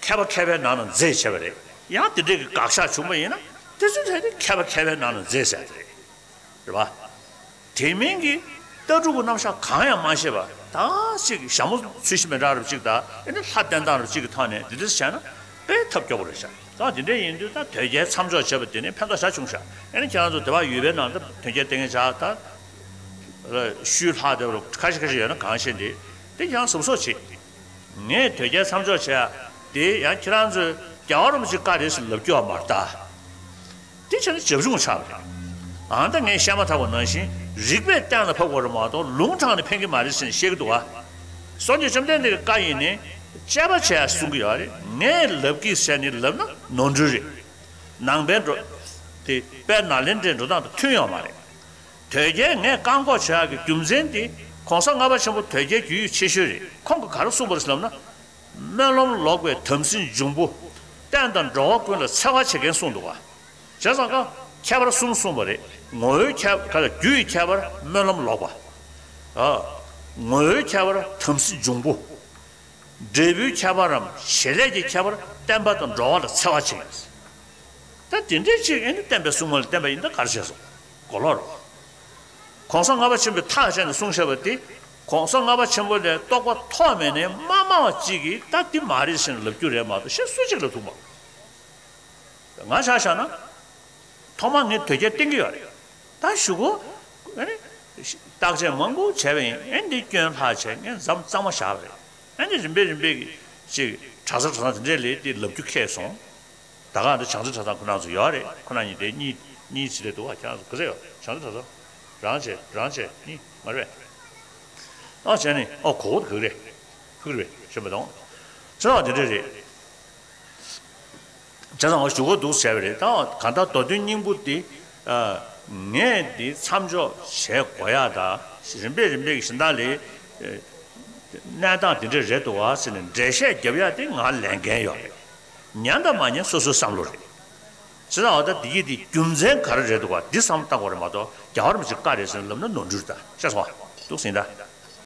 མཁས་པ་མཁས་པའི་ནང་ན་མཛེས་བྱས་པ་རེད། ཡང་དེ་འདྲའི་གི་དགག་བཞག་བྱུང་པ་ཡིན་ན་དེ་ཚོའི་གྲས་དེ་མཁས་པ་མཁས་པའི་ནང་ན་མཛེས་ཟེར་དེ་རེད། རེད་པ། དེ་མིན་གྱི་ལྟ་གྲུབ་ཀྱི་རྣམ་གཞག་གང་ཡང་མ་ཤེས་པ་ད་ཅིག་ཞྭ་མོ་ཚུལ་བཞིན་མི་འདྲ་རབ་ཅིག་དང་ཨེ་ནི་ལྷ་བསྟེན་སྟངས་རབ་ཅིག་གི་ཐོག་ནས་འདི་འདྲ་བྱས་ན་དཔེ་ཐབས་སྐྱོ་པོ་རེད་ཤག་ད་དེ་འདྲ་ཡིན་དུས་ད་དོལ་རྒྱལ་མཚམས་འཇོག་བྱས་པ་དེ་ནི་ཕན་ཐོགས་ཞེ་དྲག་བྱུང་ཤག་ཨེ་ནི་ཁྱེད་རང་ཚོ་དེ་བ་ཡུལ་པའི་ནང་དུ་དོལ་རྒྱལ་བསྟེན་མཁན་ཆགས་ད། ཤུལ་ལྷག་དེ་བར་ཁ་ཤས་ཁ་ཤས་ཡོད་ན་གང་ཤེས་འདི། དེ་ཡང་ཟབ་སོགས་བྱེད། ངས་དོལ་རྒྱལ་མཚམས་འཇོག་བྱས་དེ་ཡང་ཁྱེད་རང་ཚོས་རྒྱལ་བ་རིན་པོ་ཆེའི་བཀའ་རེད་ཟེར་ལབ་རྒྱུ་བ་མ་རེད་ད། དེ་བྱས་ན་བྱབ་ཆུང་ཆགས་པ་རེད། ཨ་ད་ངས་བཤད་མ་ཐག་པ་ནང་བཞིན་རིགས་པས་གཏན་ལ་ཕབ་དགོས་རེད་མ་གཏོགས་ལུང་དྲངས་ནས་ཕན་གྱི་མ་རེད་ཟེར་ནས་བཤད་ཀྱི་འདུག་བ། སངས་རྒྱས་བཅོམ་ལྡན་འདས་ཀྱི་བཀའ་ཡིན་ནི། དཔྱད་པ་བྱས་གསུང་གི་ཡོད་རེད། ངས་ལབ་ཀྱི་ཟེར་ནས་ལབ་ན་ནོར་འཁྲུལ་རེད། ནང་པའི་འགྲོ། དེ་དཔལ་ནཱ་ལེནྡྲའི་འགྲོ་སྟངས་དང་མཐུན་ཡོད་མ་རེད། དོལ་རྒྱལ་ངས་བཀག་འགོག་བྱེད་ཡག་གི་རྒྱུ་མཚན་དེ་གོང་ས་ལྔ་པ་ཆེན་པོ་དོལ་རྒྱལ་རྒྱུས་ཡོད་ཆེ་ཤོས་རེད། ཁོང་གིས་ག་རེ་གསུངས་པ་རེད་ཟེར་ལབ་ན། སྨོན་ལམ་ལོག་པའི་དམ་སྲི་འབྱུང་པོ། བསྟན་དང་འགྲོ་བ་ཀུན་ལ་འཚེ་བ་བྱེད་མཁན་གསུངས་འདུག་བ། བྱས་ཙང་ཀ་ཁྱད་པར་གསུམ་གསུངས་པ་རེད། ངོ་བོའི་ཁྱད་ག་ལ་རྒྱུ་ཡི་ཁྱད་པར་སྨོན་ལམ་ལོག་པ། ཨ། ངོ་བོའི་ཁྱད་པར་དམ་སྲི་འབྱུང་པོ། འབྲས་བུའི་ཁྱད་པར་རམ་བྱེད་ལས་ཀྱི་ཁྱད་པར་བསྟན་པ་དང་འགྲོ་བ་ལ་འཚེ་བ་བྱེད། ད་དེ་འདྲའི་ཅིག་ཨེ་ནི་བསྟན་པའི་སྲུང་མ་ལ་བསྟན་པ་ཡིན་ད་ག་རེ་བྱས་སོང་། གོ་ལོག་རེད། གོང་ས་ལྔ་པ་ཆེན་པོས་ཐག་བཅད་ནས་གསུངས་བཞག་པ་དེ། གོང་ས་ལྔ་པ་ཆེན་པོ་ལས་རྟོགས་པ་ཐོགས་མེད་ནས་མ་སྨྲ་བ་གཅིག་གིས་ད་འདི་མ་རེད་ཟེར་ནས་ལབ་རྒྱུ་རེད་མ་གཏོགས་གཞན་སུ་གཅིག་ལབ་ཐུབ་མ། ང་ཆ་བཞག་ན། ཐོག་མར་ངས་དོལ་རྒྱལ་བསྟེན་གྱི་ཡོད་རེད། ད་གཞུག་གུ། ཨ་ནི། བརྟག་དཔྱད་མང་པོ་བྱས་པ་ཡིན། ཨེ་འདི་སྐྱོན་ལྷག་བྱས་ངས་མཚམས་གཙང་མ་བཞག་པ་རེད། ཨེ་འདི་རིམ་པས་རིམ་པས་ཀྱི་ཅིག་གྲྭ་ས་གྲྭ་ཚང་དེ་འདྲས་ལས་འདི་ལབ་རྒྱུ་ཁེལ་སོང་། ད་ག་འདི་བྱང་རྩེ་གྲྭ་ཚང་ཁོ་རང་ཚོ་ཡོད་རེད། ཁོ་རང་གཉིས་དེ་གཉིས་གཉིས་ཅི་རེད་འདུག་བ། ཁྱེད་རང་ཚོ་ག་ཚོད་ཡོད། བྱང་རྩེ་གྲྭ་ཚང་། རང་བྱས་རང་བྱས་གཉིས་མ་རེད་པས། ཨ་བྱས་ནས་ཨོ་གོ་གོ་དེ་ག་རེད། ཕུག་རེད་པས་ཤོད་མ་དང་། ཚེ་རབས་དེ་འདྲས་རེད། བྱས་ཙང་ཞུ་གི་འདུག་བྱས་པ་རེད། ད་གང་ལྟར་མདོ་དོན་སྙིང་པོ་འདི་ངས་འདི་མཚམས་འཇོག་བྱེད་དགོས་ཡ། ད་རིམ་པས་རིམ་པས་ཀྱི་གཞན་དག་ལས་གནས་སྟངས་འདི་འདྲ་རེད་འདུག་བ་ཟེར་ནས་འགྲེལ་བཤད་རྒྱབ་ཡ་དེ་ང་ལས་འགན་ཡོད་རེད། ཉན་དང་མ་ཉན་སོ་སོའི་བསམ་བློ་རེད། བྱས་ཙང་འོ་ད་འདི་གི་འདི་རྒྱུ་མཚན་ག་རེ་རེད་འདུག་བ་འདི་བསམ་བློ་བཏང་དགོས་རེད་མ་གཏོགས་རྒྱལ་བ་རིན་པོ་ཆེ་བཀའ་རེད་ཟེར་ནས་ལབ་ན་ནོར་འཁྲུལ་རེད། ད་ཤེས་སོང་བ་འདུག་ཟིན་ད།